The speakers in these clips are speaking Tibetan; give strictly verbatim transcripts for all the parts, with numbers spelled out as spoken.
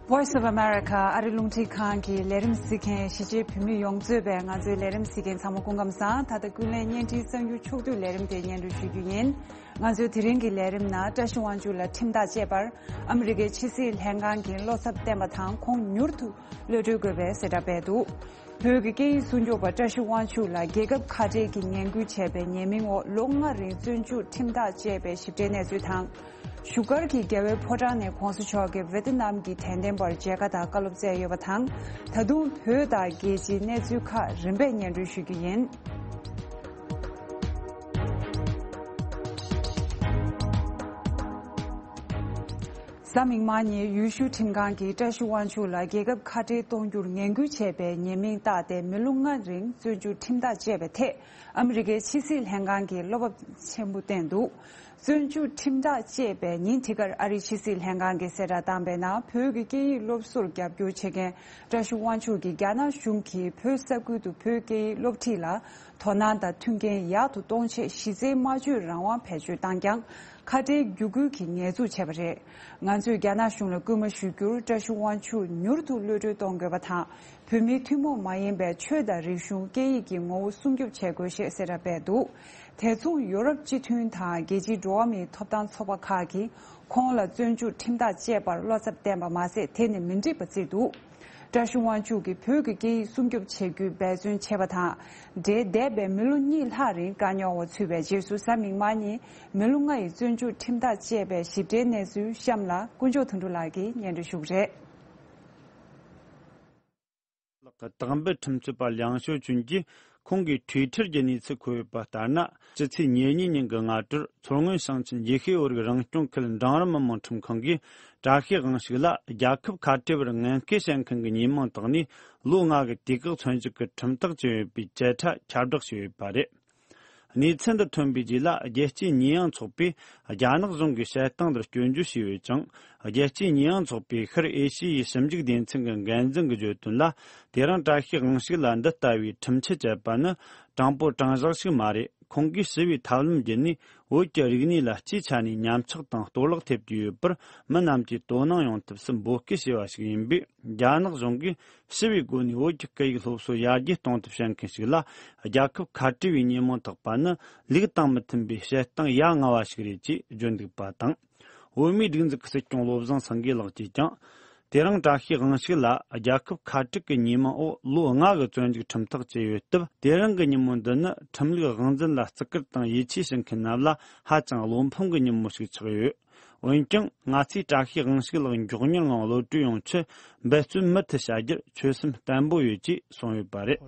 Voice of America ཨ་རི་རླུང་འཕྲིན་ཁང་གི་ལས་རིམ་གཟིགས་མཁན་གཞིས་བྱེས་བོད་མི་ཡོངས་གཙོས་པའི་ང་ཚོའི་ལས་རིམ་གཟིགས་མཁན་ཚང་མ་སྐུ་ཁམས་བཟང་། ད་ལྟ་ཀུན་གླེང་བརྙན་འཕྲིན་གསར་འགྱུར་ཕྱོགས་བསྡུས་ལས་རིམ་དེ་སྙན་སྒྲོན་ཞུ་རྒྱུ་ཡིན། ང་ཚོའི་དེ་རིང་གི་ལས་རིམ་ནང་བཀྲ་ཤིས་དབང་ཕྱུག་ལ་ཁྲིམས་ཐག་བཅད་པར་ཨ་མི་རི་ཀའི་ཕྱི་སྲིད་ལྷན་ཁང་གིས་བློ་འཚབ་བསྟན་པ་དང་ཁོང་མྱུར་དུ་གློད་གྲོལ་དགོས་པའི་གསལ་བསྒྲགས་སྤེལ་འདུག་བོད་ཀྱི་སྐད་ཡིག་སྲུང་སྐྱོབ་པ་བཀྲ་ཤིས་དབང་ཕྱུག་ལ་རྒྱལ་ཁབ་ཁ་བྲལ་གྱི་ངན་སྐུལ་བྱས་པའི་ཉེས་མིང་འོག་ལོ་ལྔ་རིང་བཙོན་འཇུག་ཁྲིམས་ཐག་བཅད་པའི་ཞིབ་ཕྲའི་གནས་ཚུལ་དང་། བཞུགས་སྒར་གྱི་རྒྱལ་བའི་ཕོ་བྲང་ནས་གོང་ས་མཆོག་གིས་ཝེ་ཏི་ནམ་གྱི་དད་ལྡན་པར་མཇལ་ཁ་དང་བཀའ་སློབ་སྩལ་ཡོད་པ་དང་། ད་དུང་བོད་དང་རྒྱལ་སྤྱིའི་གནས་ཚུལ་ཁག་རིམ་པས་སྙན་སྒྲོན་ཞུ་རྒྱུ་ཡིན། གཟའ་མིག་དམར་ཉིན་ཡུལ་ཤུལ་ཁྲིམས་ཁང་གིས་བཀྲ་ཤིས་དབང་ཕྱུག་ལ་རྒྱལ་ཁབ་ཁ་བྲལ་གཏོང་རྒྱུར་ངན་སྐུལ་བྱས་པའི་ཉེས་མིང་བཏགས་ཏེ་མི་ལོ་ལྔ་རིང་བཙོན་འཇུག་ཁྲིམས་ཐག་བཅད་པའི་ཐད་ཨ་མི་རི་ཀའི་ཕྱི་སྲིད་ལྷན་ཁང་གིས་བློ་འཚབ་ཆེན་པོ་བསྟན་འདུག་བཙོན་འཇུག་ཁྲིམས་ཐག་བཅད་པའི་ཉིན་དེ་གར་ཨ་རིའི་ཕྱི་སྲིད་ལྷན་ཁང་གིས་གསལ་བསྒྲགས་བཏང་པའི་ནང་བོད་ཀྱི་སྐད་ཡིག་སློབ་གསོར་རྒྱབ་སྐྱོར་བྱེད་མཁན་བཀྲ་ཤིས་དབང་ཕྱུག་གིས་རྒྱ་ནག་གཞུང་གིས་བོད་ས་ཁུལ་དུ་བོད་སྐད་ཡིག་སློབ་ཁྲིད་ལ་དོ་སྣང་དང་མཐུན་རྐྱེན་ཡག་ཏུ་གཏོང་ཆེད་གཞི་རྩའི་སྨྲ་བརྗོད་རང་དབང་བེད་སྤྱོད་བཏང་ཀྱང་ཁ་བྲལ་བརྒྱུད་སྐུལ་གྱི་ཉེས་འཛུགས་བྱས་པ་རེད། ང་ཚོས་རྒྱ་ནག་གཞུང་ལ་སྐུལ་མ་ཞུ་རྒྱུར་བཀྲ་ཤིས་དབང་ཕྱུག་མྱུར་དུ་གློད་གྲོལ་གཏོང་དགོས་པ་དང་། བོད་མིའི་ཐུན་མོང་མ་ཡིན་པའི་ཆོས་དང་རིག་གཞུང་སྐད་ཡིག་གི་ངོ་བོ་སྲུང་སྐྱོབ་བྱེད་དགོས་ཞེས་གསལ་བསྒྲགས་སྤེལ་འདུག་དེ་མཚུངས་ཡོ་རོབ་སྤྱི་མཐུན་དང་རྒྱལ་སྤྱིའི་འགྲོ་བ་མིའི་ཐོབ་ཐང་ཚོགས་པ་ཁག་གིས་ཁོང་ལ་བཙོན་འཇུག་ཁྲིམས་ཐག་བཅད་པར་བློ་འཚབ་བསྟན་པ་མ་ཟད་དེ་ནི་མི་འགྲིག་པ་བརྩིས་འདུག་བཀྲ་ཤིས་དབང་ཕྱུག་གིས་བོད་ཀྱི་སྐད་ཡིག་སྲུང་སྐྱོབ་བྱེད་རྒྱུའི་འབད་བརྩོན་བྱས་པ་དང་། འབྲེལ་འདས་པའི་མི་ལོ་གཉིས་ལྷག་རིང་བཀའ་རྙོག་འོག་ཚུད་པའི་རྗེས་སུ་གཟའ་མིག་དམར་ཉིན་མི་ལོ་ལྔ་ཡི་བཙོན་འཇུག་ཁྲིམས་ཐག་བཅད་པའི་ཞིབ་ཕྲའི་གནས་ཚུལ་གཤམ་ལ་དཀོན་མཆོག་དོན་གྲུབ་ལགས་ཀྱིས་སྙན་སྒྲོན་ཞུ་གི་རེད། ལགས། དག་འབུད་ཁྲིམས་རྩོད་པ་ལིའང་ཞའོ་ཅུན་གྱིས་ཁོང་གིས་Twitter་བརྒྱུད་གནས་ཚུལ་འཁོད་ཡོད་པ་ལྟར་ན། ཕྱི་ཚེས་ཉེར་གཉིས་ཉིན་གྱི་སྔ་དྲོར་མཚོ་སྔོན་ཞིང་ཆེན་ཡེ་ཤེས་བོད་རིགས་རང་སྐྱོང་ཁུལ་འབྲིང་རིམ་མི་དམངས་ཁྲིམས་ཁང་གིས་བཀྲ་ཤིས་དབང་ཕྱུག་ལ་རྒྱལ་ཁབ་ཁ་བྲལ་བར་ངན་སྐུལ་བྱེད་མཁན་གྱི་ཉེས་མིང་བཏགས་ནས་ལོ་ལྔ་གི་དུས་བཀག་བཙོན་འཇུག་གི་ཁྲིམས་ཐག་བཅད་ཡོད་པའི་བཅད་ཁྲ་ཁྱབ་བསྒྲགས་བྱས་ཡོད་པ་རེད། གནས་ཚུལ་འདི་ཐོན་པའི་རྗེས་ལ་རྒྱལ་སྤྱིའི་ཉེས་ཡངས་ཚོགས་པས་རྒྱ་ནག་གཞུང་གི་བཤད་སྟངས་འདིར་སྐྱོན་བརྗོད་བྱས་ཡོད་ཅིང་། རྒྱལ་སྤྱིའི་ཉེས་ཡངས་ཚོགས་པའི་ཤར་ཨེ་ཤི་ཡའི་ཞིབ་འཇུག་སྡེ་ཚན་གྱི་འགན་འཛིན་གྱིས་བརྗོད་དོན་ལ། དེ་རིང་བཀྲ་ཤིས་དབང་ཕྱུག་ལ་འདི་ལྟ་བུའི་ཁྲིམས་ཆད་བཅད་པ་ནི་དྲང་པོ་དྲང་བཞག་ཞིག་མ་རེད། ཁོང་གིས་ཞི་བའི་ཐབས་ལམ་བརྒྱུད་ནས་བོད་ཀྱི་རིག་གནས་ལ་སྤྱིའི་ཆ་ནས་ཉམས་ཆག་དང་གཏོར་བརླག་ཐེབས་ཀྱི་ཡོད་པར་མི་རྣམས་ཀྱིས་དོ་སྣང་ཡོང་ཐབས་སུ་འབོད་སྐུལ་བྱས་པ་ཞིག་ཡིན་པས། རྒྱ་ནག་གཞུང་གིས་ཞི་བའི་སྒོ་ནས་བོད་ཀྱི་སྐད་ཡིག་སློབ་གསོ་ཡར་རྒྱས་གཏོང་ཐབས་བྱེད་མཁན་ཞིག་ལ་རྒྱལ་ཁབ་ཁ་བྲལ་བའི་ཉེས་མིང་བཏགས་པ་ནི་ལུགས་དང་མི་མཐུན་པའི་བཤད་སྟངས་ཡ་ང་བ་ཞིག་རེད་ཅེས་བརྗོད་འདུག་པ་དང་། བོད་མིའི་སྒྲིག་འཛུགས་ཀྱི་སྲིད་སྐྱོང་བློ་བཟང་སེང་གེ་ལགས་ཀྱིས་ཀྱང་། དེ་རིང་བཀྲ་ཤིས་དབང་ཕྱུག་ལ་རྒྱལ་ཁབ་ཁ་བྲལ་གྱི་ཉེས་མིང་འོག་ལོ་ལྔ་གི་བཙོན་འཇུག་ཁྲིམས་ཐག་བཅད་ཡོད་སྟབས། དེ་རིང་གི་ཉིན་མོ་འདི་ནི་ཁྲིམས་ལུགས་དབང་འཛིན་ལ་བརྩི་བཀུར་དང་ཡིད་ཆེས་བྱེད་མཁན་རྣམས་ལ་ཧ་ཅང་བློ་ཕམ་གྱི་ཉིན་མོ་ཞིག་ཆགས་ཡོད། འོན་ཀྱང་། ང་ཚོས་བཀྲ་ཤིས་དབང་ཕྱུག་ལགས་མགྱོགས་མྱུར་ངང་གློད་གྲོལ་ཡོང་ཆེད་འབད་བརྩོན་མུ་མཐུད་བྱ་རྒྱུར་ཆོད་སེམས་བརྟན་པོ་ཡོད་ཅེས་གསུངས་ཡོད་པ་རེད།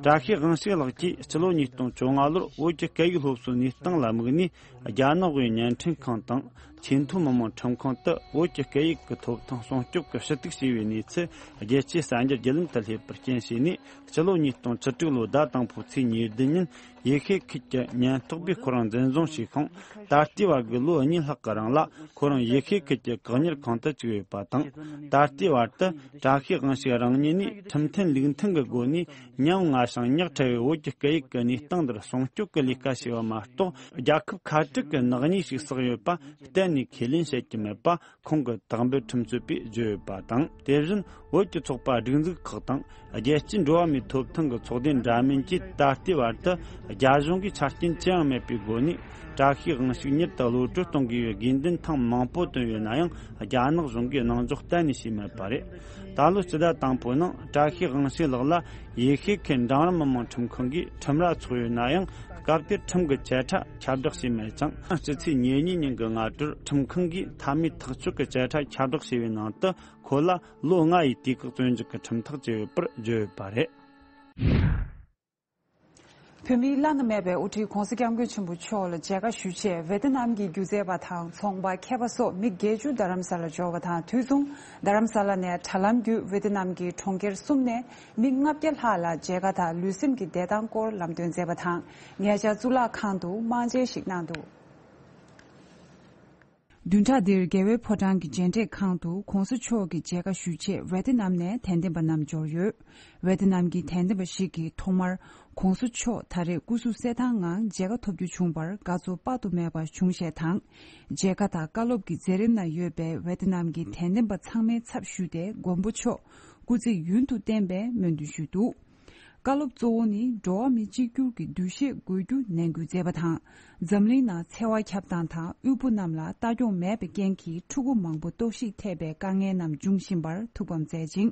བཀྲ་ཤིས་དབང་ཕྱུག་ལགས་ཀྱིས་སྤྱི་ལོ་ཉིས་སྟོང་བཅོ་ལྔ་ལོར་བོད་ཀྱི་སྐད་ཡིག་སློབ་གསོའི་གནས་སྟངས་ལ་དམིགས་ནས་རྒྱ་ནག་དབུས་བརྙན་འཕྲིན་ཁང་དང་ཆེས་མཐོའི་མི་དམངས་ཁྲིམས་ཁང་དུ་བོད་ཀྱི་སྐད་ཡིག་གི་ཐོབ་ཐང་སྲུང་སྐྱོབ་ཀྱི་ཞུ་གཏུག་བྱས་པའི་གནས་ཚུལ་རྒྱལ་སྤྱིའི་གསར་འགྱུར་བརྒྱུད་ལམ་དུ་སླེབས་པར་རྐྱེན་བྱས་ནས། སྤྱི་ལོ་ཉིས་སྟོང་བཅུ་དྲུག་ལོའི་ཟླ་དང་པོའི་ཚེས་ཉེར་བདུན་ཉིན་ཡེ་ཤུའི་ཁུལ་གྱི་ཉེན་རྟོག་པས་ཁོ་རང་འཛིན་བཟུང་བྱས་ཤིང་། ད་ལྟའི་བར་གྱི་ལོ་གཉིས་ལྷག་གི་རིང་ལ་ཁོ་རང་ཡེ་ཤུའི་ཁུལ་གྱི་བཀག་ཉར་ཁང་དུ་བཅུག་ཡོད་པ་དང་། ད་ལྟའི་བར་དུ་བཀྲ་ཤིས་དབང་ཕྱུག་རང་ཉིད་ནས་ཁྲིམས་མཐུན་ལུགས་མཐུན་གྱི་སྒོ་ནས་ཉམ་ང་ཞིང་ཉག་ཕྲ་བའི་བོད་ཀྱི་སྐད་ཡིག་གི་གནས་སྟངས་འདིར་སྲུང་སྐྱོབ་ཀྱི་ལས་ཀ་བྱས་པ་མ་གཏོགས། རྒྱལ་ཁབ་ཁ་བྲལ་གྱི་ནག་ཉེས་ཤིག་བསགས་ཡོད་པ་གཏན་ནས་ཁས་ལེན་བྱེད་ཀྱི་མེད་པ། ཁོང་གིས་དག་འབུད་ཁྲིམས་རྩོད་པས་བརྗོད་ཡོད་པ་དང་། དེ་བཞིན་བོད་ཀྱི་ཚོགས་པ་སྒྲིག་འཛུགས་ཁག་དང་། རྒྱལ་སྤྱིའི་འགྲོ་བ་མིའི་ཐོབ་ཐང་གི་ཚོགས་སྡེ་འདྲ་མིན་གྱིས་ད་ལྟའི་བར་དུ་རྒྱ་གཞུང་གིས་ཆ་རྐྱེན་ཅི་ཡང་མེད་པའི་སྒོ་ནས་བཀྲ་ཤིས་དབང་ཕྱུག་མྱུར་དུ་གློད་གྲོལ་གཏོང་དགོས་པའི་དགོས་འདུན་ཐེངས་མང་པོ་བཏོན་ཡོད་ན་ཡང་། རྒྱ་ནག་གཞུང་གིས་གནང་འཇོག་གཏན་ནས་བྱས་མེད་པ་རེད། ད་ལོའི་སྤྱི་ཟླ་དང་པོའི་ནང་བཀྲ་ཤིས་དབང་ཕྱུག་ལགས་ལ་ཡེ་ཤུའི་ཁུལ་འབྲིང་རིམ་མི་དམངས་ཁྲིམས་ཁང་གིས་ཁྲིམས་ར་འཚོགས་ཡོད་ན་ཡང་། སྐབས་དེར་ཁྲིམས་ཀྱི་བཅད་ཁྲ་ཁྱབ་བསྒྲགས་བྱས་མེད་ཅིང་། སྤྱི་ཚེས་ཉེར་གཉིས་ཉིན་གྱི་སྔ་དྲོར་ཁྲིམས་ཁང་གིས་མཐའ་མའི་ཐག་གཅོད་ཀྱི་བཅད་ཁྲ་ཁྱབ་བསྒྲགས་བྱས་པའི་ནང་དུ། ཁོ་ལ་ལོ་ལྔ་ཡི་དུས་བཀག་བཙོན་འཇུག་གི་ཁྲིམས་ཐག་བཅད་ཡོད་པར་བརྗོད་ཡོད་པ་རེད། བོད་མིའི་བླ་ན་མེད་པའི་དབུ་ཁྲིད་༧གོང་ས་༧སྐྱབས་མགོན་ཆེན་པོ་མཆོག་ལ་མཇལ་ཁ་ཞུ་ཆེད་ཝེ་ཏི་ནམ་གྱི་སྒྱུ་རྩལ་པ་དང་ཚོང་པ་མཁས་པ་སོགས་མི་བརྒྱད་ཅུ་རྡ་རམ་ས་ལ་འབྱོར་བ་དང་དུས་མཚུངས། རྡ་རམ་ས་ལ་ནས་དྲ་ལམ་བརྒྱུད་ཝེ་ཏི་ནམ་གྱི་གྲོང་ཁྱེར་གསུམ་ནས་མི་ལྔ་བརྒྱ་ལྷག་ལ་མཇལ་ཁ་དང་ལུས་སེམས་ཀྱི་བདེ་ཐང་སྐོར་ལམ་སྟོན་མཛད་པ་དང་ཉེ་ཆར་གཙུག་ལག་ཁང་དུ་དམངས་མཇལ་ཞིག་གནང་འདུག་བདུན་ཕྲག་འདིར་རྒྱལ་བའི་ཕོ་བྲང་གི་མཇལ་འཕྲད་ཁང་དུ་༸གོང་ས་མཆོག་གི་མཇལ་ཁ་ཞུ་ཆེད་ཝེ་ཏི་ནམ་ནས་དད་ལྡན་པ་རྣམས་འབྱོར་ཡོད། ཝེ་ཏི་ནམ་གྱི་དད་ལྡན་པ་ཞིག་གིས་ཐོག་མར་༸གོང་ས་མཆོག་ད་རེས་སྐུ་གཟུགས་གསལ་ཐང་ངང་མཇལ་ཁ་ཐོབ་རྒྱུ་བྱུང་བར་དགའ་ཚོར་དཔག་ཏུ་མེད་པ་བྱུང་ཞེས་དང་། མཇལ་ཁ་དང་བཀའ་སློབ་ཀྱི་མཛད་རིམ་ནང་ཡོད་པའི་ཝེ་ཏི་ནམ་གྱི་དད་ལྡན་པ་ཚང་མའི་ཚབ་ཞུས་ཏེ་མགོན་པོ་མཆོག་སྐུ་ཚེ་ཡུན་དུ་བརྟན་པའི་སྨོན་འདུན་ཞུས་འདུག་བཀའ་སློབ་གཙོ་བོ་ནི་འགྲོ་བ་མི་གཅིག་གྱུར་གྱི་འདུ་ཤེས་དགོས་རྒྱུ་ནན་སྐུལ་མཛད་པ་དང་། འཛམ་གླིང་ནང་འཚེ་བ་ཁྱབ་སྟངས་དང་དབུལ་པོ་རྣམས་ལ་ལྟ་སྐྱོང་མེད་པའི་རྐྱེན་གྱིས་ཕྲུ་གུ་མང་པོ་ལྟོགས་ཤིག་ཐེབས་པའི་དཀའ་ངལ་རྣམས་འབྱུང་བཞིན་པར་ཐུགས་ཕམ་མཛད་ཅིང་།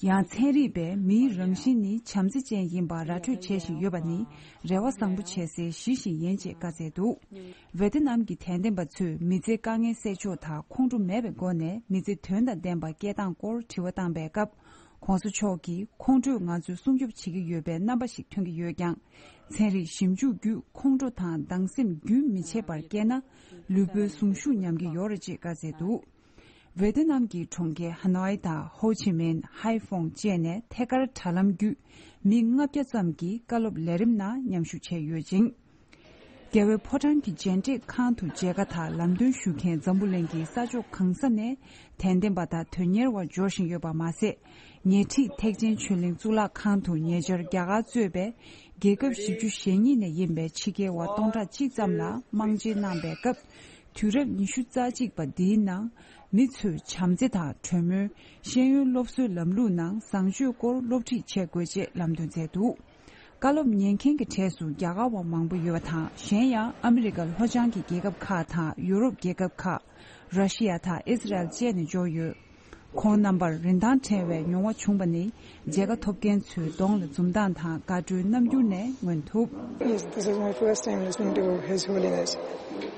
ཡང་ཚན་རིག་པས་མིའི་རང་བཞིན་ནི་བྱམས་བརྩེ་ཅན་ཡིན་པ་ར་སྤྲོད་བྱེད་བཞིན་ཡོད་པ་ནི་རེ་བ་བཟང་པོ་བྱེད་སའི་གཞི་ཞིག་ཡིན་ཅེས་བཀའ་སྩལ་འདུག་ཝེ་ཏི་ནམ་གྱི་དད་ལྡན་པ་ཚོས་མི་ཚེའི་དཀའ་ངལ་སེལ་ཕྱོགས་དང་ཁོང་ཁྲོ་མེད་པའི་སྒོ་ནས་མི་ཚེ་དོན་དང་ལྡན་པ་སྐྱེལ་སྟངས་སྐོར་དྲི་བ་བཏང་པའི་སྐབས། ༸གོང་ས་མཆོག་གིས་ཁོང་ཁྲོས་ང་ཚོའི་སྲུང་སྐྱོབ་བྱེད་ཀྱི་ཡོད་པའི་རྣམ་པ་ཞིག་ཐོན་གྱི་ཡོད་ཀྱང་། ཚན་རིག་ཞིབ་འཇུག་བརྒྱུད་ཁོང་ཁྲོ་དང་སྡང་སེམས་རྒྱུན་མི་ཆད་པར་སྐྱེས་ན། ལུས་པོའི་གཟུངས་ཤུགས་ཉམས་ཀྱི་ཡོད་རེད་ཅེས་བཀའ་སྩལ་འདུག་ཝེ་ཏི་ནམ་གྱི་གྲོང་ཁྱེར་ཧ་ནོའི་དང་ཧོ་ཆི་མིན། ཧའེ་ཧྥོང་བཅས་ནས་ཐད་ཀར་དྲ་ལམ་བརྒྱུད་མི་ལྔ་བརྒྱ་ཙམ་གྱིས་བཀའ་སློབ་ལས་རིམ་ནང་མཉམ་ཞུགས་བྱས་ཡོད་ཅིང་། རྒྱལ་བའི་ཕོ་བྲང་གི་མཇལ་འཕྲད་ཁང་དུ་མཇལ་ཁ་དང་ལམ་སྟོན་ཞུ་མཁན་འཛམ་བུ་གླིང་གི་ས་ཕྱོགས་གང་ས་ནས་དད་ལྡན་པ་དང་དོན་གཉེར་བ་འབྱོར་བཞིན་ཡོད་པ་མ་ཟད། ཉེ་འཁྲིས་ཐེག་ཆེན་ཆོས་གླིང་གཙུག་ལག་ཁང་དུ་ཉེ་ཆར་རྒྱ་གར་གཙོས་པའི་རྒྱལ་ཁབ་བཞི་བཅུ་ཞེ་གཉིས་ནས་ཡིན་པའི་ཕྱི་རྒྱལ་བ་སྟོང་ཕྲག་གཅིག་ཙམ་ལ་དམངས་མཇལ་གནང་པའི་སྐབས། དུས་རབས་ཉི་ཤུ་རྩ་གཅིག་པ་འདིའི་ནང་མི་ཚོས་བྱམས་བརྩེ་དང་གྲོས་མོལ། ཤེས་ཡོན་སློབ་གསོའི་ལམ་ལུགས་ནང་བཟང་སྤྱོད་སྐོར་སློབ་ཁྲིད་བྱེད་དགོས་ཅེས་ལམ་སྟོན་མཛད་འདུག་བཀའ་སློབ་ཉན་མཁན་གྱི་གྲས་སུ་རྒྱ་གར་བ་མང་པོ་ཡོད་པ་དང་། གཞན་ཡང་ཨ་མི་རི་ཀ་ལྷོ་བྱང་གི་རྒྱལ་ཁབ་ཁག་དང་ཡུ་རོབ་རྒྱལ་ཁབ་ཁག་ར་ཤི་ཡ་དང་ཨི་སི་རལ་བཅས་ནས་འབྱོར་ཡོད། ཁོང་རྣམ་པར་རིན་ཐང་བྲལ་བའི་མྱོང་བ་བྱུང་བ་ནི་མཇལ་ཁ་ཐོབ་མཁན་ཚོའི་གདོང་ལ་འཛུམ་མདངས་དང་དགའ་སྤྲོའི་རྣམ་འགྱུར་ནས་མངོན་ཐུབ། Yes, this is my first time listening to His Holiness.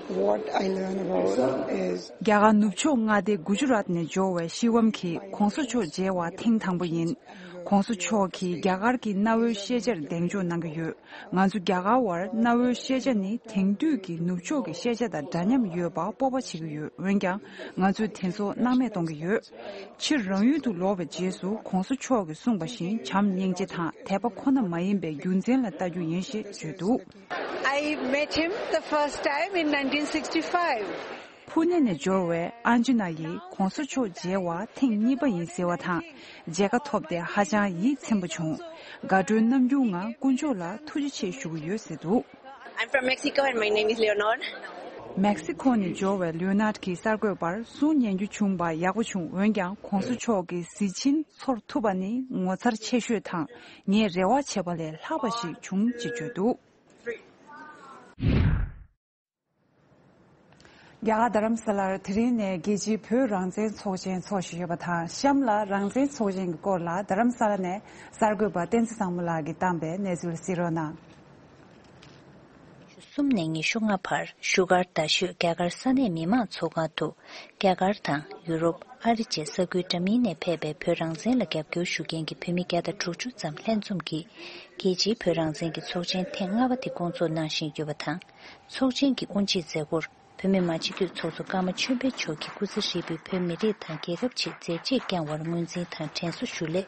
What I learn about is རྒྱ་གར་ནུབ་ཕྱོགས་མངའ་སྡེ་གུ་ཇུ་རཱཏ་ནས་འབྱོར་བའི་ཤི་ཝམ་གྱིས་༸གོང་ས་མཆོག་མཇལ་བ་ཐེངས་དང་པོ་ཡིན། ༸གོང་ས་མཆོག་གིས་རྒྱ་གར་གྱི་གནའ་བོའི་ཤེས་བྱར་གདེང་འཇོག་གནང་གི་ཡོད། ང་ཚོ་རྒྱ་གར་བར་གནའ་བོའི་ཤེས་བྱ་ནི་དེང་དུས་ཀྱི་ནུབ་ཕྱོགས་ཀྱི་ཤེས་བྱ་དང་འདྲ་མཉམ་ཡོད་པ་སྤོབས་པ་བྱེད་ཀྱི་ཡོད། འོན་ཀྱང་ང་ཚོས་དེ་ཚོ་སྣང་མེད་གཏོང་གི་ཡོད། ཕྱིར་རང་ཡུལ་དུ་ལོག་པའི་རྗེས་སུ་༸གོང་ས་མཆོག་གིས་གསུངས་པ་བཞིན་བྱམས་སྙིང་རྗེ་དང་དད་པ་ཁོ་ན་མ་ཡིན་པའི་རྒྱུ་མཚན་ལ་ལྟ་རྒྱུ་ཡིན་ཞེས་བརྗོད་འདུག I met him the first time in nineteen sixty-five. ཕུ་ནེ་ནས་འབྱོར་བའི་ཨན་ཇི་ན་ཡིས་༸གོང་ས་མཆོག་མཇལ་བ་ཐེངས་གཉིས་པ་ཡིན་ཟེར་བ་དང་། མཇལ་ཁ་ཐོབ་སྟེ་ཧ་ཅང་ཡིད་ཚིམ་པོ་བྱུང་། དགའ་སྤྲོའི་རྣམ་འགྱུར་ངང་དཀོན་མཆོག་ལ་ཐུགས་རྗེ་ཆེ་ཞུ་གི་ཡོད་ཟེར་འདུག I'm from Mexico and my name is Leonor. མེག་སི་ཁོ་ནས་འབྱོར་བའི་ལིའོ་ནར་གྱིས་གསར་འགོད་པར་གསུང་ཉན་རྒྱུ་བྱུང་བ་ཡག་པོ་བྱུང་། འོན་ཀྱང་༸གོང་ས་མཆོག་གི་གཟི་བྱིན་ཚོར་ཐུབ་པ་ནི་ངོ་མཚར་ཆེ་ཤོས་དང་ངས་རེ་བ་བྱས་པ་ལས་ལྷག་པ་ཞིག་བྱུང་ཅེས་བརྗོད་འདུག་རྒྱ་གར་རྡ་རམ་ས་ལར་དེ་རིང་ནས་རྒྱལ་སྤྱིའི་བོད་རང་བཙན་ཚོགས་ཆེན་འཚོགས་བཞིན་ཡོད་པ་དང་། གཤམ་ལ་རང་བཙན་ཚོགས་ཆེན་གྱི་སྐོར་ལ་རྡ་རམ་ས་ལ་ནས་གསར་འགོད་པ་བསྟན་འཛིན་བཟང་མོ་ལགས་ཀྱིས་བཏང་པའི་གནས་ཚུལ་གཟིགས་རོགས་གནང་། གསུམ་ནས་ཉི་ཤུ་ལྔ་བར་བཞུགས་སྒར་རྡ་ཤོད་རྒྱ་གར་ས་གནས་མི་མང་ཚོགས་ཁང་དུ། རྒྱ་གར་དང་ཡུ་རོབ། ཨ་རི་བཅས་ས་ཁུལ་འདྲ་མིན་ནས་ཕེབས་པའི་བོད་རང་བཙན་ལ་རྒྱབ་སྐྱོར་ཞུ་མཁན་གྱི་བོད་མི་བརྒྱ་དང་དྲུག་ཅུ་ཙམ་ལྷན་འཛོམས་ཀྱིས། རྒྱལ་སྤྱིའི་བོད་རང་བཙན་གྱི་ཚོགས་ཆེན་ཐེངས་ལྔ་པ་དེ་སྐོང་ཚོགས་གནང་བཞིན་ཡོད་པ་དང་། ཚོགས་ཆེན་གྱི་དབུ་འབྱེད་མཛད་སྒོར། བོད་མི་མང་སྤྱི་འཐུས་ཚོགས་གཙོ་ཀརྨ་ཆོས་འཕེལ་མཆོག་གིས་སྐུ་ཚེ་ཧྲིལ་པོའི་བོད་མི་རིགས་དང་རྒྱལ་ཁབ་ཆེད་མཛད་རྗེས་བསྐྱངས་བར་ངོས་འཛིན་དང་དྲན་གསོ་ཞུ་སླད།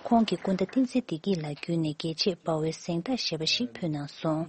ཁོང་གི་སྐུ་ཟླ་བསྟན་འཛིན་བདེ་སྐྱིད་ལགས་བརྒྱུད་ནས་རྒྱལ་གཅེས་དཔའ་བོའི་གཟེངས་རྟགས་ཞེས་པ་ཞིག་ཕུལ་གནང་སོང་།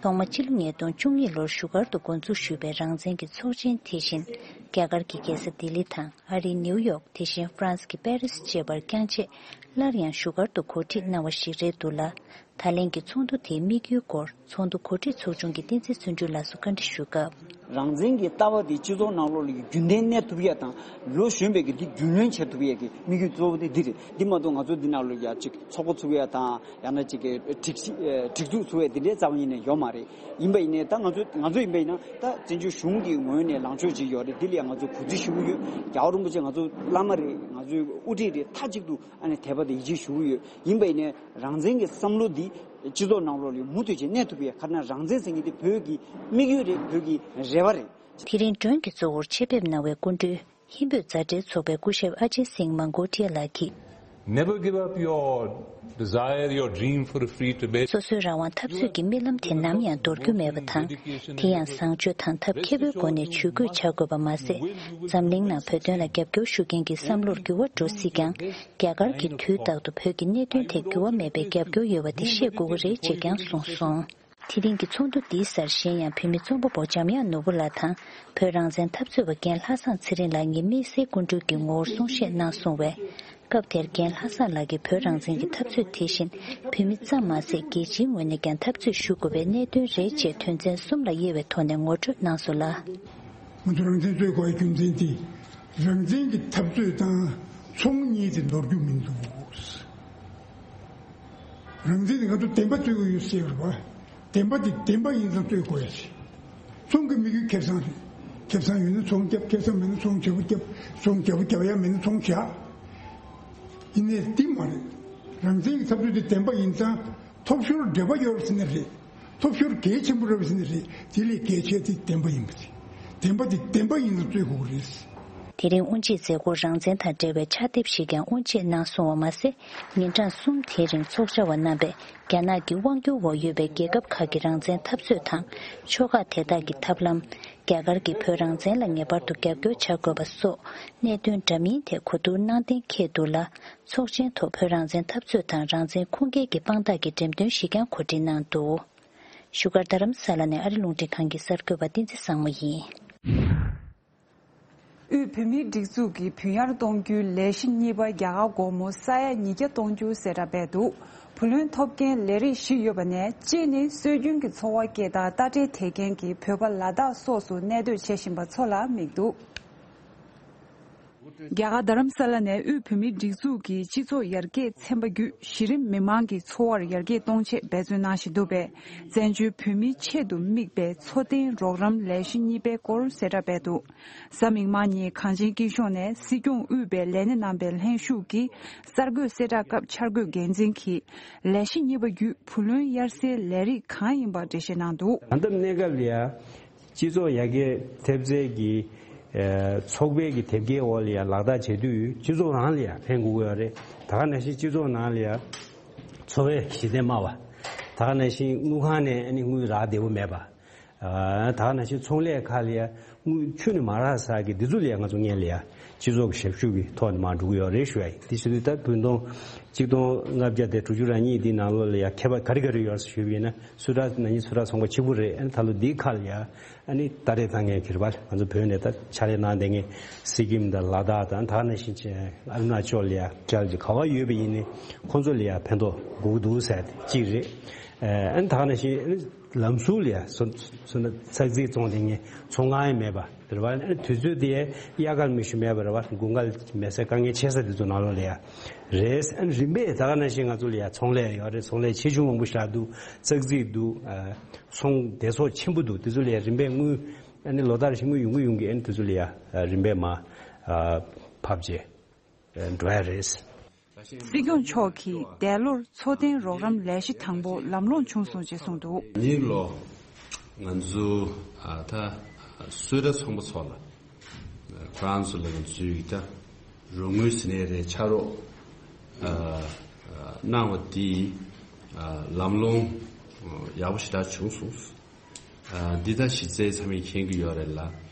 ཐོག་མ་སྤྱི་ལོ་ཉིས་སྟོང་བཅུ་གཉིས་ལོར་བཞུགས་སྒར་དུ་འགོ་འཛུགས་ཞུས་པའི་རང་བཙན་གྱི་ཚོགས་ཆེན་དེ་བཞིན། རྒྱ་གར་གྱི་རྒྱལ་ས་ལྡི་ལི་དང་ཨ་རིའི་ནིའུ་ཡོག་དེ་བཞིན་ཧྥ་རན་སི་གི་པེ་རིས་བཅས་པར་བསྐྱངས་རྗེས། སླར་ཡང་བཞུགས་སྒར་དུ་གོ་སྒྲིག་གནང་བ་ཞིག་རེད་འདུག་ལ། ད་ལན་གྱི་ཚོགས་འདུ་དེའི་དམིགས་ཡུལ་སྐོར་ཚོགས་འདུ་གོ་སྒྲིག་ཚོགས་ཆུང་གི་བསྟན་འཛིན་བརྩོན་འགྲུས་ལགས་སུ་བཀའ་འདྲི་ཞུས་སྐབས། རང་བཙན་གྱི་ལྟ་བ་དེ་སྤྱི་ཚོགས་ནང་ལོགས་ལ་རྒྱུན་ལྡན་གནས་ཐུབ་ཡ་དང་། ལོ་གཞོན་པའི་གི་འདི་རྒྱུས་ལོན་བྱེད་ཐུབ་ཡ་གི་དམིགས་ཡུལ་གཙོ་བོ་དེ་འདི་རེད། འདི་མ་གཏོགས་ང་ཚོ་འདི་ནང་ལོགས་ཡ་ཅིག་ཚོགས་པ་ཚུགས་ཡ་དང་། ཡང་ན་ཅིག་གི་སྒྲིག་གཞི་ཨེ་སྒྲིག་འཛུགས་ཚུགས་ཡ་འདི་འདྲའི་རྩ་བ་ཉིད་ནས་ཡོད་མ་རེད། ཡིན་པ་ཡིན་ནའི་ད་ང་ཚོ་ང་ཚོ་ཡིན་པ་ཡིན་ན་ད་བཙན་བྱོལ་གཞུང་གི་ངོས་ནས་ལངས་ཕྱོགས་ཅིག་ཡོད་རེད། འདི་ལ་ཡང་ང་ཚོ་གུས་བརྩི་ཞུ་གི་ཡོད། རྒྱལ་བ་རིན་པོ་ཆེ་ང་ཚོ་བླ་མ་རེད། ང་ཚོའི་དབུ་ཁྲིད་རེད། མཐའ་གཅིག་ཏུ་ཨ་ནི་དད་པ་དང་ཡིད་ཆེས་ཞུ་གི་ཡོད། ཡིན་པ་ཡིན་ནའི་རང་བཙན་གྱི་བསམ་བློ་འདི་སྤྱི་ཚོགས་ནང་ལོགས་ལ་མུ་མཐུད་བྱས་གནས་ཐུབ་པའི་ཁ་ན། རང་བཙན་ཟེར་མཁན་དེ་བོད་ཀྱི་དམིགས་ཡུལ་རེད། བོད་ཀྱི་རེ་བ་རེད། དེ་རིང་མགྲོན་གྱི་གཙོ་བོར་ཆེད་ཕེབས་གནང་བའི་སྐུ་མགྲོན། ཧིན་བོད་མཛའ་འབྲེལ་ཚོགས་པའི་སྐུ་ཞབས་ཨ་ཇེ་སིང་མང་གོ་ཐི་ཡ་ལགས་ཀྱིས། Never give up your desire, your dream for a free Tibet. སོ་སོའི་རང་དབང་འཐབ་རྩོད་ཀྱི་རྨི་ལམ་དེ་ནམ་ཡང་འདོར་རྒྱུ་མེད་པ་དང་། དེ་ཡང་བཟང་སྤྱོད་དང་ཐབས་མཁས་པོའི་སྒོ་ནས་ཇུས་འགོད་བྱ་དགོས་པ་མ་ཟད། འཛམ་གླིང་ནང་བོད་དོན་ལ་རྒྱབ་སྐྱོར་ཞུ་མཁན་གྱི་བསམ་བློར་འགྱུར་བ་འགྲོ་སྲིད་ཀྱང་། རྒྱ་གར་གྱིས་དུས་རྟག་ཏུ་བོད་ཀྱི་གནད་དོན་ཐད་འགྱུར་བ་མེད་པའི་རྒྱབ་སྐྱོར་ཡོད་པ་དེ་ཤེས་དགོས་ཀྱི་རེད་ཅེས་ཀྱང་གསུངས་སོང་། དེ་རིང་གི་ཚོགས་འདུ་འདིའི་སར་གཞན་ཡང་བོད་མི་རྩོམ་པ་པོ་འཇམ་དབྱངས་ནོར་བུ་ལགས་དང་བོད་རང་བཙན་འཐབ་རྩོད་པ་རྒན་ལྷ་བཟང་ཚེ་རིང་ལགས་གཉིས་དམིགས་བསལ་སྐུ་མགྲོན་གྱི་ངོ་བོར་གསུང་བཤད་གནང་སོང་བས། སྐབས་དེར་རྒན་ལྷ་བཟང་ལགས་ཀྱིས་བོད་རང་བཙན་གྱི་འཐབ་རྩོད་དེ་བཞིན་བོད་མི་ཙམ་མ་ཟད་རྒྱལ་སྤྱིའི་ངོས་ནས་ཀྱང་འཐབ་རྩོད་ཞུ་དགོས་པའི་གནད་དོན་རེད་ཅེས་དོན་ཚན་གསུམ་ལ་དབྱེ་བའི་ཐོག་ནས་ངོ་སྤྲོད་གནང་སོང་ལ། ང་ཚོ་རང་བཙན་རྩོད་དགོས་པའི་རྒྱུ་མཚན་དེ་རང་བཙན་གྱི་འཐབ་རྩོད་དང་ཚོང་གཉིས་དེ་འདོར་རྒྱུ་མི་འདུག་རང་བཙན་དེ་ང་ཚོ་བདེན་པ་རྩོད་དགོས་ཡོད་ཟེར་བ། བདེན་པ་དེ་བདེན་པ་ཡིན་ཙང་རྩོད་དགོས་ཡ་ཟེར། ཚོང་གི་དམིགས་ཡུལ་ཁེ་བཟང་རེད། ཁེ་བཟང་ཡོད་ན་ཚོང་རྒྱབ། ཁེ་བཟང་མེད་ན་ཚོང་བརྗེ་པོ་རྒྱབ། ཚོང་བརྗེ་པོ་རྒྱབ་ཡ་མེད་ན་ཚོང་བཞག་ཡིན་ནའི་འདི་མ་རེད། རང་བཙན་གྱི་འཐབ་རྩོད་དེ་བདེན་པ་ཡིན་ཙང་ཐོབ་ཤོར་འབྲས་བུ་ཡོད་རེད་ཟེར་ནི་རེད། ཐོབ་ཤོར་གལ་ཆེན་པོ་རེད་ཟེར་ནི་རེད། དེ་ལས་གལ་ཆེ་དེ་བདེན་པ་ཡིན་པ་རེད། བདེན་པ་དེ་བདེན་པ་ཡིན་ཙང་རྩོད་དགོས་ཀྱི་རེད། དེ་རིང་དབུ་འབྱེད་མཛད་སྒོར་རང་བཙན་དང་འབྲེལ་བའི་ཕྱག་དེབ་ཞིག་ཀྱང་དབུ་འབྱེད་གནང་སོང་བ་མ་ཟད། ཉིན་གྲངས་གསུམ་དེའི་རིང་ཚོགས་བཅར་བ་རྣམ་པས་རྒྱ་ནག་གི་དབང་སྒྱུར་འོག་ཡོད་པའི་རྒྱལ་ཁབ་ཁག་གི་རང་བཙན་འཐབ་རྩོད་དང་། ཕྱོགས་ཁག་དེ་དག་གི་ཐབས་ལམ། རྒྱ་གར་གྱིས་བོད་རང་བཙན་ལ་ངེས་པར་དུ་རྒྱབ་སྐྱོར་བྱ་དགོས་པ་སོགས་གནད་དོན་འདྲ་མིན་ཐད་གོ་བསྡུར་གནང་གཏན་འཁེལ་འདུག་ལ། ཚོགས་ཆེན་ཐོག་བོད་རང་བཙན་འཐབ་རྩོད་དང་རང་བཙན་ཁུངས་སྐྱེལ་གྱི་དཔང་རྟགས་ཀྱི་འགྲེམས་སྟོན་ཞིག་ཀྱང་གོ་སྒྲིག་གནང་འདུག་བཞུགས་སྒར་རྡ་རམ་ས་ལ་ནས་ཨ་རི་རླུང་འཕྲིན་ཁང་གི་གསར་འགོད་པ་བསྟན་འཛིན་བཟང་མོ་ཡིན། དབུས་བོད་མིའི་སྒྲིག་འཛུགས་ཀྱིས་བུད་ཡར་གཏོང་རྒྱུའི་ལས་གཞི་གཉིས་པ་རྒྱ་གར་སྒོར་མོ་ས་ཡ་ཉིས་བརྒྱ་གཏོང་རྒྱུ་གསལ་བསྒྲགས་སྤེལ་འདུག་བུ་ལོན་ཐོབ་མཁན་ལས་རིགས་བཞི་ཡོད་པ་ནས་གཅིག་ནི་སྲོལ་རྒྱུན་གྱི་འཚོ་བ་སྐྱེལ་སྟངས་ལྟ་འབྲེལ་དེ་མཁན་གྱི་བོད་པ་ལ་དྭགས་སོགས་སུ་གནས་སྡོད་བྱེད་བཞིན་པ་ཚོ་ལ་དམིགས་འདུག་རྒྱ་གར་རྡ་རམ་ས་ལ་ནས་དབུས་བོད་མིའི་སྒྲིག་འཛུགས་ཀྱི་སྤྱི་ཚོགས་ཡར་རྒྱས་ཚན་པ་བརྒྱུད་གཞི་རིམ་མི་མང་གི་འཚོ་བར་ཡར་རྒྱས་གཏོང་ཆེད་འབད་བརྩོན་གནང་བཞིན་འདུག་པས། བཙན་བྱོལ་བོད་མིའི་ཆེད་དུ་དམིགས་པའི་འཚོ་རྟེན་རོགས་རམ་ལས་གཞི་གཉིས་པའི་སྐོར་གསལ་བསྒྲགས་སྤེལ་འདུག་གཟའ་མིག་དམར་ཉིན་གངས་ཅན་སྐྱིད་གཤོངས་ནས་སྲིད་སྐྱོང་དབུས་པའི་ལས་སྣེ་རྣམ་པའི་ལྷན་ཞུགས་ཀྱིས་གསར་འགོད་གསལ་བསྒྲགས་སྐབས་འཆར་འགོད་འགན་འཛིན་གྱིས་ལས་གཞི་གཉིས་པ་བརྒྱུད་བུ་ལོན་གཡར་སའི་ལས་རིགས་གང་ཡིན་པ་འགྲེལ་བཤད་གནང་འདུག་ད་ལྟ་གནས་སྐབས་ལ་ཡ། སྤྱི་ཚོགས་ཡར་རྒྱས་ཐེབས་རྩའི་གི་ཚོགས་པའི་གི་དེབ་སྐྱེལ་འོག་ལ་ཡ་ལག་བསྟར་བྱེད་དུས་སྤྱི་ཚོགས་རང་ལ་ཡ་ཕན་དགོས་ཀྱི་ཡོད་རེད། ད་ག་ནང་བཞིན་སྤྱི་ཚོགས་ནང་ལ་ཡ་འཚོ་བའི་གཞི་རྟེན་དམའ་བ། ད་ག་ནང་བཞིན་དངུལ་ཁང་ནས་ཨ་ནི་དངུལ་རག་བདེ་པོ་མེད་པ། ད་ག་ནང་བཞིན་ཚོང་ལས་ཁག་ལ་ཡ་དངུལ་ཁྱོན་ནས་མ་རག་ས་གི་འདི་ཚོ་ལ་ཡ་ང་ཚོ་སྔོན་ལ་ཡ་སྤྱི་ཚོགས་ཀྱི་ཞབས་ཞུ་གི་ཐོག་ནས་མར་འགྲོ་གི་ཡོད་རེད་ཞུ་ཡ་ཡིན། དེ་བྱེད་དུས་ད་བུན་སྟོང་གཅིག་སྟོང་ལྔ་བརྒྱ་དང་དྲུག་ཅུ་རེ་གཉིས་འདི་ནང་ལོགས་ལ་ཡ་ཁྱད་པར་ག་རེ་ག་རེ་ཡོད་ཞུས་པ་ཡིན་ན། སུ་ཊར་ན་ནིང་སུ་ཊར་ཚོང་པ་གཅིག་པུ་རེད། ཨ་ནི་ད་ལོ་འདིའི་ཁ་ལ་ཡ་ཨ་ནི་ཏ་རེ་ཐང་ངེ་ཁྱེར་བ་ང་ཚོ་བོད་ནས་ད་ཕྱག་ལས་གནང་བསྡད་མཁན་སི་ཀིམ་དང་ལ་དྭགས་དང་ད་ག་ནང་བཞིན་ཨ་རུ་ན་ཅོལ་ལ་ཡ་ཊྲལ་གྱི་ག་བ་ཡོད་པ་ཡིན་ནའི་ཁོང་ཚོ་ལ་ཡ་ཕན་ཐོགས་དགོས་ཀྱི་འདུག་ཟེར་ཏེ་གཅིག་རེད། ཨ་ནི་ད་ག་ནང་བཞིན་ཨ་ནི་ལམ་ཟུར་ལ་ཡ་སོ་སོ་ན་ཚག་རྩིས་བཙོང་བསྡད་མཁན་ཚོང་ཁང་ཡང་མེད་པ། དེར་བ་ཨ་དུས་ཚོད་དེ་གཡར་གར་མི་ཞུ་མེད་པ་རེད་བ། དགུན་ཁ་མེད་ས་དཀའ་ངལ་ཆེ་ས་དེ་ཚོ་ནང་ལོགས་ལ་ཡ་རེད། ཨ་རིམ་པས་ད་ག་ནང་བཞིན་ང་ཚོ་ལ་ཡ་ཚོང་ལས་ཡོད་རེད། ཚོང་ལས་ཆེ་ཆུང་མང་པོ་ཞིག་འདུག་ཚག་རྩིས་འདུག་ཚོང་སྡེ་ཚོགས་ཆེན་པོ་འདུག་དེ་ཚོ་ལ་ཡ་རིམ་པས་དངུལ་ཨ་ནི་ལོ་ལྟར་བཞིན་དངུལ་ཡོང་གི་ཡོང་གི་ཨ་ནི་དེ་ཚོ་ལ་ཡ་རིམ་པས་མར་ཕབ་རྗེས་འགྲོ་ཡ་རེད། སྲིད་སྐྱོང་མཆོག་གིས་འདས་ལོར་འཚོ་རྟེན་རོགས་རམ་ལས་གཞི་དང་པོ་ལམ་ལྷོང་བྱུང་སོང་ཅེས་གསུངས་འདུག་ཉིན་ལོ། ང་ཚོ་ཨ་ད་སུད་ཊར་ཚོང་པ་ཚོ་ལ་ཁོ་རང་ཚོ་ལ་ང་ཚོའི་ད་རོགས་དངུལ་ཟེར་ནའི་རེད། ཕྱག་རོགས་ཨ་ཨ་གནང་བ་དེ་ཨ་ལམ་ལྷོང་ཨ་ཡག་པོ་ཞེ་དྲག་བྱུང་སོང་། ཨ་འདི་ད་གཞི་རྩའི་ཚང་མས་མཁྱེན་གྱི་ཡོད་རེད་ལ།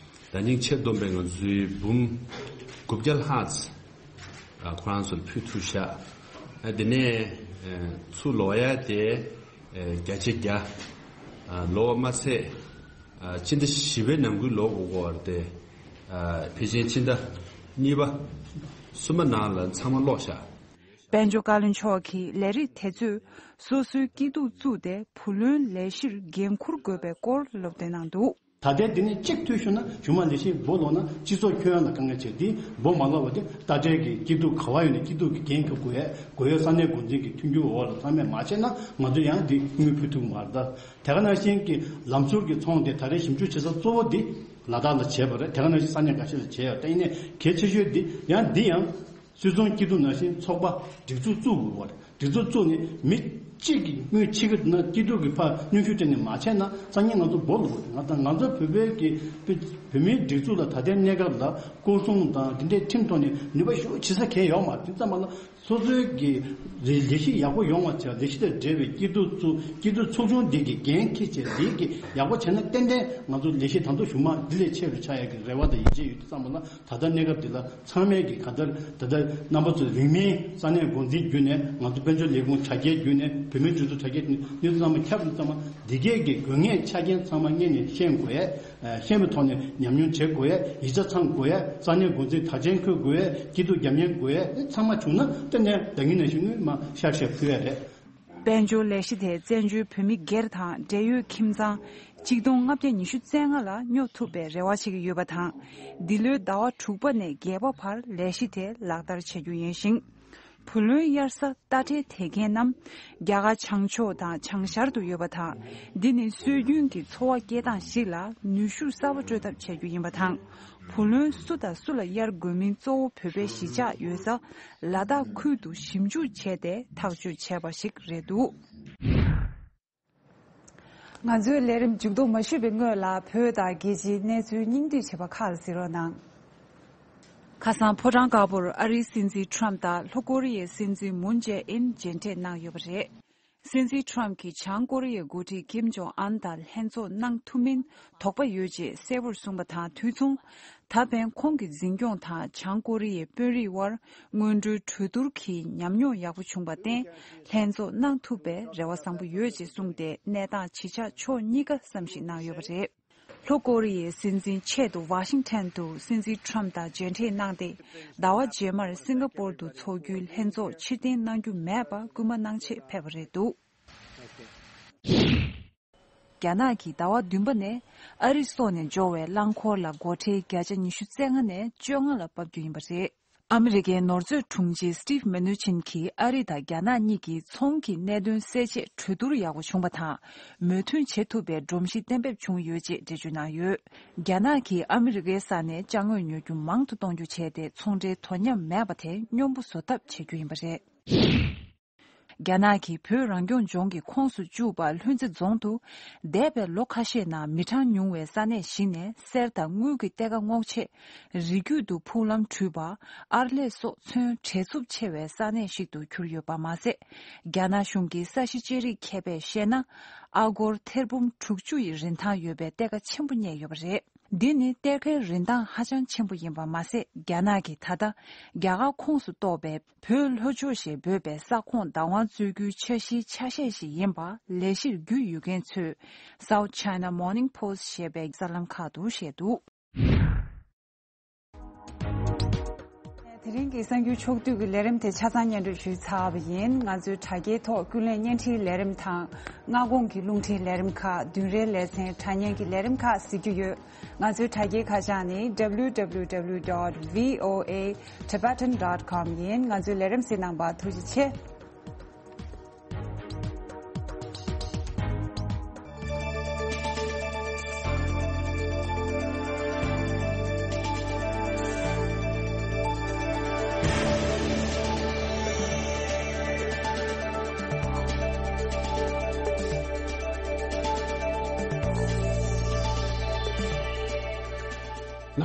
ད་ནིང་ཆེད་བསྡོམས་པའི་ང་ཚོའི་འབུམ་དགུ་བརྒྱ་ལྷག་ཙམ་ཨ་ཁོ་རང་ཚོར་ཕུལ་ཐུབ་ཤག་ཨ་དེ་ནས་ཨ་ཚུར་ལོག་ཡ་དེ་ཨ་བརྒྱ་ཆ་བརྒྱ་ཨ་ལོག་པ་མ་ཚད་ཨ་སྤྱི་ཟླ་བཞི་པའི་ནང་ཁུལ་ལོག་དགོས་ཀྱི་ཡོད་རེད་དེ། ཨ་ཕལ་ཆེར་སྤྱི་ཟླ་གཉིས་པ་གསུམ་པ་ནང་ལ་ཚང་མ་ལོག་ཤག་དཔལ་འབྱོར་བཀའ་བློན་མཆོག་གིས་ལས་རིགས་དེ་ཚོས་སོ་སོའི་སྐྱིད་སྡུག་བཙུགས་ཏེ་བུ་ལོན་ལས་གཞིར་འགན་འཁུར་དགོས་པའི་སྐོར་སློབ་སྟོན་གནང་འདུག་ད་ལྟའི་འདི་ནས་གཅིག་འཐུས་ཤོར་ན་གཞུག་མ་ལས་གཞི་འབོ་ལོག་ན་སྤྱི་ཚོགས་ཁྱོན་ཡོངས་ལ་དཀའ་ངལ་ཆེ། འདི་འབོ་མ་ལོག་པ་དེ་ད་ལྟའི་གི་སྐྱིད་སྡུག་ག་བ་ཡོད་ནས་སྐྱིད་སྡུག་གི་འགན་འཁུར་དགོས་ཡ་དགོས་ཡོད། ས་གནས་འགོ་འཛིན་གྱི་མཐུན་འགྱུར་འོག་ལ་ཚང་མས་མ་བྱས་ན་ང་ཚོ་ཡང་འདི་དངུལ་ཕུལ་ཐུབ་མ་རེད། ད་དེ་ག་ནང་བཞིན་གྱི་ལམ་ཟུར་གྱི་ཚོང་དེ་ད་རེས་ཞིབ་འཇུག་བྱེད་ས་གཙོ་བོ་འདི་ལ་དྭགས་ལ་བྱས་པ་རེད། དེ་ག་ནང་བཞིན་ས་གནས་འགའ་ཤས་ལ་བྱས་ཡོད། ད་ཡིན་ནའི་གལ་ཆེ་ཤོས་འདི་ཡང་འདི་ཡང་། སུད་ཚོང་སྐྱིད་སྡུག་ནང་བཞིན་ཚོགས་པ་སྒྲིག་འཛུགས་བཙུགས་དགོས་པ་རེད། སྒྲིག་འཛུགས་བཙུགས་ནས་མི་གཅིག་གིས་དངུལ་ཕྱི་གི་ནང་སྐྱིད་སྡུག་གི་ཕར་གནོན་ཤུགས་སྤྲད་ནས་མ་བྱས་ན་སང་ཉིན་ང་ཚོ་འབོ་ལོག་རེད། ང་དང་ང་ཚོ་བོད་པའི་གི་བོད་མིའི་སྒྲིག་འཛུགས་ལ་ད་ལྟའི་གནས་སྐབས་ལ་སྐོར་སྲུང་དང་དེ་འདྲའི་ཁྲིམས་ཐོག་ནས་ནུས་པ་ཤུགས་ཆེ་ས་གང་ཡོད་མ་རེད། དེ་ཙམ་པ་ལ་སོ་སོའི་གི་ལས་ལས་གཞི་ཡག་པོ་ཡོང་བ་བྱས། ལས་གཞི་དང་འབྲེལ་བའི་སྐྱིད་སྡུག་ཚུ་སྐྱིད་སྡུག་ཚོགས་ཆུང་འདི་གི་འགན་འཁྱེར་བྱས་འདི་གི་ཡག་པོ་བྱས་ན་ཏན་ཏན་ང་ཚོ་ལས་གཞི་ད་དུང་གཞུག་མ་འདི་ལས་ཆེ་རུ་ཆགས་ཡག་གི་རེ་བ་དང་ཡིད་ཆེས་ཡོད། དེ་ཙམ་པ་ལ་ད་ལྟ་གནས་སྐབས་འདི་ལ་ཚང་མས་ཀྱི་ག་ལྟར་ད་ལྟ་རྣམ་པ་ཚོ་རིང་མིན་ས་གནས་འགོ་འཛིན་བརྒྱུད་ནས་ང་ཚོ་དཔལ་འབྱོར་ལས་ཁུངས་དྲ་རྒྱའི་བརྒྱུད་ནས་ བོད་མིའི་སྒྲིག་འཛུགས་དྲ་རྒྱའི་ནུས་ཚད་ཚང་མ་ཁྱབ་ཡོད་ཙང་མ་འདི་གས་ཀྱི་དགོས་ངེས་ཆ་རྐྱེན་ཚང་མ་སྔོན་ནས་ཤེས་དགོས་ཡས། ཤེས་པའི་ཐོག་ནས་ཉམས་མྱོང་བྱེད་དགོས་ཡས། ཡིག་ཆ་ཚང་དགོས་ཡས། ས་གནས་འགོ་འཛིན་དར་ཆེན་འཁོད་དགོས་ཡས། སྐྱིད་སྡུག་རྒྱབ་གཉེར་དགོས་ཡས། དེ་ཚང་མ་བྱུང་ན་དེ་ནས་ད་གིན་ནང་བཞིན་སྔོན་མ་ཤར་ཤར་ཕུལ་ཡས་རེད། དཔལ་འབྱོར་ལས་གཞི་དེ་བཙན་བྱོལ་བོད་མི་སྒེར་དང་འབྲེལ་ཡོད་ཁྱིམ་ཚང་གཅིག་སྟོང་ལྔ་བརྒྱ་ཉི་ཤུ་རྩ་ལྔ་ལ་སྨྱོ་ཐུབ་པའི་རེ་བ་བྱེད་ཀྱི་ཡོད་པ་དང་། འདི་ལོའི་ཟླ་བ་དྲུག་པ་ནས་བརྒྱད་པ་བར་ལས་གཞི་དེ་ལག་བསྟར་བྱ་རྒྱུ་ཡིན་ཞིང་། བུ་ལོན་གཡར་ས་ལྟ་ཁྲལ་དེ་མཁན་རྣམས་རྒྱ་གར་བྱང་ཕྱོགས་དང་བྱང་ཤར་དུ་ཡོད་པ་དང་། འདི་ནི་སྲོལ་རྒྱུན་གྱི་འཚོ་བ་སྐྱེལ་སྟངས་ཤིག་ལ་ནུས་ཤུགས་གསར་པ་སྤྲོད་ཐབས་བྱ་རྒྱུ་ཡིན་པ་དང་། བུ་ལོན་སུ་དང་སུ་ལ་གཡར་དགོས་མིན་གཙོ་བོ་བོད་པའི་གཞིས་ཆགས་ཡོད་ས་ལ་དྭགས་ཁུལ་དུ་ཞིབ་འཇུག་བྱས་ཏེ་ཐག་གཅོད་བྱས་པ་ཞིག་རེད་འདུག། ང་ཚོའི་ལས་རིམ་མཇུག་སྡོམ་མ་ཞུས་པའི་སྔོན་ལ་བོད་དང་རྒྱལ་སྤྱིའི་གནས་ཚུལ་སྙིང་བསྡུས་བྱས་པ་ཁག་གཟིགས་རོགས་གནང་། ཁ་སང་ཕོ་བྲང་དཀར་པོར་ཨ་རིའི་སྲིད་འཛིན་ཁྲོམ་དང་ལྷོ་ཀོ་རི་ཡའི་སྲིད་འཛིན་མུན་ཇེ་ཨིན་མཇལ་འཕྲད་གནང་ཡོད་པ་རེད། སྲིད་འཛིན་ཁྲོམ་གྱིས་བྱང་ཀོ་རི་ཡའི་འགོ་ཁྲིད་ཀིམ་ཇོང་ཨན་དང་ལྷན་ཚོགས་གནང་ཐུབ་མིན་དོགས་པ་ཡོད་ཅེས་གསལ་པོར་གསུངས་པ་དང་དུས་མཚུངས། ད་ཕན་ཁོང་གི་འཛིན་སྐྱོང་དང་བྱང་ཀོ་རི་ཡའི་དཔོན་རིགས་དབར་སྔོན་འགྲོའི་གྲོས་བསྡུར་གྱི་ཉམས་མྱོང་ཡག་པོ་བྱུང་བར་བརྟེན། ལྷན་ཚོགས་གནང་ཐུབ་པའི་རེ་བ་བཟང་པོ་ཡོད་ཅེས་གསུངས་ཏེ། གནས་སྟངས་ཇི་ཆགས་ཕྱོགས་གཉིས་ཀ་བསམ་གཞིག་གནང་ཡོད་པ་རེད། ལྷོ་ཀོ་རི་ཡའི་སྲིད་འཛིན་ཆེད་དུ་ཝ་ཤིང་ཊོན་དུ་སྲིད་འཛིན་ཁྲོམ་དང་མཇལ་འཕྲད་གནང་སྟེ། ཟླ་བ་རྗེས་མར་སིང་ག་པོར་དུ་འཚོགས་རྒྱུའི་ལྷན་ཚོགས་ཕྱིར་འཐེན་གནང་རྒྱུ་མེད་པ་སྐུལ་མ་གནང་ཆེད་ཕེབས་པ་རེད་འདུག། རྒྱ་ནག་གིས་ཟླ་བ་བདུན་པ་ནས་ཨ་རི་སོགས་ནས་འབྱོར་བའི་རླངས་འཁོར་ལ་སྒོ་ཁྲལ་བརྒྱ་ཆ་ཉི་ཤུ་རྩ་ལྔ་ནས་བཅོ་ལྔ་ལ་ཕབ་རྒྱུ་ཡིན་པ་རེད། ཨ་མི་རི་ཀའི་ནོར་མཛོད་དྲུང་ཆེ་སི་ཊིབ་མེ་ནུ་ཆིན་གྱིས་ཨ་རི་དང་རྒྱ་ནག་གཉིས་ཀྱིས་ཚོང་གི་གནད་དོན་སེལ་ཆེད་གྲོས་བསྡུར་ཡག་པོ་བྱུང་བ་དང་། མོས་མཐུན་བྱེད་ཐུབ་པའི་སྒྲོམ་གཞི་གཏན་འབེབས་བྱུང་ཡོད་ཅེས་འགྲེལ་བརྗོད་གནང་ཡོད། རྒྱ་ནག་གིས་ཨ་མི་རི་ཀའི་ས་ནས་ཅ་དངོས་ཉོ་རྒྱུ་མང་དུ་གཏོང་རྒྱུ་བྱས་ཏེ། ཚོང་འབྲེལ་དོ་མཉམ་མེད་པ་དེ་སྙོམས་པོ་བཟོ་ཐབས་བྱེད་རྒྱུ་ཡིན་པ་རེད། རྒྱ་ནག་གིས་བོད་རང་སྐྱོང་ལྗོངས་ཀྱི་ཁོངས་སུ་བཅུག་པ་ལྷུན་རྩེ་རྫོང་དུ། འདས་པའི་ལོ་ཁ་ཤས་ནང་མི་གྲངས་ཉུང་བའི་ས་གནས་ཤིག་ནས་གསེར་དང་དངུལ་གྱི་གཏེར་ཁ་སྔོག་ཆེད། རི་རྒྱུད་དུ་ཕུག་ལམ་བྲུས་པ། ཨར་ལས་སོགས་ཚོན་བྲེག་འཚུབ་ཆེ་བའི་ས་གནས་ཤིག་ཏུ་གྱུར་ཡོད་པ་མ་ཟད། རྒྱ་ནག་གཞུང་གི་ས་གཞི་ཅན་རིག་མཁས་པས་བཤད་ན། ཨ་སྒོར་ཐེར་འབུམ་དྲུག་ཅུ་ཡི་རིན་ཐང་ཡོད་པའི་གཏེར་ཁ་ཆེན་པོ་རྙེད་ཡོད་པ་རེད། འདི་ནི་གཏེར་ཁའི་རིན་ཐང་ཧ་ཅང་ཆེན་པོ་ཡིན་པ་མ་ཟད། རྒྱ་ནག་གིས་ད་ལྟ་རྒྱ་གར་ཁོངས་སུ་གཏོགས་པའི་བོད་ལྷོ་ཕྱོགས་ཞེས་འབོད་པའི་ས་ཁོངས་བདག་དབང་རྩོད་རྒྱུའི་འཆར་གཞིའི་ཆ་ཤས་ཤིག་ཡིན་པ་ལས་གཞིར་རྒྱུས་ཡོད་མཁན་ཚོས་South China Morning Post ཞེས་པའི་གསར་ལམ་ཁག་ཏུ་བཤད་འདུག། དེ་རིང་གི་གསར་འགྱུར་ཕྱོགས་བསྡུས་ཀྱི་ལས་རིམ་དེ་ཆ་ཚང་སྙན་སྒྲོན་ཞུས་ཚར་བ་ཡིན། ང་ཚོའི་དྲ་རྒྱའི་ཐོག་ཀུན་གླེང་བརྙན་འཕྲིན་ལས་རིམ་དང་། སྔ་དགོང་གི་རླུང་འཕྲིན་ལས་རིམ་ཁག་བདུན་རེའི་ལེ་ཚན་དྲ་བརྙན་གྱི་ལས་རིམ་ཁག་གཟིགས་རྒྱུ་ཡོད། ང་ཚོའི་དྲ་རྒྱའི་ཁ་བྱང་ནི་W W W dot V O A Tibetan dot com ཡིན། ང་ཚོའི་ལས་རིམ་གཟིགས་གནང་བར་ཐུགས་རྗེ་ཆེ།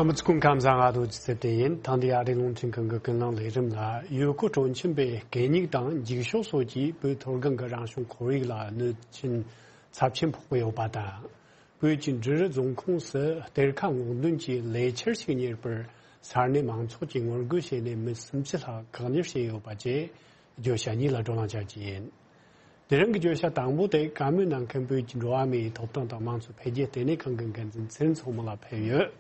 རྣམ་པ་ཚོ་སྐུ་ཁམས་བཟང་། ང་རྡོ་རྗེ་ཚེ་བརྟན་ཡིན། ཐེངས་འདིའི་ཨ་རིའི་རླུང་འཕྲིན་ཁང་གི་ཀུན་གླེང་ལས་རིམ་ལ། ཡུལ་སྐོར་སྤྲོ་འཆམ་པའི་གད་སྙིགས་དང་འགྱིག་ཤོག་སོགས་ཀྱིས་བོད་མཐོ་སྒང་གི་རང་བྱུང་ཁོར་ཡུག་ལ་གནོད་སྐྱོན་ཚབས་ཆེན་ཕོག་གི་ཡོད་པ་དང་། བོད་ཀྱི་འབྲི་རུ་རྫོང་ཁོངས་སུ་གཏེར་ཁ་སྔོག་འདོན་གྱི་ལས་འཆར་ཞིག་གཉེར་པར་ས་གནས་མང་ཚོགས་ཀྱིས་ངོ་རྒོལ་བྱས་ནས་མི་སུམ་ཅུ་ལྷག་བཀག་ཉར་བྱས་ཡོད་པ་བཅས་བརྗོད་བྱ་གཉིས་ལ་བགྲོ་གླེང་བྱ་རྒྱུ་ཡིན། དེ་རིང་གི་བརྗོད་བྱ་དང་པོ་དེ་བཀའ་མོལ་གནང་མཁན་བོད་ཀྱི་འགྲོ་བ་མིའི་ཐོབ་ཐང་དང་དམངས་གཙོ་འཕེལ་རྒྱས་ལྟེ་གནས་ཁང་གི་འགན་འཛིན་ཚེ་རིང་མཚོ་མོ་ལགས་ཕེབས་ཡོད།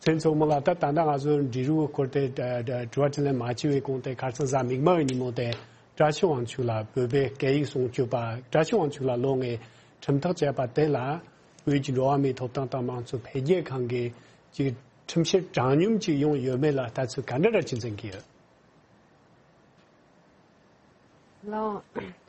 ཚེ་རིང་མཚོ་མོ་ལགས། ད་ད་ལྟ་ང་ཚོ་འབྲི་རུའི་སྐོར་དེ་དྲི་བ་དྲིས་ལན་མ་བྱས་པའི་གོང་དེ་ཁ་སང་གཟའ་མིག་དམར་གྱི་ཉིན་མོ་དེ་བཀྲ་ཤིས་དབང་ཕྱུག་ལགས་བོད་པའི་སྐད་ཡིག་སྲུང་སྐྱོབ་པ་བཀྲ་ཤིས་དབང་ཕྱུག་ལགས་ལོ་ལྔའི་ཁྲིམས་ཐག་བཅད་པ་དེ་ལ་བོད་ཀྱི་འགྲོ་བ་མིའི་ཐོབ་ཐང་དང་དམངས་གཙོ་འཕེལ་རྒྱས་ཁང་གིས་ཅིག་ཁྲིམས་བཤེར་དྲང་སྙོམས་ཅིག་ཡོང་ཡོད་མེད་ལ་ལྟ་ཚུལ་ག་འདྲ་འདྲ་ཅིག་འཛིན་གྱི་ཡོད། ལགས།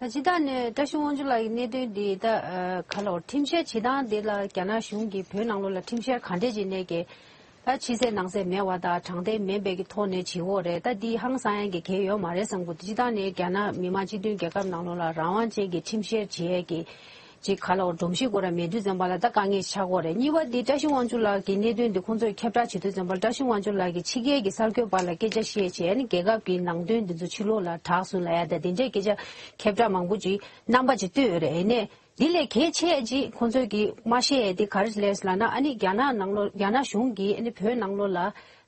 ད་སྤྱིར་བཏང་ནས་བཀྲ་ཤིས་དབང་ཕྱུག་ལགས་ཀྱི་གནད་དོན་འདི་ད་ཨ་ག་ལ་ཁྲིམས་བཤེར་བྱེད་སྟངས་འདི་ལ་རྒྱ་ནག་གཞུང་གིས་བོད་ནང་ལོགས་ལ་ཁྲིམས་བཤེར་ག་འདྲས་བྱས་ནས་ཀྱི་ད་ཕྱི་གསལ་ནང་གསལ་མེད་པ་དང་དྲང་བདེན་མིན་པའི་གི་ཐོག་ནས་བྱེད་ཀྱི་ཡོད་རེད། ད་འདི་ཧང་སང་ཡག་གི་གལ་ཡོད་མ་རེད་བསམ་གྱི་འདུག། སྤྱིར་བཏང་ནས་རྒྱ་ནག་མི་དམངས་སྤྱི་མཐུན་རྒྱལ་ཁབ་ནང་ལོགས་ལ་རང་དབང་ཅན་གྱི་ཁྲིམས་བཤེར་བྱེད་ཡག་གི་ཅིག་ག་ལ་སྒྲོམ་གཞི་ཁོ་རང་མེད་དུས་ཙམ་པ་ལ་ད་དཀའ་ངལ་ཆགས་ཀྱི་ཡོད་རེད། གཉིས་པ་འདི་བཀྲ་ཤིས་དབང་ཕྱུག་ལགས་ཀྱི་གནད་དོན་འདི་ཁོང་ཚོས་ཁྱབ་བསྒྲགས་བྱེད་དུས་ཙམ་པ་ལ་བཀྲ་ཤིས་དབང་ཕྱུག་ལགས་ཀྱིས་ཕྱི་རྒྱལ་གྱི་གསར་འགོད་པ་ལ་སྐད་ཆ་བཤད་བྱས་ནས་རྒྱལ་ཁབ་ཀྱི་ནང་དོན་འདི་ཚོ་ཕྱི་ལོགས་ལ་བསྒྲགས་སོང་ལབ་ཡ་ད་དེ་འདྲའི་སྐད་ཆ་ཁྱབ་བསྒྲགས་མང་པོ་ཅིག་རྣམ་པ་ཅིག་བཏོན་ཡོད་རེད། ཡིན་ནའི་འདི་ལས་གལ་ཆེ་ཅིག་ཁོང་ཚོས་ཀྱིས་མ་བཤད་ཡ་འདི་ག་རེ་རེད་ལབ་ན། ཨ་ནི་རྒྱ་ནག་ནང་ལོགས་རྒྱ་ནག་གཞུང་གིས་ཨ་ནི་བོད་ནང་ལོགས་ལ་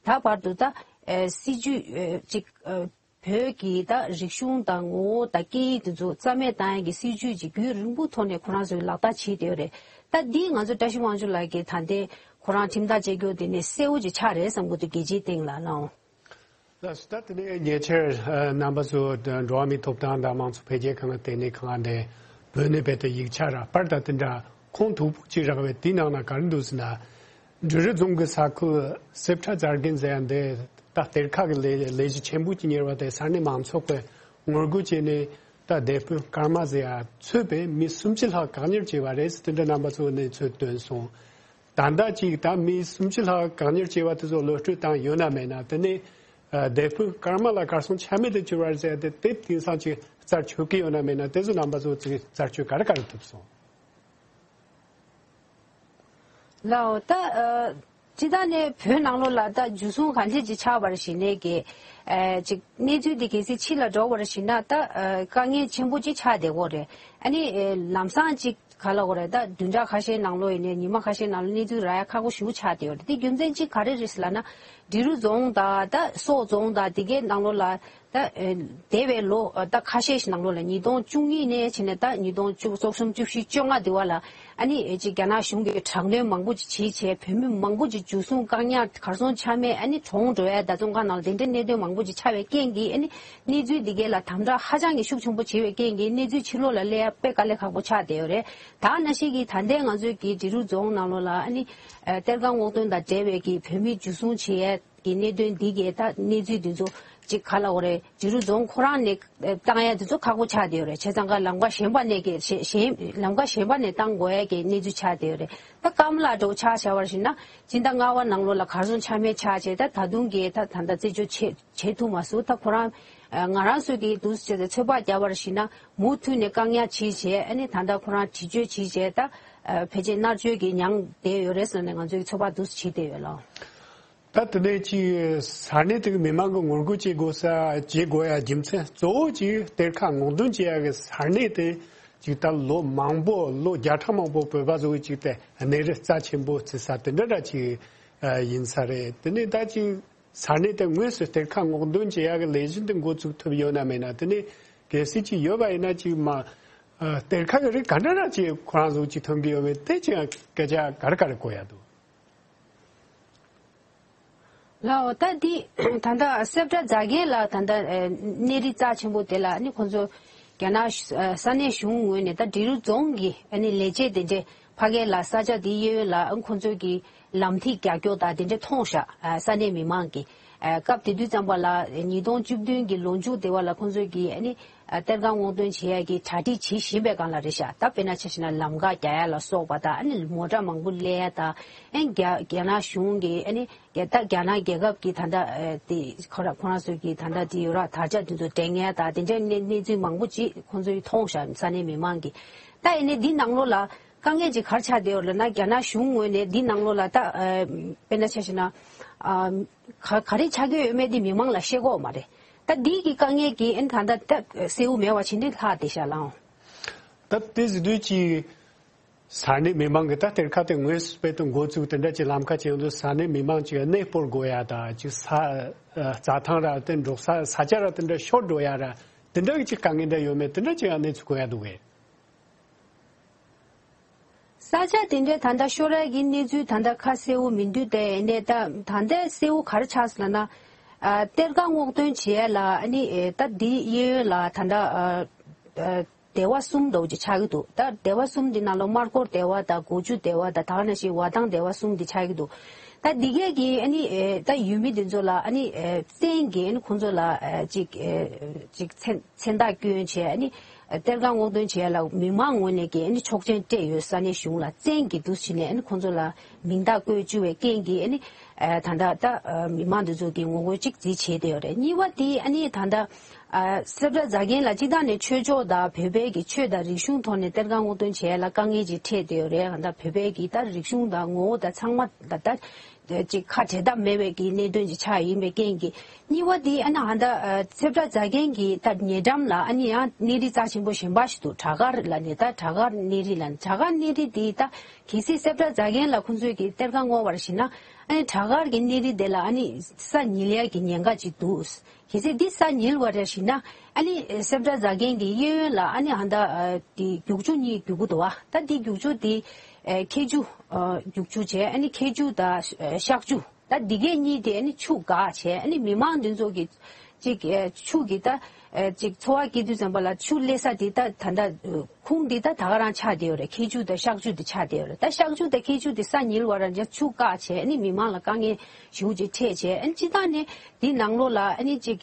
ད་བར་དུ་ད་ཨ་སྲིད་ཇུས་ཨ་ཅིག་ཨ། བོད་ཀྱི་ད་རིག་གཞུང་དང་ངོ་བོ་དང་སྐད་ཡིག་དེ་ཚོ་རྩ་མེད་བཏང་ཡག་གི་སྲིད་ཇུས་ཅིག་རྒྱུན་རིང་པོ་ཐོག་ནས་ཁོ་རང་ཚོས་ལག་བསྟར་བྱས་བསྡད་ཡོད་རེད། ད་འདི་ང་ཚོ་བཀྲ་ཤིས་དབང་ཕྱུག་ལགས་ཀྱིས་ད་ལྟའི་ཁོ་རང་ཁྲིམས་ཐག་བཅད་རྒྱུ་དེ་ནས་གསལ་བོ་ཅིག་ཆགས་རེད་བསམ་གྱི་འདུག་རྒྱལ་སྤྱིའི་སྟེང་ལ་ལའང་། ལགས་སོ། ད་དེ་ནས་ཉེ་ཆར་ཨ་རྣམ་པ་ཚོ་འགྲོ་བ་མིའི་ཐོབ་ཐང་དང་མང་གཙོ་འཕེལ་རྒྱས་ཁང་ལྟེ་གནས་ཁང་ནས་བོད་ནས་རྦད་དེ་ཡིག་ཆ་རག་པར་དང་དེ་འདྲ་ཁུངས་དག་པོ་ཅིག་རག་པས། དེའི་ནང་ན་ག་རེ་འདུག་ཟེར་ན། འབྲི་རུ་རྫོང་གི་ས་ཁུལ་སེ་བྲ་རྫ་རྒན་ཟེར་ཡ་འདི་ད་གཏེར་ཁ་གི་ལས་ལས་གཞི་ཆེན་པོ་ཅིག་གཉེར་བ་དེ་ས་གནས་མང་ཚོགས་ཀྱིས་ངོ་རྒོལ་བྱས་ནས་ད་དེད་དཔོན་ཀརྨ་ཟེར་ཡ་ཚུད་པའི་མི་སུམ་ཅུ་ལྷག་བཀག་ཉར་བྱས་པ་རེད་ཟེར་དེ་འདྲ་རྣམ་པ་ཚོ་གནས་ཚུལ་བཏོན་སོང་། ད་ལྟ་ཅིག་ད་མི་སུམ་ཅུ་ལྷག་བཀག་ཉར་བྱས་པ་དེ་ཚོ་གློད་བཀྲོལ་བཏང་ཡོད་ན་མེད་ན། དེ་ནས་ཨ་དེད་དཔོན་ཀརྨ་ལགས་གར་སོང་ཆ་མེད་དུ་གྱུར་བ་རེད་ཟེར་ཏེ་དེ་དེང་སང་ཅིག་རྩད་ཆོད་ཀྱི་ཡོད་ན་མེད་ན། དེ་ཚོ་རྣམ་པ་ཚོ་ཅིག་རྩད་ཆོད་ག་རེ་ག་རེ་ཐུབ་སོང་། ལའོ་ད་ཨ་སྤྱིར་བཏང་ནས་བོད་ནང་ལོགས་ལ་ད་འཇུ་བཟུང་གང་ཅི་ཅིག་ཆགས་པར་ཞིག་ནས་ཀྱི་ཨ་ཅིག་གནས་ཚུལ་དེ་གལ་སྲིད་ཕྱི་ལ་འགྲོ་བར་ཞིག་ན་ད་ཨ་དཀའ་ངལ་ཆེན་པོ་ཅིག་ཆགས་བསྡད་ཀྱི་ཡོད་རེད། ཨ་ནི་ཨ་ལམ་སང་ཅིག་ག་ལ་འོ་རེད། ད་བདུན་ཕྲག་ཁ་ཤས་ནང་ལོགས་ཡིན་ནའི་ཉི་མ་ཁ་ཤས་ནང་ལོགས་གནས་ཚུལ་རག་ཡ་ཁག་པོ་ཞེ་པོ་ཆགས་བསྡད་ཡོད་རེད། དེ་རྒྱུ་མཚན་གཅིག་ག་རེ་རེད་ཟེར་ལབ་ན། འབྲི་རུ་རྫོང་དང་ད་སོག་རྫོང་དང་དེ་གའི་ནང་ལོགས་ལ་ད་ཨེ་འདས་པའི་ལོ་ཨ་ད་ཁ་ཤས་ཤིག་ནང་ལོགས་ལ་ཉིས་སྟོང་བཅུ་གཉིས་ནས་བྱས་ནས་ད་ཉིས་སྟོང་བཅུ་བཅུ་གསུམ་བཅུ་བཞི་བཅོ་ལྔ་དེ་བ་ལ་ཨ་ནི་ཨེ་ཅིག་རྒྱ་ནག་གཞུང་གིས་དྲག་གནོན་མང་པོ་ཅིག་བྱས་བྱས་བོད་མི་མང་པོ་ཅིག་འཇུ་བཟུང་བཀག་ཉར་གར་སོང་ཆ་མེད་ཨ་ནི་གྲོངས་འགྲོ་ཡ་ད་བཙོན་ཁང་ནང་ལ་དེ་འདྲའི་གནད་དོན་མང་པོ་ཅིག་ཆགས་པའི་རྐྱེན་གྱིས་ཨ་ནི། གནས་ཚུལ་འདི་གའི་ལ་དམ་དྲག་ཧ་ཅང་གི་ཤུགས་ཆེན་པོ་བྱེད་པའི་རྐྱེན་གྱིས་གནས་ཚུལ་ཕྱི་ལོགས་ལ་སླེབས་ཡ་དཔེ་དཀའ་ལས་ཁག་པོ་ཆགས་བསྡད་ཡོད་རེད། ད་ནང་བཞིན་གྱི་ད་ལྟའི་ང་ཚོའི་གི་འབྲི་རུ་རྫོང་ནང་ལོགས་ལ་ཨ་ནི་ཨ་གཏེར་ཁ་སྔོག་འདོན་དང་འབྲེལ་བའི་གི་བོད་མི་འཇུ་བཟུང་བྱེད་ཡ་གི་གནད་དོན་འདི་གའི་ད་གནས་ཚུལ་འདི་ཚོ་ཅིག་ག་ལ་འོ་རེད། འབྲི་རུ་རྫོང་ཁོ་རང་ནས་ཨ་བཏང་ཡ་འདི་ཚོ་ཁག་པོ་ཆགས་བསྡད་ཡོད་རེད། བྱས་ཙང་ཀ་ལམ་ཁ་གཞན་པ་ནས་གི་གཞན་གཞན་ལམ་ཁ་གཞན་པ་ནས་བཏང་དགོས་ཡ་གི་གནས་ཚུལ་ཆགས་བསྡད་ཡོད་རེད། ད་ཀརྨ་ལགས་འདྲ་བོ་ཆ་བཞག་པར་བཞིན་ན་སྤྱི་ཟླ་ལྔ་པ་ནང་ལོགས་ལ་གར་སོང་ཆ་མེད་ཆགས་བྱས་ད་ད་དུང་གི་ད་ད་ལྟ་རྩད་གཅོད་བྱེད་བྱེད་ཐུབ་མ་སོང་། ད་ཁོ་རང་ཨ་ང་རང་ཚོས་ཀྱི་འདུག་སེ་བྱས་ཏེ་ཚོད་དཔག་བརྒྱབ་པར་བྱས་ན་མུ་མཐུད་ནས་བཀག་ཉར་བྱས་བྱས་ཨ་ནི་ད་ལྟ་ཁོ་རང་འདྲི་གཅོད་བྱས་བྱས་ད་ཨ་ཕལ་ཆེར་མནར་གཅོད་ཀྱི་མྱངས་བསྡད་ཡོད་རེད་ཟེར་ནས་ང་ཚོས་ཀྱི་ཚོད་དཔག་འདུག་སེ་བྱས་བསྡད་ཡོད་ལགས། ད་དེ་ནས་ཅིག་ས་གནས་དེ་གི་མི་མང་གི་ངོ་རྒོལ་བྱེད་དགོས་ས་བྱེད་དགོས་ཡ་རྒྱུ་མཚན་གཙོ་བོ་ཅིག་གཏེར་ཁ་སྔོག་འདོན་བྱེད་ཡ་གི་ས་གནས་དེ་ཅིག་ད་ལོ་མང་པོ་ལོ་བརྒྱ་ཕྲག་མང་པོ་བོད་པ་ཚོ་གི་ཅིག་དེ་གནས་རི་རྩ་ཆེན་པོ་བརྩི་ས་དེ་འདྲ་འདྲ་ཅིག་ཨ་ཡིན་ས་རེད། དེ་ནས་ད་ཅིག་ས་གནས་དེ་དངོས་སུ་གཏེར་ཁ་སྔོག་འདོན་བྱེད་ཡག་གི་ལས་གཞི་འདི་འགོ་བཙུགས་ཐུབ་ཡོད་ན་མེད་ན། དེ་ནས་གལ་སྲིད་ཅིག་ཡོད་པ་ཡིན་ན་ཅིག་མ་ཨ་གཏེར་ཁ་གི་རིགས་ག་འདྲ་འདྲ་ཅིག་ཁོ་རང་ཚོ་ཅིག་ཐོན་གྱི་ཡོད་མེད་དེ་ཅིག་སྐད་ཆ་ག་རེ་ག་རེ་གོ་ཡ་འདུག་ལའོ་ད་འདི་ད་ལྟ་སེ་བྲ་རྫ་རྒན་ལགས་ད་ལྟ་ཨ་གནས་རི་རྩ་ཆེན་པོ་དེ་ལ་ནི་ཁོང་ཚོ་རྒྱ་ནག་ཨ་ས་གནས་གཞུང་ངོས་ནས་ད་འབྲི་རུ་རྫོང་གི་ཨ་ནི་ལས་བྱེད་དེ་འདྲས་ཕ་གི་ལ་ས་ཆ་དེ་གཡས་གཡོན་ལ་ཨ་ཁོང་ཚོས་ཀྱི་ལམ་ཐིག་རྒྱག་རྒྱུ་དང་དེ་འདྲས་མཐོང་ཤག་ཨ་ས་གནས་མི་མང་གིས། ཨ་སྐབས་དེ་དུས་ཙམ་པ་ལ་ཉིས་སྟོང་བཅུ་བདུན་གྱི་ལོ་མཇུག་དེ་བ་ལ་ཁོང་ཚོས་ཀྱིས་ཨ་ནི་ཨ་གཏེར་ཁ་སྔོག་འདོན་བྱེད་ཡ་གི་གྲ་སྒྲིག་བྱེད་བཞིན་པའི་སྒང་ལ་རེད་ཤག་ད་དཔེར་ན་ཆ་བཞག་ན་ལམ་ཁ་རྒྱག་ཡ་ལ་སོགས་པ་དང་ཨ་ནི་མོ་ཊ་མང་པོ་སླེབས་ཡ་དང་ཨ་ནི་རྒྱ་རྒྱ་ནག་གཞུང་གིས་ཨ་ནི་རྒྱ་ད་རྒྱ་ནག་རྒྱལ་ཁབ་ཀྱི་ད་ལྟ་ཨ་དེ་ཁོ་ར་ཁོ་རང་ཚོས་ཀྱི་ད་ལྟ་དེ་ཡོད་ར་དར་ཆ་དེ་ཚོ་སྒྲེང་ཡ་དང་དེ་འདྲའི་གནས་གནས་ཚུལ་མང་པོ་ཅིག་ཁོང་ཚོས་མཐོང་ཤག་ས་གནས་མི་མང་གིས། ད་ཡིན་ནའི་འདི་ནང་ལོགས་ལ་དཀའ་ངལ་ཅིག་ག་རེ་ཆགས་བསྡད་ཡོད་ལབ་ན་རྒྱ་ནག་གཞུང་ངོས་ནས་འདི་ནང་ལོགས་ལ་ད་ཨ་དཔེར་ན་ཆ་བཞག་ན་ཨ་ག་ག་རེ་ཆགས་ཀྱི་ཡོད་མེད་འདི་མི་མང་ལ་བཤད་ཀྱི་ཡོད་མ་རེད། ད་འདི་གི་དཀའ་ངལ་གྱིས་ཨ་ནི་ད་ལྟ་ད་གསལ་བོ་མེད་པ་བྱས་ནས་ལྷག་བསྡད་ཤག་ལགས། ད་དེ་ཟེར་དུས་ཀྱི་ས་གནས་མི་མང་གིས་ད་གཏེར་ཁ་དེ་དངོས་སུ་དཔེ་དེ་འགོ་བཙུགས་དེ་འདྲ་ཅིག་ལམ་ཁ་ཅིག་ཡོང་དུས་ས་གནས་མི་མང་ཅིག་གནས་སྤོར་དགོས་ཡ་དང་ཅིག་ས་ཨ་རྩྭ་ཐང་ར་དེ་འབྲོག་ས་ས་ཆ་ར་དེ་འདྲ་ཤོར་འགྲོ་ཡ་ར་དེ་འདྲ་གི་ཅིག་དཀའ་ངལ་འདྲ་ཡོད་མེད་དེ་འདྲ་ཅིག་གནས་ཚུལ་གོ་ཡ་འདུག་གས། ས་ཆ་དེ་འདྲའི་ད་ལྟ་ཤོར་ཡ་གི་གནས་ཚུལ་ད་ལྟ་ཁ་གསལ་བོ་མི་འདུག་སྟེ་ནས་ད་ད་ལྟའི་གསལ་བོ་ག་རེ་ཆགས་སོང་ལབ་ན། ཨ་གཏེར་ཁ་སྔོག་འདོན་བྱེད་ཡ་ལ་ཨ་ནི་ཨེ་ད་འདི་གཡས་གཡོན་ལ་ད་ལྟ་ཨ་ཨ་སྡེ་བ་གསུམ་འདྲ་བོ་ཅིག་ཆགས་ཀྱི་འདུག་ད་སྡེ་བ་གསུམ་འདི་ནང་ལ་སྨར་ཁོར་སྡེ་བ་དང་སྒོ་ཆུ་སྡེ་བ་དང་ད་ག་ནང་བཞིན་བ་ཐང་སྡེ་བ་གསུམ་འདི་ཆགས་ཀྱི་འདུག་ད་འདི་གས་ཀྱི་ཨ་ནི་ཨེ་ད་ཡུལ་མི་འདི་ཚོ་ལ་ཨ་ནི་ཨེ་བཙན་གྱིས་ཨ་ནི་ཁོང་ཚོ་ལ་ཨེ་ཅིག་ཨེ་ཅིག་མཚན་མཚན་རྟགས་བསྐྱོན་བྱས་ཨ་ནི་གཏེར་ཁ་སྔོག་འདོན་བྱས་ལ་མི་མང་ངོས་ནས་ཀྱི་ཨ་ནི་ཆོག་མཆན་སྤྲད་ཡོད། ས་གནས་གཞུང་ལ་བཙན་གྱིས་འདུག་བྱས་ནས་ཨ་ནི་ཁོང་ཚོ་ལ་མིང་རྟགས་བཀོད་བཅུག་པའི་རྐྱེན་གྱིས་ཨ་ནི་ཨ་ད་ལྟ་ད་ཨ་མི་མང་འདི་ཚོ་གི་ངོ་རྒོལ་གཅིག་འཛིན་བྱས་བསྡད་ཡོད་རེད། གཉིས་པ་དེ་ཨ་ནི་ད་ལྟ་ཨ་སེ་བྲ་རྫ་རྒན་ལ་སྤྱི་བཏང་ནས་ཆོས་ཕྱོགས་དང་བོད་པའི་གི་ཆོས་དང་རིག་གཞུང་ཐོག་ནས་གཏེར་ཁ་སྔོག་འདོན་བྱས་ལ་དཀའ་ངལ་ཅིག་འཕྲད་བསྡད་ཡོད་རེད། ད་ལྟ་བོད་པའི་གི་ད་རིག་གཞུང་དང་ངོ་བོ་དང་ཚང་མ་ད་ལྟ་ཅིག་ཁ་བྲལ་ཐབས་མེད་པའི་གི་གནད་དོན་ཅིག་ཆགས་ཡིན་པའི་རྐྱེན་གྱིས། གཉིས་པ་དེ་ཨ་ནི་ཨ་ད་ཨ་སེ་བྲ་རྫ་རྒན་གྱི་ད་ཉེ་འགྲམ་ལ་ཨ་ནི་ཡང་གནས་རི་རྩ་ཆེན་པོ་གཞན་པ་ཞིག་འདུག་བྲག་དཀར་ལ་ནི་ད་བྲག་དཀར་གནས་རི་ལ་ནི་བྲག་དཀར་གནས་རི་དེ་ད་གལ་སྲིད་སེ་བྲ་རྫ་རྒན་ལ་ཁོང་ཚོས་ཀྱི་གཏེར་ཁ་སྔོག་པར་བྱེད་ན་ ཨ་ནི་བྲག་དཀར་གྱི་གནས་རི་དེ་ལ་ཨ་ནི་ས་ཉིལ་ཡ་གི་ཉེན་ཁ་ཅིག་འདུག་གལ་སྲིད་འདི་ས་ཉིལ་བ་རེད་ཞེ་ན། ཨ་ནི་སེམས་ཁྲལ་ཟ་མཁན་གྱི་གཡས་གཡོན་ལ་ཨ་ནི་ཧ་ད་དེ་རྒྱུག་ཆུ་གཉིས་རྒྱུག་གི་འདུག་བ། ད་འདི་རྒྱུག་ཆུ་དེ་ཁྱེའུ་ཆུ་རྒྱུག་ཆུ་བྱས། ཨ་ནི་ཁྱེའུ་ཆུ་དང་གཤག་ཆུ། ད་འདི་གས་གཉིས་དེ་ཨ་ནི་ཆུ་འགག་བྱས། ཨ་ནི་མི་མང་འདི་ཚོ་གི་ཅིག་ཆུ་གི་ད་ཅིག་འཚོ་བ་སྐྱེལ་དུས་ཙམ་པ་ལ་ཆུ་སླེབས་ས་དེ་ད་ད་ད་ཁུངས་འདི་ད་ད་ག་རང་ཆགས་བསྡད་ཡོད་རེད། ཁྱེའུ་ཆུ་དང་གཤག་ཆུ་དེ་ཆགས་བསྡད་ཡོད་རེད། ད་གཤག་ཆུ་དང་ཁྱེའུ་ཆུ་དེ་ས་ཉིལ་བ་རང་ཅག་ཆུ་བཀག་བྱས། ཨ་ནི་མི་མང་ལ་དཀའ་ངལ་ཞེ་པོ་ཅིག་འཕྲད་བྱས། ཨ་ནི་སྤྱིར་བཏང་ནས་འདི་ནང་ལོགས་ལ་ཨ་ནི་ཅིག་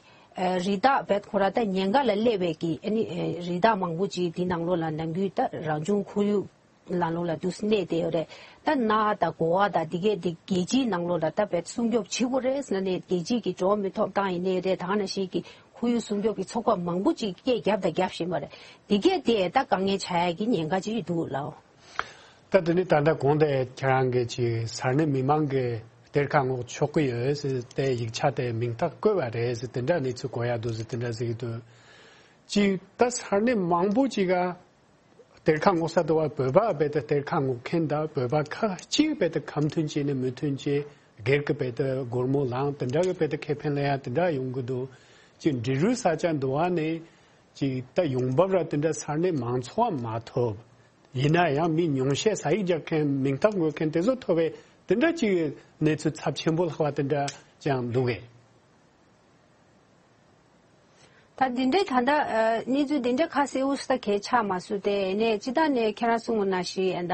རི་དྭགས་བེད་ཁོ་ར་ད་ཉེན་ཁ་ལ་སླེབས་པའི་གི་ཨ་ནི་རི་དྭགས་མང་པོ་ཅིག་འདི་ནང་ལོགས་ལ་ནམ་རྒྱུན་ད་རང་བྱུང་ཁོར་ཡུག་ནང་ལོགས་ལ་འདུག་གནས་བསྡད་ཡོད་རེད། ད་ནགས་དང་དགོ་བ་དང་འདི་གས་འདི་རྒྱལ་སྤྱིའི་ནང་ལོགས་ལ་ད་བེད་སྲུང་སྐྱོབ་བྱེད་དགོས་རེད་ཟེར་ནས་རྒྱལ་སྤྱིའི་གི་འགྲོ་བ་མིའི་ཐོབ་ཐང་ཡིན་ནའི་རེད། ད་ག་ནང་བཞིན་གི་ཁོར་ཡུག་སྲུང་སྐྱོབ་ཀྱི་ཚོགས་པ་མང་པོ་ཅིག་སྐད་བརྒྱབ་དང་རྒྱབ་བཞིན་པ་རེད། འདི་གས་དེ་ད་དཀའ་ངལ་ཆགས་ཡ་གི་ཉེན་ཁ་ཅིག་འདུག་ལགས། ད་དེ་ནི་ད་ལྟ་གོང་དེ་ཁྱེད་རང་གིས་ཅིག་ས་གནས་མི་མང་གི་གཏེར་ཁ་སྔོག་ཆོག་གི་ཡོད་ཟེར་ཏེ་ཡིག་ཆ་དེ་མིང་རྟགས་བཀོད་པ་རེད་ཟེར་དེ་འདྲ་གནས་ཚུལ་གོ་ཡ་འདུག་ཟེར་དེ་འདྲ་ཟེར་གི་འདུག་ཅིག་ད་ས་གནས་མང་པོ་ཅིག་ག་གཏེར་ཁ་སྔོག་ས་འདུག་བ། བོད་པ་རྦད་དེ་གཏེར་ཁ་སྔོག་མཁན་དང་བོད་པ་ཁ་ཅིག་རྦད་དེ་ཁ་མཐུན་བྱས་ནས་མོས་མཐུན་བྱས་སྒེར་གྱི་རྦད་དེ་སྒོར་མོ་ལངས་དེ་འདྲ་གི་རྦད་དེ་ཁེ་ཕན་ལེན་ཡ་དེ་འདྲ་ཡོང་གི་འདུག་ཅིག་འབྲི་རུའི་ས་ཆ་འདུག་བ་ནས་ཅིག་ད་ཡོང་འབབ་ར་དེ་འདྲ་ས་གནས་མང་ཚོགས་མ་ཐོབ། ཡིན་ན་ཡང་མི་ཉུང་ཤས་ས་ཡིག་རྒྱག་མཁན་མིང་རྟགས་འགོད་མཁན་དེ་ཚོ་ཐོབ་པའི་དེ་འདྲ་ཅིག་གནས་ཚུལ་ཚབས་ཆེན་པོ་ལྷག་པ་དེ་འདྲ་ཅང་འདུག་གས། ད་འདི་འདྲའི་ད་ལྟ་ཨ་གནས་ཚུལ་འདི་འདྲ་ཁ་གསལ་པོ་ས་གས་ཆགས་མ་སོང་སྟེ། ནས་སྤྱིར་བཏང་ནས་ཁྱེད་རང་གསུངས་པ་ནང་བཞིན་ཨ་ད་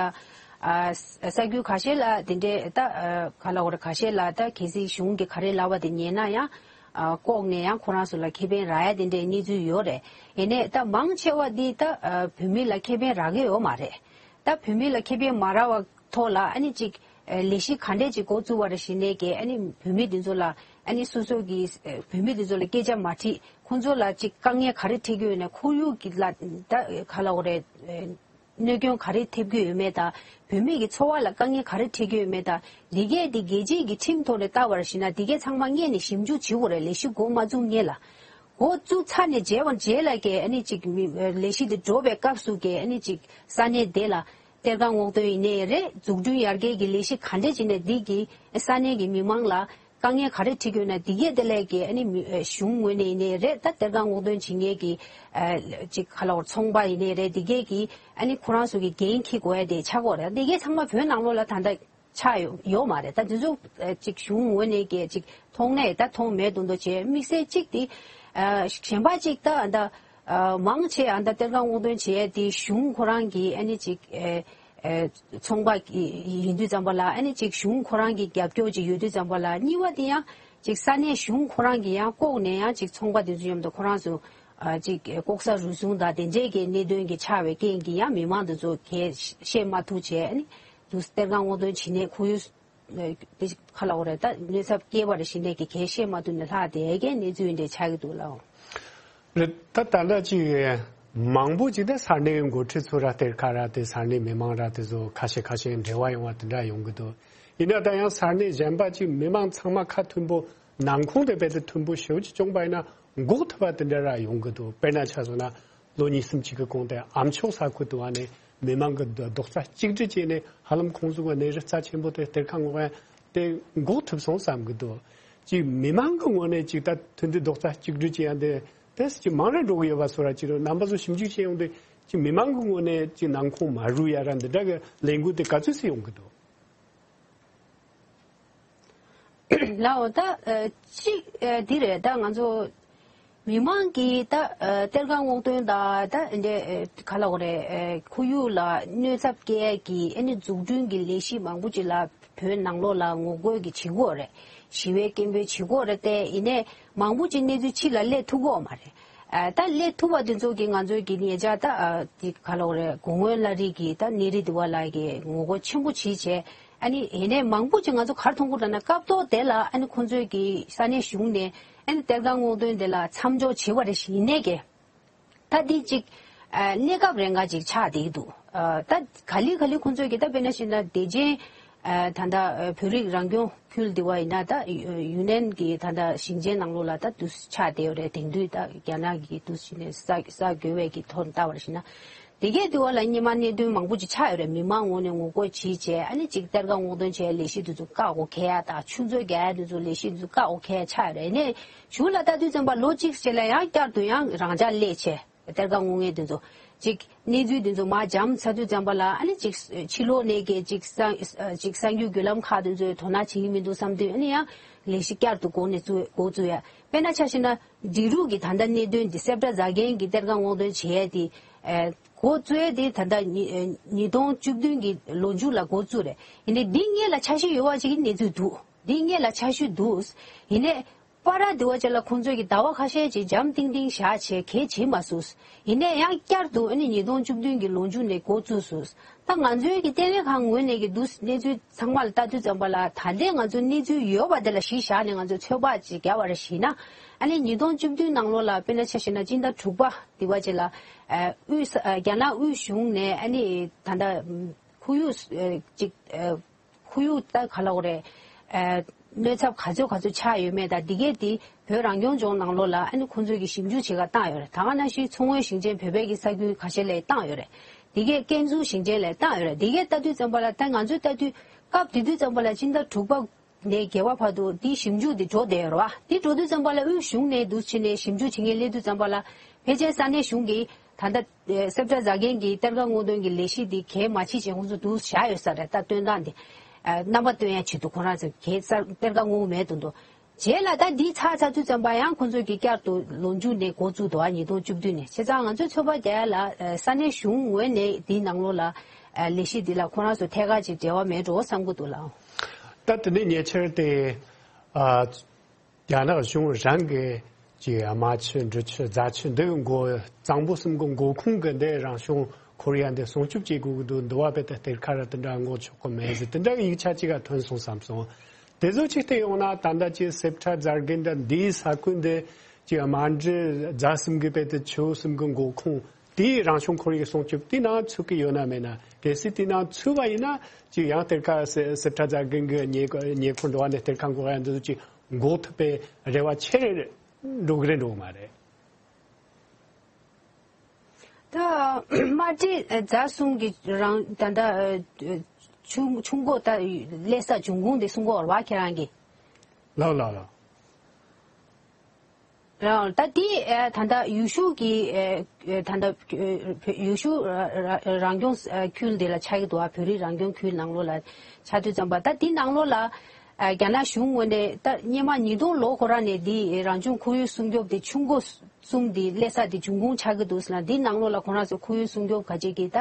ཨ་ས་ས་རྒྱུ་ཁ་ཤས་ལ་དེ་འདྲའི་ད་ཨ་ག་ལ་འོ་ར་ཁ་ཤས་ལ་ད་གལ་སྲིད་གཞུང་གི་ག་རེ་ལབ་པ་དེ་ཉན་ན་ཡང་ཨ་ལྐོག་ནས་ཡང་ཁོ་རང་ཚོ་ལ་ཁེ་ཕན་རག་ཡ་དེ་འདྲའི་གནས་ཚུལ་ཡོད་རེད། ཡིན་ནས་ད་མང་ཆེ་བ་འདི་ད་ཨ་བོད་མི་ལ་ཁེ་ཕན་རག་གི་ཡོད་མ་རེད། ད་བོད་མི་ལ་ཁེ་ཕན་མ་རག་པ་ཐོག་ལ་ཨ་ནི་ཅིག་ཨ་ལས་གཞི་ག་འདྲས་ཅིག་འགོ་བཙུགས་པ་རེད་ཞེ་ནས་ཀྱི་ཨ་ནི་བོད་མི་འདི་ཚོ་ལ་ཨ་ནི་སོ་སོ་གི་ཨ་བོད་མི་འདི་ཚོ་ལ་སྐད་ཆ་མ་དྲིས། ཁོང་ཚོ་ལ་ཅིག་དཀའ་ངལ་ག་རེ་འཕྲད་ཀྱི་ཡོད་ན་ཁོར་ཡུག་གི་ལ་ད་ག་ལ་འོ་རེད། ཨ་གནོད་སྐྱོན་ག་རེ་ཐེབས་ཀྱི་ཡོད་མེད་དང་། བོད་མི་གི་འཚོ་བ་ལ་དཀའ་ངལ་ག་རེ་འཕྲད་ཀྱི་ཡོད་མེད་དང་། འདི་གས་འདི་རྒྱལ་སྤྱིའི་གི་ཁྲིམས་ཐོག་ནས་བལྟ་བ་རེད་ཞེ་ན་འདི་གས་ཚང་མ་སྔོན་ནས་ཞིབ་འཇུག་བྱེད་དགོས་རེད། ལས་གཞི་འགོ་མ་བཙུགས་སྔོན་ལ། འགོ་བཙུགས་ཚར་ནས་རྗེས་བ་རྗེས་ལ་གས་ཨ་ནི་ཅིག་མི་ལས་གཞི་འདི་འགྲོ་བའི་སྐབས་སུ་གས་ཨ་ནི་ཅིག་ས་གནས་དེ་ལ་གཏེར་ཁ་སྔོག་འདོན་ཡིན་ནའི་རེད། འཛུགས་སྐྲུན་ཡར་རྒྱས་ཀྱི་ལས་གཞི་ག་འདྲས་བྱས་ནས་འདི་གི་ས་གནས་ཀྱི་མི་མང་ལ་དཀའ་ངལ་ག་རེ་འཕྲད་ཀྱི་ཡོད་ན་འདི་གས་དེ་ལས་གས་ཨ་ནི་མི་ཨ་གཞུང་ངོས་ནས་ཡིན་ནའི་རེད། ད་གཏེར་ཁ་སྔོག་འདོན་བྱེད་མཁན་གྱི་ཨ་ཅིག་ག་ལ་བར་ཚོང་པ་ཡིན་ནའི་རེད། འདི་གས་ཀྱི་ཨ་ནི་ཁོ་རང་ཚོ་གི་འགན་འཁྱེར་དགོས་ཡ་དེ་ཆགས་ཀྱི་ཡོད་རེད། འདི་གས་ཚང་མ་བོད་ནང་ལོགས་ལ་ད་ལྟ་ཆགས་ཡོད་ཡོད་མ་རེད། ད་དེ་ཚོ་ཨ་ཅིག་གཞུང་ངོས་ནས་ཀྱི་ཅིག་མཐོང་ནས་ད་མཐོང་མེད་མདོག་མདོག་བྱས། དམིགས་བསལ་གཅིག་དེ་ཨ་གཞན་པ་གཅིག་ད་ཨ་ད་ཨ་མང་ཆེ་ཨ་ད་གཏེར་ཁ་སྔོག་འདོན་བྱས་དེ་གཞུང་ཁོ་རང་གི་ཨ་ནི་ཅིག་ཨ་ཨ་ཚོང་པ་ཡིན་དུས་ཙམ་པ་ལ་ཨ་ནི་ཅིག་གཞུང་ཁོ་རང་གི་རྒྱབ་སྐྱོར་ཅིག་ཡོད་དུས་ཙམ་པ་ལ། གཉིས་པ་དེ་ཡང་ཅིག་ས་གནས་གཞུང་ཁོ་རང་གི་ཡང་ལྐོག་ནས་ཡང་ཅིག་ཚོང་པ་དེ་ཚོ་མཉམ་དུ་ཁོ་རང་ཚོ་ཨ་ཅིག་ལྐོག་ཟ་རུལ་སུངས་དང་དེ་འདྲའི་གི་གནད་དོན་གྱི་ཆགས་པའི་རྐྱེན་གྱིས་ཡང་མི་མང་དེ་ཚོ་གས་བཤད་མ་ཐུབ་བྱས་ཨ་ནི་དུ་གཏེར་ཁ་སྔོག་འདོན་བྱེད་ནས་ཁོར་ཡུག་དེ་ག་ལ་འོ་རེད། ད་གནོད་ཚབས་སྐྱེལ་བ་རེད་ཞེ་ནས་ཀྱི་གས་བཤད་མ་ཐུབ་ནས་ལྷག་བསྡད་ཀྱི་གནས་ཚུལ་འདྲ་ཆགས་ཀྱི་འདུག་ལགས། རེད། ད་ད་ལྟ་ཅིག་མང་པོ་ཅིག་ད་ས་གནས་འགོ་ཁྲིད་ཚོ་ར་གཏེར་ཁ་ར་དེ་ས་གནས་མི་མང་ར་དེ་ཚོ་ཁ་ཤས་ཁ་ཤས་འབྲེལ་བ་ཡོང་བ་དེ་འདྲ་ཡོང་གི་འདུག་ཡིན་ན་ད་ཡང་ས་གནས་གཞན་པ་ཅིག་མི་མང་ཚང་མ་ཁ་མཐུན་པོ་ནང་ཁོངས་དེ་རྦད་དེ་མཐུན་པོ་ཞེ་པོ་ཅིག་བྱུང་པ་ཡིན་ན་འགོག་ཐུབ་པ་དེ་འདྲ་ར་ཡོང་གི་འདུག་དཔེར་ན་ཆ་བཞག་ན་ལོ་གཉིས་གསུམ་ཅིག་གི་གོང་དེ་ཨ་མཆོག་ས་ཁུལ་དུ་བ་ནས་མི་མང་གི་རྡོག་རྩ་གཅིག་སྒྲིལ་བྱས་ནས་ཧ་ལམ་ཁོང་ཚོ་གི་གནས་རི་རྩ་ཆེན་པོ་དེ་གཏེར་ཁ་སྔོག་ཡ་དེ་འགོག་ཐུབ་སོང་བསམ་གི་འདུག་ཅིག་མི་མང་གི་ངོས་ནས་ཅིག་ད་མཐུན་སྒྲིལ་རྡོག་རྩ་གཅིག་སྒྲིལ་བྱེད་ཡ་དེ་དེ་ཅིག་མང་ར་འགྲོ་གི་ཡོད་པ་སོགས་ར་ཅིག་རྣམ་པ་ཚོ་ཞིབ་འཇུག་བྱེད་ཡོང་དུས་ཅིག་མི་མང་གི་ངོས་ནས་ཅིག་ནང་ཁོངས་མ་རུལ་ཡ་ར་འདི་འདྲ་གི་ལས་འགུལ་དེ་ག་ཚོད་སུ་ཡོང་གི་འདུག་ལའོ་ད་ཨ་གཅིག་ཨ་འདི་རེད། ད་ང་ཚོ་མི་མང་གིས་ད་ཨ་གཏེར་ཁ་སྔོག་འདོན་དང་ད་འདི་ཨ་ག་ལ་འོ་རེད། ཨ་ཁོར་ཡུག་ལ་གནོད་ཚབས་སྐྱེལ་ཡས་ཀྱི་ཨ་ནི་འཛུགས་སྐྲུན་གྱི་ལས་གཞི་མང་པོ་ཅིག་ལ་བོད་ནང་ལོགས་ལ་ངོ་རྒོལ་གྱི་བྱེད་སྒོ་རེད། ཞི་བའི་སྐད་འབོད་བྱེད་སྒོ་རེད། དེ་ཡིན་ནའི་མང་པོ་ཅིག་གནས་ཚུལ་ཕྱི་ལ་སླེབས་ཐུབ་ཀྱི་ཡོད་མ་རེད། ཨ་ད་སླེབས་ཐུབ་པ་དེ་ཚོ་གིས་ང་ཚོའི་གི་ཉེ་ཆར་ད་ཨ་དེ་ག་ལ་འོ་རེད། གོ་སྔོན་བླ་རི་གི་ད་གནས་རི་དེ་བ་ལ་གི་ངོ་རྒོལ་ཆེན་པོ་བྱེད་བྱས། ཨ་ནི་ཡིན་ནའི་མང་པོ་ཅིག་ང་ཚོ་ག་རེ་མཐོང་གི་འདུག་ན་སྐབས་ཐོག་དེ་ལ་ཨ་ནི་ཁོང་ཚོའི་གི་ས་གནས་གཞུང་ནས་ཨ་ནི་གཏེར་ཁ་སྔོག་འདོན་དེ་ལ་མཚམས་འཇོག་བྱེད་པ་རེད་ཞེ་ནས་ཀྱི། ད་འདི་ཅིག་ཨ་གནས་སྐབས་རེ་འགའ་ཅིག་ཆགས་བསྡད་ཀྱི་འདུག་ཨ་ད་ག་ལེ་ག་ལེ་ཁོང་ཚོའི་གི་ད་དཔེར་ན་བཤད་ན་བདེ་ཆེན་ཨ་ད་ལྟ་ཨ་བོད་རིགས་རང་སྐྱོང་ཁུལ་འདི་བ་ཡིན་ན་ད་ཡུ་ནན་གི་ད་ལྟ་ཞིང་ཆེན་ནང་ལོགས་ལ་ད་དུ་ཆགས་བསྡད་ཡོད་རེད། དེང་དུས་ད་རྒྱ་ནག་གི་དུ་ཞིག་ནས་ས་ས་འགོས་པའི་གི་ཐོག་ནས་ལྟ་བར་ཞིག་ན། དེ་གས་དུས་བ་ལ་སྔོན་མ་གནད་དོན་མང་པོ་ཅིག་ཆགས་ཡོད་རེད། མི་མང་ངོས་ནས་ངོ་རྒོལ་བྱས་བྱས། ཨ་ནི་ཅིག་གཏེར་ཁ་སྔོག་འདོན་བྱས་ལས་གཞི་དེ་ཚོ་བཀག་འགོག་འཁེལ་ཡ་དང་། ཆུ་མཛོད་རྒྱག་ཡ་དེ་ཚོ་ལས་གཞི་དེ་ཚོ་བཀག་འགོག་འཁེལ་ཡ་ཆགས་ཡོད་རེད། ཡིན་ནའི་གཞུག་ལ་ལྟ་དུས་ཙམ་པ་ལོ་གཅིག་རྗེས་ལ་ཡང་བསྐྱར་དུ་ཡང་རང་འཇགས་སླེབས་བྱས། གཏེར་ཁ་སྔོག་མཁན་དེ་ཚོ་ཅིག་གནས་ཚུལ་དེ་ཚོ་མར་འཇམ་ཚར་དུས་ཙམ་པ་ལ། ཨ་ནི་ཅིག་ཕྱི་ལོགས་ནས་ཀྱི་ཅིག་གསར་ཅིག་གསར་འགྱུར་བརྒྱུད་ལམ་ཁག་དེ་ཚོས་དོ་སྣང་བྱེད་ཀྱི་མི་འདུག་བསམ་དུས། ཨ་ནི་ཡང་ལས་གཞི་བསྐྱར་དུ་འགོ་ནས་བཙུགས། འགོ་བཙུགས་ཡ། དཔེར་ན་ཆ་བཞག་ན་འབྲི་རུ་གི་ད་ལྟ་གནད་དོན་འདི། གསེབ་ཁྲ་རྫ་མཁན་གྱི་གཏེར་ཁ་སྔོག་འདོན་བྱེད་ཡ་དེ། ཨེ། འགོ་བཙུགས་ཡ་དེ་ད་ལྟ་ཉི་ཨེ་ཉིས་སྟོང་བཅུ་བདུན་གྱི་ལོ་མཇུག་ལ་འགོ་བཙུགས་རེད། ཡིན་ནའི་འདི་སྔོན་ལ་འཆར་གཞི་ཡོད་པ་ཅིག་གི་གནས་ཚུལ་འདུག་འདི་སྔོན་ལ་འཆར་གཞི་འདུག་ཡིན་ནའི་པར་ར་དེ་བ་ཅིག་ལ་ཁོང་ཚོས་ཀྱི་ཟླ་བ་ཁ་ཤས་ཅིག་འཇམ་ཐིང་ཐིང་བཞག་བྱས་གང་ཡང་བྱེད་མ་སོང་། ཡིན་ནའི་ཡང་བསྐྱར་དུ་ཨ་ནི་ཉིས་སྟོང་བཅུ་བདུན་གྱི་ལོ་མཇུག་ནས་འགོ་བཙུགས་སོང་། ད་ང་ཚོའི་གི་ལྟེ་གནས་ཁང་ངོས་ནས་ཀྱི་འདུག་གནས་ཚུལ་ཚང་མ་ལ་ལྟ་དུས་ཙམ་པ་ལ། ད་ལྟའི་ང་ཚོ་གནས་ཚུལ་ཡོད་པ་དེ་ལ་གཞི་བཞག་ནས་ང་ཚོས་ཚོད་དཔག་ཅིག་བརྒྱབ་པ་རེད་བྱས་ན། ཨ་ནི་ཉིས་སྟོང་བཅུ་བདུན་ནང་ལོགས་ལ། དཔེར་ན་ཆ་བཞག་ན་སྤྱི་ཟླ་དྲུག་པ་དེ་བ་ཅིག་ལ། ཨ། དབུས་ས་ཨ། རྒྱ་ནག་དབུས་གཞུང་ནས་ཨ་ནི་ད་ལྟ་ཁོར་ཡུག་ཨ་ཅིག་ཨ། ཁོར་ཡུག་ད་ག་ལབ་དགོས་རེད། ཨ། གནོད་ཚབས་ག་ཚོད་ག་ཚོད་ཆགས་ཡོད་མེད་དང་། འདི་གས་དེ་བོད་རང་སྐྱོང་ལྗོངས་ནང་ལོགས་ལ་ཨ་ནི་ཁོང་ཚོས་ཀྱི་ཞིབ་འཇུག་བྱེད་གར་བཏང་ཡོད་རེད། ད་ག་ནང་བཞིན་མཚོ་སྔོན་ཞིང་ཆེན་བོད་པའི་གི་ས་ཁུལ་ཁ་ཤས་ལ་བཏང་ཡོད་རེད། འདི་གས་ཀན་སུའུ་ཞིང་ཆེན་ལ་བཏང་ཡོད་རེད། འདི་གས་ལྟ་དུས་ཙམ་པ་ལ། ད་ང་ཚོས་ལྟ་དུས་སྐབས་དེ་དུས་ཙམ་པ་ལ་སྤྱི་ཟླ་དྲུག་པ་ནས་བརྒྱད་པ་བར་དུ་འདི་ཞིབ་འཇུག་འདི་འགྲོ་བསྡད་ཡོད་རེད་བ། འདི་འགྲོ་དུས་ཙམ་པ་ལ་དབུས་གཞུང་ནས་འདུག་བྱས་ནས་ཞིབ་འཇུག་བྱེད་མཁན་སླེབས་དུས་ཙམ་པ་ལ། ཕལ་ཆེར་ས་གནས་གཞུང་གིས་ད་ལྟ་ཨེ། གསེབ་ཁྲ་རྫ་མཁན་གྱི་གཏེར་ཁ་སྔོག་འདོན་གྱི་ལས་གཞི་འདི་གང་ཡང་མ་བྱེད་བྱས་ཁོང་ཚོ་འདུག་བཞག་ཡོད་ས་རེད། ད་སྟོན་སྟངས་འདི། ཨ། རྣམ་པ་སྟོན་ཡ་ཆེད་དུ་ཁོ་རང་ཚོས་གང་ཡང་གཏེར་ཁ་སྔོག་མེད་དུ་འདུག་རྗེས་ལ་ད་འདི་ཚར་ཚར་དུས་ཙམ་པ་ཡང་ཁོང་ཚོས་ཀྱིས་བསྐྱར་དུ་ལོ་མཇུག་ནས་འགོ་བཙུགས་འདུག་ཨ། ཉིས་སྟོང་བཅུ་བདུན་ནས། བྱས་ཙང་ང་ཚོས་ཚོད་དཔག་རྒྱག་ཡ་ལ། ཨ། ས་གནས་གཞུང་ངོས་ནས་འདིའི་ནང་ལོགས་ལ། ཨ། ལས་གཞི་འདི་ལ་ཁོ་རང་ཚོ་ཐད་ཀར་ཅིག་འབྲེལ་བ་མེད་འགྲོ་བསམ་གྱི་འདུག་ལགས། ད་དེ་ནས་ཉེ་ཆར་དེ། ཨ། རྒྱ་ནག་གཞུང་རང་གི་ཅིག་རྨ་ཆུ། འབྲི་ཆུ། རྫ་ཆུ་འདི་གི་མགོ། གཙང་པོ་གསུམ་གི་མགོ་ཁུངས་གི་འདི་རང་བྱུང་ཁོར་ཡུག་འདི་སྲུང་སྐྱོབ་བྱེད་དགོས་ཀྱི་འདུག་འདི་བ་དཔེ་ད་གཏེར་ཁ་ར་དེ་འདྲ་སྔོག་ཆོག་གི་མེད་ཟེར། དེ་འདྲ་གི་ཡིག་ཆ་ཅིག་ག་ཐོན་སོང་བསམ་སོང་། དེ་ཚོ་ཅིག་བལྟས་ཡོང་ན། ད་ལྟ་ཅིག་གསེབ་ཁྲ་རྫ་མཁན་འདི་འདིའི་ས་ཁུལ་འདི་ཅིག་རྨ་འབྲི་རྫ་གསུམ་གི་དཔེ་དེ་ཆུ་གསུམ་གི་མགོ་ཁུངས། དེའི་རང་བྱུང་ཁོར་ཡུག་སྲུང་སྐྱོབ་དེའི་ནང་ཚུད་ཀྱི་ཡོད་ན་མེད་ན། གལ་སྲིད་དེའི་ནང་ཚུད་པ་ཡིན་ན། ཅིག་ཡང་གཏེར་ཁ་གསེ་གསེབ་ཁྲ་རྫ་མཁན་གྱི་ཉེ་ཉེ་འཁོར་འགྲོ་བ་ནས་གཏེར་ཁ་འགོག་ཡ་འདི་ཚོ་ཅིག་འགོག་ཐུབ་པའི་རེ་བ་ཆེ་རུ་འགྲོ་གི་རེད་འགྲོ་གི་མ་རེད། ད་རྨ་འབྲི་རྫ་གསུམ་གྱི་རང་ད་ལྟ་ཆུ་ཆུ་མགོ་ད་སླེབས་ས་འབྱུང་ཁུངས་དེ་གསུང་གི་ཡོད་རེད་བ་ཁྱེད་རང་གིས། ལགས་ལགས་ལགས། རང་ད་དེ་ཨེ་ད་ལྟ་ཡུལ་ཤུལ་གྱི་ཨེ་ཨེ་ད་ལྟ་ཨེ་ཡུལ་ཤུལ་ར་ར་རང་སྐྱོང་ཨ་ཁུལ་འདི་ལ་ཆགས་ཀྱི་འདུག་ཨ། བོད་རིགས་རང་སྐྱོང་ཁུལ་ནང་ལོགས་ལ་ཆགས་དུས་ཙམ་པ། ད་དེ་ནང་ལོགས་ལ་ཨ་རྒྱ་ནག་གཞུང་ངོས་ནས་ད་སྔོན་མ་ཉིས་སྟོང་ལོ་ཁོ་རང་ནས་འདི་རང་བྱུང་ཁོར་ཡུག་སྲུང་སྐྱོབ་དེ་ཆུ་མགོ་གསུམ་འདི་སླེབས་ས་དེ་འབྱུང་ཁུངས་ཆགས་ཀྱི་འདུག་ཟེར་ན། འདི་ནང་ལོགས་ལ་ཁོ་རང་ཚོ་ཁོར་ཡུག་སྲུང་སྐྱོབ་ག་ཅིག་གིས་ད་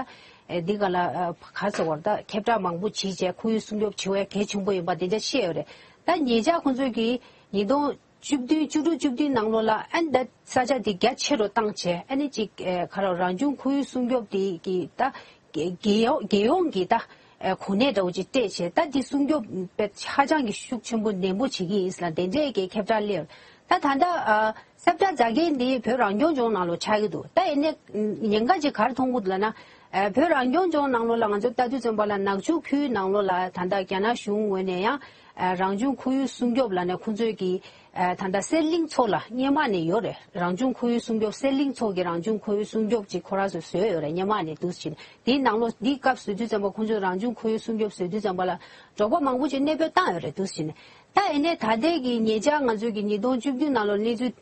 ཨེ་འདི་ག་ལ་ཨ་ག་ཟེར་བར་ད་ཁྱབ་བསྒྲགས་མང་པོ་བྱས་བྱས་ཁོར་ཡུག་སྲུང་སྐྱོབ་བྱེད་པ་གལ་ཆེན་པོ་ཡིན་པ་དེ་འདྲ་བཤད་ཡོད་རེད། ད་ཉེ་ཆར་ཁོང་ཚོས་ཀྱིས་ཉིས་སྟོང་བཅུ་བདུན། བཅུ་དྲུག་བཅུ་བདུན་ནང་ལོགས་ལ་ཨ་ནི་ད་ས་ཆ་དེ་རྒྱ་ཆེ་རུ་བཏང་བྱས། ཨ་ནི་ཅིག་ཨེ་ག་རེ་རང་བྱུང་ཁོར་ཡུག་སྲུང་སྐྱོབ་དེ་གི་ད་རྒྱལ་ཡོངས་རྒྱལ་ཡོངས་ཀྱི་ད་ཨེ་གོ་གནས་འདྲ་བོ་ཅིག་སྤྲད་བྱས། ད་དེ་སྲུང་སྐྱོབ་དཔེ་ཧ་ཅང་གི་ཤུགས་ཆེན་པོ་ནན་པོ་བྱེད་ཀྱི་ཡིན་ཟེར་ལ་དེ་འདྲས་ཀྱི་ཁྱབ་བསྒྲགས་སླེབས། ད་ད་ལྟ་ཨ་གསེབ་ཁྲ་རྫ་མཁན་འདི་བོད་རང་སྐྱོང་ལྗོངས་ནང་ལོགས་ཆགས་ཀྱི་འདུག་ད་ཡིན་ནའི་ཉེན་ཁ་ཅིག་ག་རེ་མཐོང་གི་འདུག་ལབ་ན། ཨ་བོད་རང་སྐྱོང་ལྗོངས་ནང་ལོགས་ལ་ང་ཚོ་ལྟ་དུས་ཙམ་པ་ལ་ནག་ཆུ་ཁུལ་ནང་ལོགས་ལ་ད་ལྟ་རྒྱ་ནག་གཞུང་ངོས་ནས་ཡང་ཨ་རང་བྱུང་ཁོར་ཡུག་སྲུང་སྐྱོབ་ལབ་ནས་ཁོང་ཚོས་ཀྱི་ཨ་ད་ལྟ་གསེར་གླིང་མཚོ་ལ་སྔོན་མ་ནས་ཡོད་རེད། རང་བྱུང་ཁོར་ཡུག་སྲུང་སྐྱོབ། གསེར་གླིང་མཚོ་གི་རང་བྱུང་ཁོར་ཡུག་སྲུང་སྐྱོབ་ཅིག་ཁོ་རང་ཚོས་བཟོས་ཡོད་རེད་སྔོན་མ་ནས་འདུག་ཕྱིན། དེའི་ནང་ལོགས་འདིའི་སྐབས་བཟོ་དུས་ཙམ་པ། ཁོང་ཚོས་རང་བྱུང་ཁོར་ཡུག་སྲུང་སྐྱོབ་བཟོ་དུས་ཙམ་པ་ལ་འབྲོག་པ་མང་པོ་ཅིག་གནས་སྤོས་བཏང་ཡོད་རེད་འདུག་ཕྱིན། ད་ཡིན་ནའི་ད་ལྟའི་གི་ཉེ་ཆར་ང་ཚོས་ཀྱི་ཉིས་སྟོང་བཅུ་བདུན་ནང་ལོགས་གནས་ཚུལ་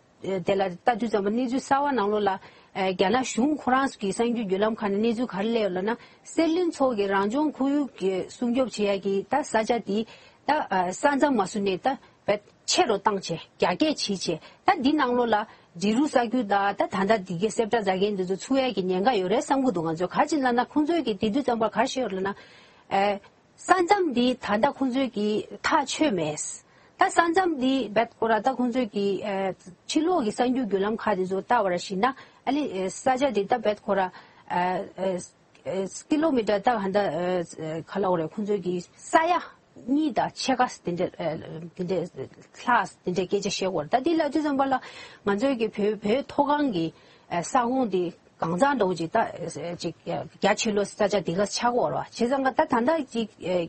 དེ་ལ་ལྟ་དུས་ཙམ་པ། གནས་ཚུལ་གསར་བ་ནང་ལོགས་ལ་ཨ་རྒྱ་ནག་གཞུང་ཁོ་རང་གི་གསར་འགྱུར་བརྒྱུད་ལམ་ཁག་ནས་གནས་ཚུལ་ག་རེ་སླེབས་ཡོད་ལབ་ན། གསེར་གླིང་མཚོ་གི་རང་བྱུང་ཁོར་ཡུག་གི་སྲུང་སྐྱོབ་བྱེད་ཡ་གི་ད་ས་ཆ་དེ་ད་ཨ་ས་མཚམས་མ་བཟོས་ནས་ད་བེད་ཆེ་རུ་བཏང་བྱས། རྒྱ་སྐྱེད་བྱས་བྱས། ད་འདི་ནང་ལོགས་ལ་འབྲི་རུ་ས་ཁུལ་དང་ད་ད་ལྟ་འདི་གའི་གསེབ་ཁྲ་རྫ་མཁན་འདི་ཚོ་ཚུད་ཡ་གི་ཉེན་ཁ་ཡོད་རེད་བསམ་གྱི་འདུག་ང་ཚོས། ག་ཅི་ལབ་ན་ཁོང་ཚོས་ཀྱི་དེ་དུས་ཙམ་པ་ག་རེ་བཤད་ཡོད་ལབ་ན། ཨ་ས་མཚམས་འདི་ད་ལྟ་ཁོང་ཚོས་ཀྱི་ཐག་ཆོད་མེད། ད་ས་མཚམས་འདི་བེད་ཁོ་ར་ད་ཁོང་ཚོས་ཀྱི་ཨ་ཕྱི་ལོགས་ཀྱི་གསར་འགྱུར་བརྒྱུད་ལམ་ཁག་དེ་ཚོ་ལྟ་བ་ར་ཞིག་ན། ཨ་ནི་ཨ་ས་ཆ་འདི་ད་བེད་ཁོ་ར་ཨ་ཨ་ཀི་ལོ་མི་ཊར་ད་ག་འདྲ་ཨ་ག་ལབ་དགོས་རེད། ཁོང་ཚོས་ཀྱི་ས་ཡ་གཉིས་དང་ཕྱེད་ཀ་དེ་འདྲ་ཨ་དེ་འདྲ་ལྷག་དེ་འདྲ་སྐད་ཆ་བཤད་དགོས་རེད། ད་འདི་ལབ་དུས་ཙམ་པ་ལ་ང་ཚོས་ཀྱི་བོད་བོད་མཐོ་སྒང་གི་ཨ་ས་ཁོངས་འདི་གང་ཚང་འདྲ་བོ་ཅིག་ད་ཅིག་རྒྱ་ཆེ་ལོ་ས་ཆ་འདི་ག་ཆགས་ཀྱི་ཡོད་རེད་བ། བྱས་ཙང་ཀ་ད་ད་ལྟ་ཅིག་ཨ་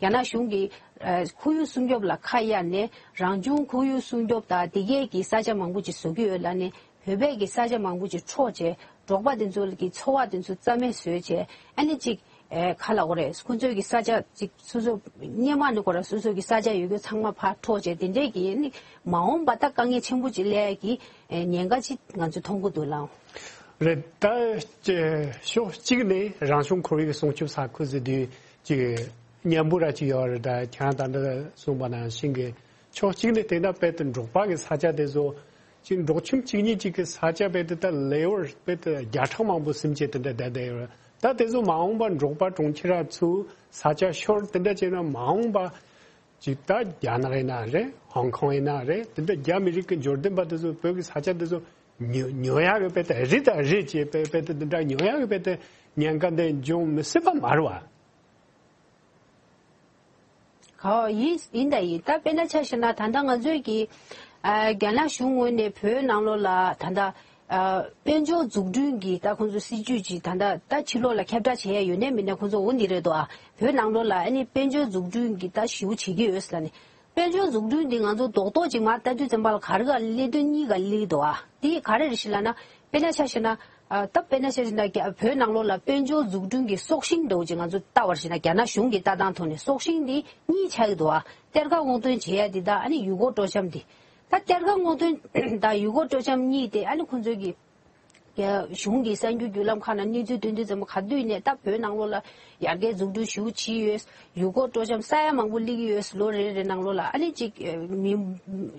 རྒྱ་ནག་གཞུང་གིས་ཨ་ཁོར་ཡུག་སྲུང་སྐྱོབ་ལ་ཁ་གཡར་ནས་རང་བྱུང་ཁོར་ཡུག་སྲུང་སྐྱོབ་དང་དེ་གས་ཀྱི་ས་ཆ་མང་པོ་ཅིག་བཟོ་གི་ཡོད་ལབ་ནས་ བོད་པའི་གི་ས་ཆ་མང་པོ་ཅིག་འཕྲོག་བྱས། འབྲོག་པ་དེ་ཚོ་གི་འཚོ་བ་དེ་ཚོ་རྩ་མེད་བཟོས་བྱས། ཨ་ནི་ཅིག་ཨེ་ག་ལབ་དགོས་རེད། ཁོ་ཚོའི་གི་ས་ཆ་ཅིག་སོ་སོ་སྔོན་མ་ནས་ཁོ་རང་སོ་སོ་གི་ས་ཆ་ཡོད་རྒྱུ་ཚང་མ་ཕར་འཕྲོག་བྱས། དེ་འདྲའི་གི་ཨ་ནི་མ་འོངས་པ་ད་དཀའ་ངལ་ཆེན་པོ་ཅིག་སླེབས་ཡ་གི་ཨེ་ཉེན་ཁ་ཅིག་ང་ཚོས་མཐོང་གི་འདུག་ལགས། རེད། ད་ཅེ་ཕྱོགས་གཅིག་ནས་རང་བྱུང་ཁོར་ཡུག་སྲུང་སྐྱོབ་ས་ཁུལ་ཟེར་དུས་ཅིག་མཉམ་པོ་ར་ཅིག་ཡོད་རེད། ད་ཁྱེད་རང་ད་ལྟ་གསུངས་པ་ནང་བཞིན་གི་ཕྱོགས་གཅིག་ནས་བལྟས་ན་དཔེ་དེ་འབྲོག་པ་གི་ས་ཆ་དེ་ཚོ་ཅིག་འབྲོག་ཁྱིམ་གཅིག་གཉིས་གཅིག་གི་ས་ཆ་དཔེ་དེ་ད་ལེ་ཝར་དཔེ་དེ་བརྒྱ་ཕྲག་མང་པོ་ཟིན་བྱས་དེ་འདྲ་བསྡད་བསྡད་ཡོད་རེད། ད་དེ་ཚོ་མ་འོངས་པ་འབྲོག་པ་གྲོང་ཁྱེར་ར་ཚུགས། ས་ཆ་ཤོར། དེ་འདྲ་བྱས་ན་མ་འོངས་པ་ཅིག་ད་རྒྱ་ནག་ཡིན་ན་རེད། ཧོང་ཀོང་ཡིན་ན་རེད། དེ་འདྲ་རྒྱ་མི་རིགས་ཀྱི་འབྱོར་ལྡན་པ་དེ་ཚོ་བོད་ཀྱི་ས་ཆ་དེ་ཚོ་ཉོ་ཉོ་ཡག་གི་དཔེ་དེ་རི་དང་རི་བྱས་དཔེ་དཔེ་དེ་འདི་འདྲ་ཉོ་ཡག་གི་དཔེ་དེ་ཉེན་ཁ་འདི་འབྱུང་མི་སྲིད་པ་མ་རེད་བ། ག་ཡིན་ཡིན་ད་ཡིན། ད་དཔེར་ན་ཆ་བཞག་ན་ད་ལྟ་ང་ཚོས་ཀྱི་ཨ་རྒྱ་ནག་གཞུང་ངོས་ནས་བོད་ནང་ལོགས་ལ་ད་ལྟ་ཨ་དཔལ་འབྱོར་འཛུགས་སྐྲུན་གྱི་ད་ཁོང་ཚོ་སྲིད་ཇུས་ཀྱི་ད་ལྟ་ད་ཕྱི་ལོགས་ལ་ཁྱབ་བསྒྲགས་བྱེད་ཡ་ཡོད་ནའི་མིན་ནའི་ཁོང་ཚོ་འོ་འདི་རེད་དོ། ཨ་བོད་ནང་ལོགས་ལ་ཨ་ནི་དཔལ་འབྱོར་འཛུགས་སྐྲུན་གྱི་ད་ཞེ་པོ་བྱེད་ཀྱི་ཡོད་ཟེར་ལ་ནི། དཔལ་འབྱོར་འཛུགས་སྐྲུན་འདི་ང་ཚོ་རྡོག་རྡོག་ཅིག་མར་ལྟ་དུས་ཙམ་པ་ལ་ག་རེ་ག་སླེབས་དོན་གཉིས་ཀ་སླེབས་འདུག་ཨ། འདི་ག་རེ་རེད་ཞེ་ལབ་ན། དཔེར་ན་ཆ་བཞག་ན། ཨ་ད་དཔེར་ན་ཆ་བཞག་ན་རྒྱ་བོད་ནང་ལོགས་ལ་དཔལ་འབྱོར་འཛུགས་སྐྲུན་གྱི་སྲོག་ཤིང་འདྲ་བོ་ཅིག་ང་ཚོ་ལྟ་བར་བྱས་ན། རྒྱ་ནག་གཞུང་གི་ལྟ་སྟངས་ཐོག་ནས་སྲོག་ཤིང་འདི་གཉིས་ཆགས་ཀྱི་འདུག་ཨ། གཏེར་ཁ་སྔོག་འདོན་བྱེད་ཡ་འདི་དང་ཨ་ནི་ཡུལ་སྐོར་སྤྲོ་འཆམ་འདི། ད་གཏེར་ཁ་སྔོག་འདོན་དང་ཡུལ་སྐོར་སྤྲོ་འཆམ་གཉིས་དེ་ཨ་ནི་ཁོང་ཚོའི་གི་རྒྱ་གཞུང་གི་གསར་འགྱུར་བརྒྱུད་ལམ་ཁག་ནང་གནས་ཚུལ་ཐོན་དུས་ཙམ་པ་ག་དུས་ནས་ད་བོད་ནང་ལོགས་ལ་ཡར་རྒྱས་འཛུགས་སྐྲུན་ཞེ་པོ་བྱས་ཡོད། ཡུལ་སྐོར་སྤྲོ་འཆམ་ས་ཡ་མང་པོ་སླེབས་ཀྱི་ཡོད། ལོ་རེ་རེ་ནང་ལོགས་ལ་ཨ་ནི་ཅིག་ཨེ་མི་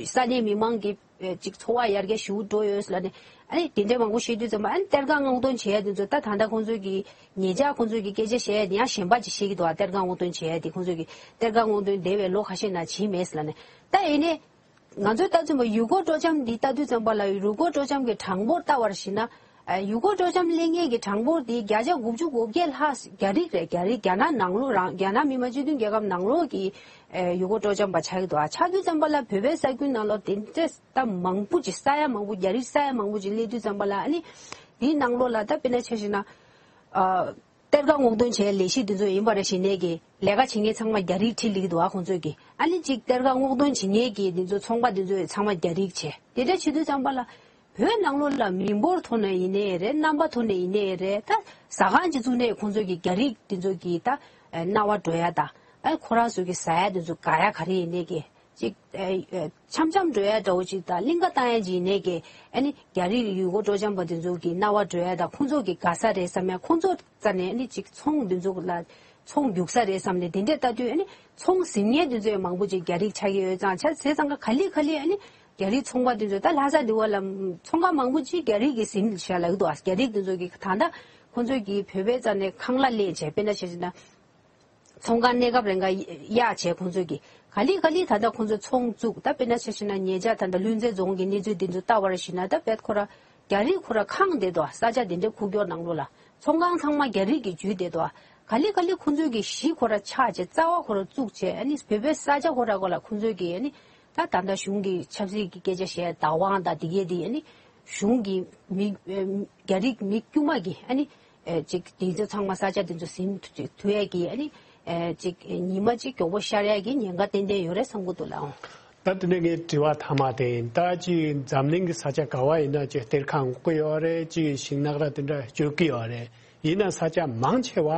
ས་གནས་མི་མང་གི་ཨེ་ཅིག་འཚོ་བ་ཡར་རྒྱས་ཞེ་པོ་འགྲོ་ཡོད་ལབ་ནས་ཨ་ནི་དེ་འདྲའི་མང་པོ་བཤད་དུས་ཙམ་པ། ཨ་ནི་གཏེར་ཁ་སྔོག་འདོན་བྱེད་ཡ་དེ་ཚོ་ད་ད་ལྟ་ཁོང་ཚོས་ཀྱི་ཉེ་ཆར་ཁོང་ཚོས་ཀྱི་སྐད་ཆ་བཤད་ཡ་དེ་ཡང་གཞན་པ་ཅིག་བཤད་ཀྱི་འདུག་ཨ། གཏེར་ཁ་སྔོག་འདོན་བྱེད་ཡ་དེ་ཁོང་ཚོས་ཀྱི་གཏེར་ཁ་སྔོག་འདོན་འདས་པའི་ལོ་ཁ་ཤས་ནང་བྱས་མེད་ལབ་ནས། ད་ཡིན་ནའི། ང་ཚོས་ལྟ་ཚུལ་མ་ཡུལ་སྐོར་སྤྲོ་འཆམ་འདི་ལྟ་དུས་ཙམ་པ་ལ་ཡུལ་སྐོར་སྤྲོ་འཆམ་གྱི་གྲངས་འབོར་ལྟ་བར་ཞིག་ན། ཨ་ཡུལ་སྐོར་སྤྲོ་འཆམ་སླེབས་མཁན་གྱི་གྲངས་འབོར་འདི་བརྒྱ་ཆ་དགུ་བཅུ་གོ་བརྒྱད་ལྷག་རྒྱ་རིགས་རེད། རྒྱ་རིགས་རྒྱ་ནག་ནང་ལོགས་རང་རྒྱ་ནག་མི་དམངས་སྤྱི་མཐུན་རྒྱལ་ཁབ་ནང་ལོགས་ཀྱི་ཨ་ཡུལ་སྐོར་སྤྲོ་འཆམ་པ་ཆགས་ཀྱི་འདུག་ཨ། ཆགས་དུས་ཙམ་པ་ལ་བོད་པའི་ས་ཁུལ་ནང་ལོགས་དེ་འདྲས་ད་མང་པོ་ཅིག་ས་ཡ་མང་པོ་རྒྱ་རིགས་ས་ཡ་མང་པོ་ཅིག་སླེབས་དུས་ཙམ་པ་ལ་ཨ་ནི་དེའི་ནང་ལོགས་ལ་ད་དཔེར་ན་ཆ་བཞག་ན། ཨ། གཏེར་ཁ་སྔོག་འདོན་བྱས་ལས་གཞི་འདི་ཚོ་ཡིན་པ་རེད་ཞེས་ནས་ཀྱི་ལས་ཀ་བྱེད་མཁན་ཚང་མ་རྒྱ་རིགས་ཁྲིད་ལེགས་འདུག་ཨ། ཁོང་ཚོས་ཀྱི་ཨ་ནི་གཅིག་གཏེར་ཁ་སྔོག་འདོན་བྱེད་མཁན་གྱི་འདི་ཚོ་ཚོང་པ་འདི་ཚོ་ཚང་མ་རྒྱ་རིགས་བྱས། དེ་འདྲ་བྱེད་དུས་ཙམ་པ་ལ་བོད་ནང་ལོགས་ལ་མི་འབོར་ཐོག་ནས་ཡིན་ནའི་རེད། རྣམ་པ་ཐོག་ནས་ཡིན་ནའི་རེད། ད་ཟ་ཁང་གཅིག་བཙུགས་ནས་ཁོང་ཚོས་ཀྱི་རྒྱ་རིགས་འདི་ཚོ་གི་ད་རྣ་བ་འགྲོ་ཡ་ད་ཨ་ཁོ་རང་ཚོ་གི་ཟ་ཡ་འདི་ཚོ་དགའ་ཡ་ག་རེ་ཡིན་ནའི་ཀྱི། ཅིག་ཨ་ཨ་འཆམ་འཆམ་འགྲོ་ཡ་འདྲ་བོ་ཅིག་དང་གླིང་ག་བཏང་ཡ་ཅིག་ཡིན་ནའི་ཀྱི་ཨ་ནི་རྒྱ་རིགས་ཡུལ་སྐོར་སྤྲོ་འཆམ་པ་དེ་ཚོ་གི་རྣ་བ་འགྲོ་ཡ་དང་ཁོང་ཚོ་གི་དགའ་ས་རེད་བསམ་ཡ། ཁོང་ཚོ་རྩ་ནས་ཨ་ནི་ཅིག་ཚོང་དེ་ཚོ་ལ་ཚོང་རྒྱུག་ས་རེད་བསམ་ནས་དེ་འདྲས་ལྟ་དུས་ཨ་ནི་ཚོང་ཟིན་མཁན་དེ་ཚོ་ཡང་མང་པོ་ཅིག་རྒྱ་རིགས་ཆགས་ཀྱི་ཡོད་ཙང་། ཆ་བྱས་ཙང་ཀ་ག་ལེ་ག་ལེ་ཨ་ནི་རྒྱ་རིགས་ཚོང་པ་དེ་ཚོ་ད་ལྷ་ས་འདི་བ་ལ་ཚོང་ཁང་མང་པོ་ཅིག་རྒྱ་རིགས་ཀྱི་ཟིན་བཞག་ལབ་ཀྱི་འདུག་ཨ། རྒྱ་རིགས་དེ་ཚོ་གི་ད་ལྟ་ཁོང་ཚོ་གི་བོད་པའི་རྩ་ནས་ཁང་གླ་ལེན་བྱས། དཔེར་ན་བྱས་ན། ཚོང་ཁང་གནས་སྐབས་རིང་ག་གཡར་བྱས་ཁོང་ཚོས་ཀྱི་ག་ལེ་ག་ལེ་ད་ལྟ་ཁོང་ཚོས་ཚོང་བཙུགས། ད་དཔེར་ན་ཆ་བཞག་ན་ཉེ་ཆར་ད་ལྟ་ལྷུན་རྩེ་རྫོང་གི་གནས་ཚུལ་འདི་ཚོ་ལྟ་བར་ཞིག་ན་ད་དཔེ་ཁོ་ར་རྒྱ་རིགས་ཁོ་ར་ཁེངས་བསྡད་འདུག་ས་ཆ་འདི་འདྲའི་ཁུག་ཀྱོག་ནང་ལོགས་ལ་ཚོང་ཁང་ཚང་མ་རྒྱ་རིགས་ཀྱིས་འཇུས་བསྡད་འདུག་ག་ལེ་ག་ལེ་ཁོང་ཚོས་ཀྱི་གཞིས་ཁོ་ར་ཆགས་བྱས་རྩ་བ་ཁོ་ར་བཙུགས་བྱས་ཨ་ནི་བོད་པའི་ས་ཆ་ཁོ་ར་ཁོ་ལ་ཁོང་ཚོས་ཀྱི་ཨ་ནི་ད་ད་ལྟ་གཞུང་གི་ཆབ་སྲིད་ཀྱི་སྐད་ཆ་བཤད་བདག་དབང་དང་དེ་གས་དེ་ཨ་ནི་གཞུང་གི་མི་རྒྱ་རིགས་མི་དཀྱུས་མ་གི་ཨ་ནི། ཨེ་ཅིག་དེ་ཚོ་ཚང་མ་ས་ཆ་དེ་ཚོ་ཟིན་ཐུ་ཐུ་ཡས་ཀྱི་ཨ་ནི་ཨེ་ཅིག་ཉི་མ་གཅིག་མགྱོགས་པོ་ཤར་ཡས་ཀྱི་ཉེན་ཁ་ཏན་ཏན་ཡོད་རེད་བསམ་གྱི་འདུག་ལགས། ད་དེ་ནས་ངའི་དྲི་བ་མཐའ་མ་དེ་ཡིན། ད་ཅིག་འཛམ་གླིང་གི་ས་ཆ་ག་བ་ཡིན་ན་ཅིག་གཏེར་ཁ་སྔོག་གི་ཡོད་རེད། ཅིག་ཤིང་ནགས་ར་དེ་འདྲ་གཅོད་ཀྱི་ཡོད་རེད། ཡིན་ན་ས་ཆ་མང་ཆེ་བ་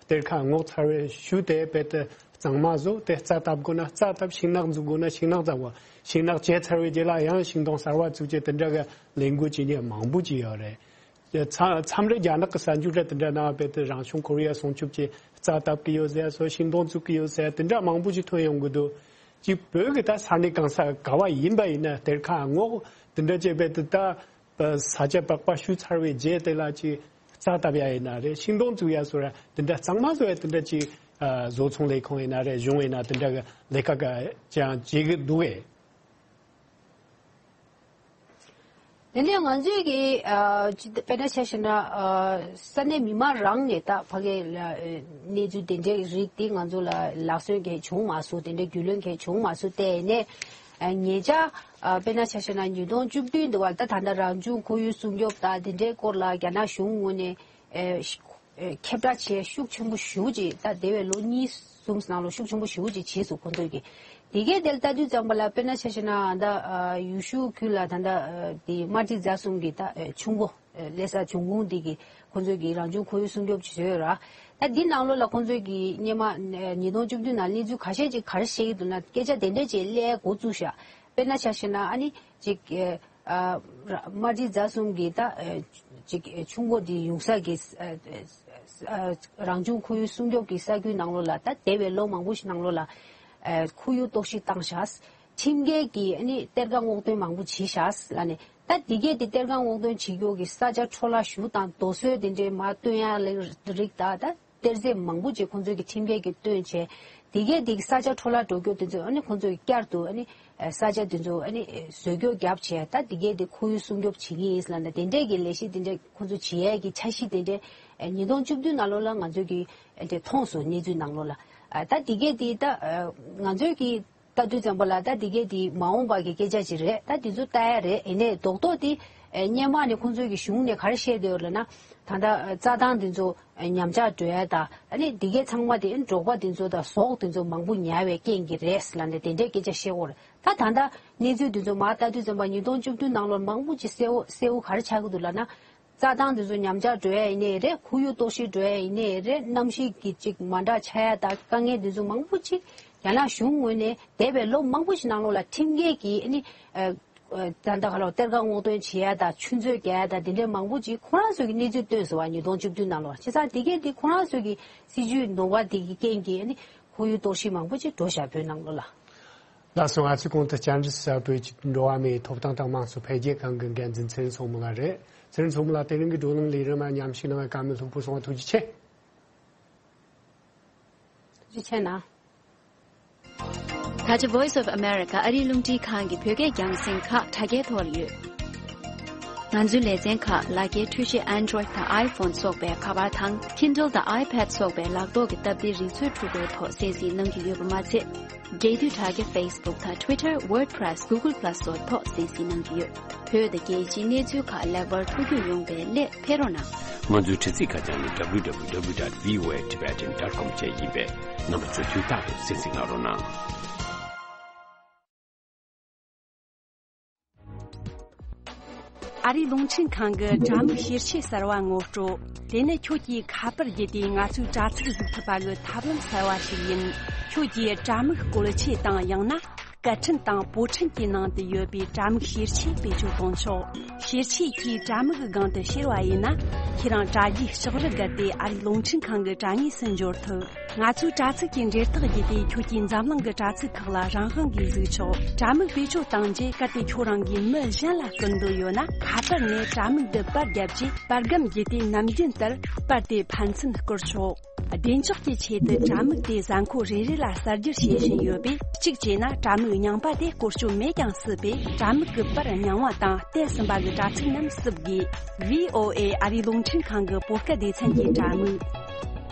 གཏེར་ཁ་སྔོག་ཚར་བའི་ཤུལ་དེ་དཔེ་དེ་གཙང་མ་བཟོ་དེ་རྩྭ་བཏབ་དགོས་ན་རྩྭ་བཏབ། ཤིང་ནགས་འཛུགས་དགོས་ན་ཤིང་ནགས་བཙུགས། ཤིང་ནགས་བཅད་ཚར་བའི་རྗེས་ལ་ཡང་ཤིང་སྡོང་གསར་བ་བཙུགས་བྱས་དེ་འདྲ་གི་ལས་འགུལ་བྱེད་མཁན་མང་པོ་ཅིག་ཡོད་རེད། མཚམས་མཚམས་རེ་རྒྱ་ནག་གི་གསར་འགྱུར་ར་དེ་འདྲ་ནང་དཔེ་དེ་རང་བྱུང་ཁོར་ཡུག་སྲུང་སྐྱོབ་ཀྱི་རྩྭ་བཏབ་ཀྱི་ཡོད་ཟེར་སོགས་ཤིང་སྡོང་བཙུགས་ཀྱི་ཡོད་ཟེར་དེ་འདྲ་མང་པོ་ཞིག་ཐོན་ཡོང་གི་འདུག་ཅིག་བོད་ཀྱི་ད་ས་གནས་གང་ས་ག་བ་ཡིན་པ་ཡིན་ན་གཏེར་ཁ་སྔོག་དེ་འདྲ་བྱས་དཔེ་དེ་ད་ས་ཆ་པགས་པ་བཤུས་ཚར་བའི་རྗེས་དེ་ལ་ཅིག་རྩྭ་བཏབ་ཡ་ཡིན་ན་རེད། ཤིང་སྡོང་བཙུགས་ཡ་སོགས་ར་དེ་འདྲ་གཙང་མ་བཟོ་ཡ་དེ་འདྲ་ཅིག་བཟོ་ཚོང་ལས་ཁང་ཡིན་ན་རེད། གཞུང་ཡིན་ན་དེ་འདྲ་གི་ལས་ཀ་ག་ཅང་བྱེད་ཀྱི་འདུག་གས། དེ་ནས་ང་ཚོའི་གི་ཨ་ཅི་དཔེར་ན་ཆ་བཞག་ན་ཨ་ས་གནས་མི་མང་རང་ནས་ད་ཕ་གི་ལ་ཨ་གནས་ཚུལ་དེ་འདྲའི་རིགས་དེ་ང་ཚོ་ལ་ལག་སོན་གང་བྱུང་མ་སོང་། དེ་འདྲའི་རྒྱུས་ལོན་གང་བྱུང་མ་སོང་། དེ་ནས་ཨ་ཉེ་ཆར་ཨ་དཔེར་ན་ཆ་བཞག་ན་ཉིས་སྟོང་བཅུ་བདུན་དུ་བར་ད་ད་ལྟ་རང་བྱུང་ཁོར་ཡུག་སྲུང་སྐྱོབ་དང་དེ་འདྲའི་སྐོར་ལ་རྒྱ་ནག་གཞུང་ངོས་ནས་ཨ་ཨ་ཁྱབ་བསྒྲགས་བྱས་ཤུགས་ཆེན་པོ་ཞེ་པོ་ཅིག་ད་འདས་པའི་ལོ་གཉིས་གསུམ་ནང་ལོགས་ཤུགས་ཆེན་པོ་ཞེ་པོ་ཅིག་བྱས་སོང་ཁོང་ཚོས་ཀྱི། དེ་གའི་དེར་ལྟ་དུས་ཙམ་པ་ལ་དཔེར་ན་ཆ་བཞག་ན་ད་ཨ་ཡུལ་ཤུལ་ཁུལ་ལ་ད་ད་ཨ་དེ་རྨ་འབྲི་རྫ་གསུམ་གྱི་ད་ཨ་ཆུ་མགོ་ཨ་ལྷ་ས་འབྱུང་ཁུངས་དེ་གི་ཁོང་ཚོས་ཀྱི་རང་བྱུང་ཁོར་ཡུག་སྲུང་སྐྱོབ་བྱེད་ཀྱི་ཡོད་ར། ད་འདི་ནང་ལོགས་ལ་ཁོང་ཚོས་ཀྱི་སྔོན་མ་ཨ་ཉིས་སྟོང་བཅུ་བདུན་ནང་གནས་ཚུལ་ཁ་ཤས་ཅིག་ག་རེ་བཤད་ཀྱི་འདུག་ན་སྐད་ཆ་དེ་འདྲས་ཅིག་སླེབས་འགོ་བཙུགས་ཤག་དཔེར་ན་ཆ་བཞག་ན་ཨ་ནི་ཅིག་ཨ་ཨ་ར་རྨ་འབྲི་རྫ་གསུམ་གྱི་ད་ཨ་ཅིག་ཨ་ཆུ་མགོ་འདི་ཡོང་ས་གི་ཨ་ཨ་རང་བྱུང་ཁོར་ཡུག་སྲུང་སྐྱོབ་ཀྱི་ས་ཁུལ་ནང་ལོགས་ལ་ད་འདས་པའི་ལོ་མང་པོ་ཞིག་ནང་ལོགས་ལ་ཨ་ཁོར་ཡུག་གཏོར་བཤིག་བཏང་ཤག་ཁྲིམས་འགལ་གྱི་ཨ་ནི་གཏེར་ཁ་སྔོག་འདོན་མང་པོ་བྱས་ཤག་ལ་ནས་ད་འདི་གས་དེ་གཏེར་ཁ་སྔོག་འདོན་བྱེད་རྒྱུ་གི་ས་ཆ་འཕྲོ་བརླག་ཞུ་དང་རྡོ་སོལ་དེ་འདྲའི་མར་བཏོན་ཡ་ལ་རིགས་ད་ད་གཏེར་རྫས་མང་པོ་ཅིག་ཁོང་ཚོས་ཀྱི་ཁྲིམས་འགལ་གྱི་བཏོན་བྱས། འདི་གས་དེ་གི་ས་ཆ་འཕྲོ་བརླག་འགྲོ་རྒྱུ་དེ་ཚོ་ཨ་ནི་ཁོང་ཚོས་ཀྱི་བསྐྱར་དུ་ཨ་ནི་ས་ཆ་དེ་ཚོ་ཨ་ནི་བཟོ་རྒྱུ་རྒྱབ་བྱས་ད་འདི་གས་དེ་ཁོར་ཡུག་སྲུང་སྐྱོབ་བྱེད་ཀྱི་ཡིན་ལ་ད་དེ་འདྲས་ཀྱི་ལས་གཞི་དེ་འདྲས་ཁོང་ཚོ་བྱེད་ཡས་ཀྱི་འཆར་གཞི་དེ་འདྲས་ཉིས་སྟོང་བཅུ་བདུན་ནང་ལོགས་ལ་ང་ཚོས་ཀྱི་དེ་མཐོང་སོང་གནས་ཚུལ་ནང་ལོགས་ལ་ད་འདི་གས་དེ་ད་ང་ཚོས་ཀྱི་ལྟ་དུས་ཙམ་པ་ལ་ད་འདི་གས་འདི་མ་འོངས་པ་གི་སྐད་ཆ་ཅིག་རེད། ད་འདི་ཚོ་ལྟ་ཡ་རེད། ཡིན་ནའི་རྡོག་རྡོག་འདི་སྔོན་མ་ནས་ཁོང་ཚོས་ཀྱི་གཞུང་ནས་ག་རེ་བཤད་བསྡད་ཡོད་ལབ་ན་ད་ལྟ་རྩྭ་ཐང་འདི་ཚོ་ཉམས་ཆག་འགྲོ་ཡ་ད་ཨ་ནི་འདི་གས་ཚང་མ་དེ་འབྲོག་པ་འདི་ཚོ་དང་ཟོག་འདི་ཚོ་མང་པོ་ཉར་བའི་རྐྱེན་གྱིས་རེད་ལབ་ནས་དེ་འདྲའི་སྐད་ཆ་བཤད་ཡོད་རེད། ད་ད་ལྟ་གནས་ཚུལ་འདི་ཚོ་མར་ལྟ་དུས་ཙམ་པ་ཉིས་སྟོང་བཅུ་བདུན་ནང་ལོ་མང་པོ་ཅིག་གསལ་བོ་གསལ་བོ་ག་རེ་ཆགས་ཀྱི་འདུག་ལབ་ན། རྩྭ་ཐང་དེ་ཚོ་ཉམས་ཆག་འགྲོ་ཡ་ཡིན་ནའི་རེད། ཁོར་ཡུག་གཏོར་བཤིག་འགྲོ་ཡ་ཡིན་ནའི་རེད། གནམ་གཤིས་ཀྱི་ཅིག་མ་འདྲ་ཆགས་ཡ་དང་དཀའ་ངལ་དེ་ཚོ་མང་པོ་ཅིག་རྒྱ་ནག་གཞུང་ངོས་ནས་འདས་པའི་ལོ་མང་པོ་ཞིག་ནང་ལོགས་ལ་ཁྲིམས་འགལ་གྱིས་ཨ་ནི་ཨ་ཨ་ད་ལྟ་ག་ལོ་གཏེར་ཁ་སྔོག་འདོན་བྱེད་ཡ་དང་ཆུ་མཛོད་རྒྱག་ཡ་དང་དེ་འདྲའི་མང་པོ་ཅིག་ཁོ་རང་ཚོ་གི་གནས་ཚུལ་བཏོན་སོང་བ་ཉིས་སྟོང་བཅུ་བདུན་ནང་ལོགས། བྱས་ཙང་དེ་གས་དེ་ཁོ་རང་ཚོ་གི་སྲིད་ཇུས་ནོར་བ་དེ་གི་རྐྱེན་གྱིས་ཨ་ནི་ཁོར་ཡུག་གཏོར་བཤིག་མང་པོ་ཅིག་འགྲོ་བཞག་བོད་ནང་ལོགས་ལ། ལགས་སོ། ང་ཚོའི་གོང་དུ་བཅར་འདྲི་ཞུ་བ་བོད་ཀྱི་འགྲོ་བ་མིའི་ཐོབ་ཐང་དང་དམངས་གཙོ་འཕེལ་རྒྱས་ཁང་གི་འགན་འཛིན་ཚེ་རིང་མཚོ་མོ་ལགས་རེད། ཚེ་རིང་མཚོ་མོ་ལགས་དེ་རིང་གི་བགྲོ་གླེང་ལས་རིམ་ལ་མཉམ་ཞུགས་གནང་བའི་བཀའ་མོལ་ལྷུག་པོ་གསུང་བ་ཐུགས་རྗེ་ཆེ། ཐུགས་རྗེ་ཆེ་གནང་། ད་ཆ་Voice of America ཨ་རིའི་རླུང་འཕྲིན་ཁང་གི་བོད་སྐད་རྒྱང་སྲིང་ཁག་དྲ་རྒྱའི་ཐོག་ལ་ཡོད། ང་ཚོའི་ལེ་ཚན་ཁག་ལག་འཁྱེར་འཕྲུལ་ཆས་Android་དང་iPhone་སོགས་པའི་ཁ་པར་དང་Kindle་དང་iPad་སོགས་པའི་ལག་ཐོག་གི་སྟབས་བདེའི་རིག་མཛོད་འཕྲུལ་འཁོར་ཐོག་གསན་གཟིགས་གནང་གི་ཡོད་པ་མ་ཚད། འབྲེལ་མཐུད་དྲ་རྒྱ་Facebook་དང་Twitter WordPress Google Plus་སོགས་ཐོག་གསན་གཟིགས་གནང་གི་ཡོད། བོད་དང་རྒྱལ་སྤྱིའི་གནས་ཚུལ་ཁག་ལེགས་པར་ཐུགས་རྒྱུས་ཡོང་བའི་སླད་ཕེབས་རོགས་གནང་། ང་ཚོའི་དྲ་ཚིགས་ཁ་བྱང་ནི་W W W dot V O A Tibetan dot com་བཅས་ཡིན་པས་རྣམ་པ་ཚོས་དུས་རྟག་ཏུ་གསན་གཟིགས་གནང་རོགས་གནང་། ཨ་རིའི་རླུང་འཕྲིན་ཁང་གི་དྲ་མིག་བཤེར་ཆས་གསར་བ་ངོ་སྤྲོད། དེ་ནི་ཁྱོད་ཀྱིས་ཁ་པར་བརྒྱུད་དེ་ང་ཚོའི་དྲ་ཚིགས་གཟིགས་ཐུབ་པ་གི་ཐབས་ལམ་གསར་བ་ཞིག་ཡིན། ཁྱོད་ཀྱིས་དྲ་མིག་བཀོལ་ཆས་དང་ཡང་ན་སྐད་འཕྲིན་དང་པོ་འཕྲིན་གྱི་ནང་དུ་ཡོད་པའི་དྲ་མིག་བཤེར་ཆས་བེད་སྤྱོད་གཏོང་ཆོག་བཤེར་ཆས་ཀྱིས་དྲ་མིག་གི་སྒང་དུ་བཤེར་བ་ཡིན་ན། ཁྱེད་རང་དྲ་རྒྱའི་ལྕགས་རི་བརྒལ་ཏེ་ཨ་རིའི་རླུང་འཕྲིན་ཁང་གི་དྲ་ངོས་སུ་འབྱོར་ཐུབ། ང་ཚོའི་དྲ་ཚིགས་ཀྱི་འབྲེལ་ཐག་བརྒྱུད་དེ་ཁྱོད་ཀྱིས་འཛམ་གླིང་གི་དྲ་ཚིགས་ཁག་ལ་རང་དབང་གིས་གཟིགས་ཆོག་དྲ་མིག་བེད་སྤྱོད་བཏང་རྗེས་གལ་ཏེ་ཁྱོད་རང་གིས་མི་གཞན་ལ་བསྐུར་འདོད་ཡོད་ན། ཁ་པར་ནས་དྲ་མིག་འདི་པར་བརྒྱབ་རྗེས་པར་སྒམ་བརྒྱུད་དེ་ནམ་རྒྱུན་ལྟར་པར་དེ་ཕན་ཚུན་བསྐུར་ཆོག་བདེ་འཇགས་ཀྱི་ཆེད་དུ་དྲ་མིག་དེ་གཟའ་འཁོར་རེ་རེ་ལ་གསར་བསྒྱུར་བྱེད་བཞིན་ཡོད་པས། གཅིག་བྱས་ན་དྲ་མིག་རྙིང་པ་དེ་བཀོལ་སྤྱོད་མེད་ཀྱང་སྲིད་པས། དྲ་མིག་གི་པར་རྙིང་བ་དང་བལྟས་ཟིན་པ་གི་དྲ་ཚིགས་རྣམས་བསུབ་དགོས། V O A ཨ་རིའི་རླུང་འཕྲིན་ཁང་གི་བོད་སྐད་སྡེ་ཚན་གྱི་དྲ་མིག་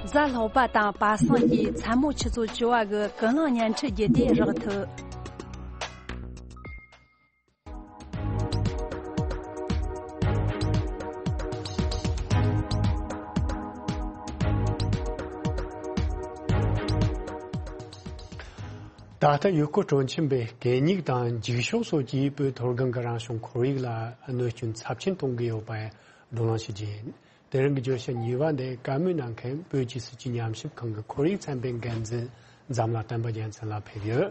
གཟའ་ལྷག་པ་དང་པ་སངས་ཀྱི་མཚན་མོ་ཆུ་ཚོད་བཅུ་པ་གི་ཀུན་གླེང་བརྙན་འཕྲིན་བརྒྱུད་དེ་རག་ཐུབ། ད་ལྟ་ཡུལ་སྐོར་སྤྲོ་འཆམ་པའི་གད་སྙིགས་དང་འགྱིག་ཤོག་སོགས་ཀྱིས་བོད་མཐོ་སྒང་གི་རང་བྱུང་ཁོར་ཡུག་ལ་གནོད་སྐྱོན་ཚབས་ཆེན་གཏོང་གི་ཡོད་པའི་བགྲོ་གླེང་ཞུ་རྒྱུ་ཡིན། དེ་རིང་གི་བརྗོད་བྱ་གཉིས་པ་འདི་བཀའ་མོལ་གནང་མཁན་བོད་ཀྱི་སྲིད་བྱུས་ཉམས་ཞིབ་ཁང་གི་ཁོར་ཡུག་ཚན་པའི་འགན་འཛིན་འཛམ་ལྷ་བསྟན་པ་རྒྱལ་མཚན་ལགས་ཕེབས་ཡོད།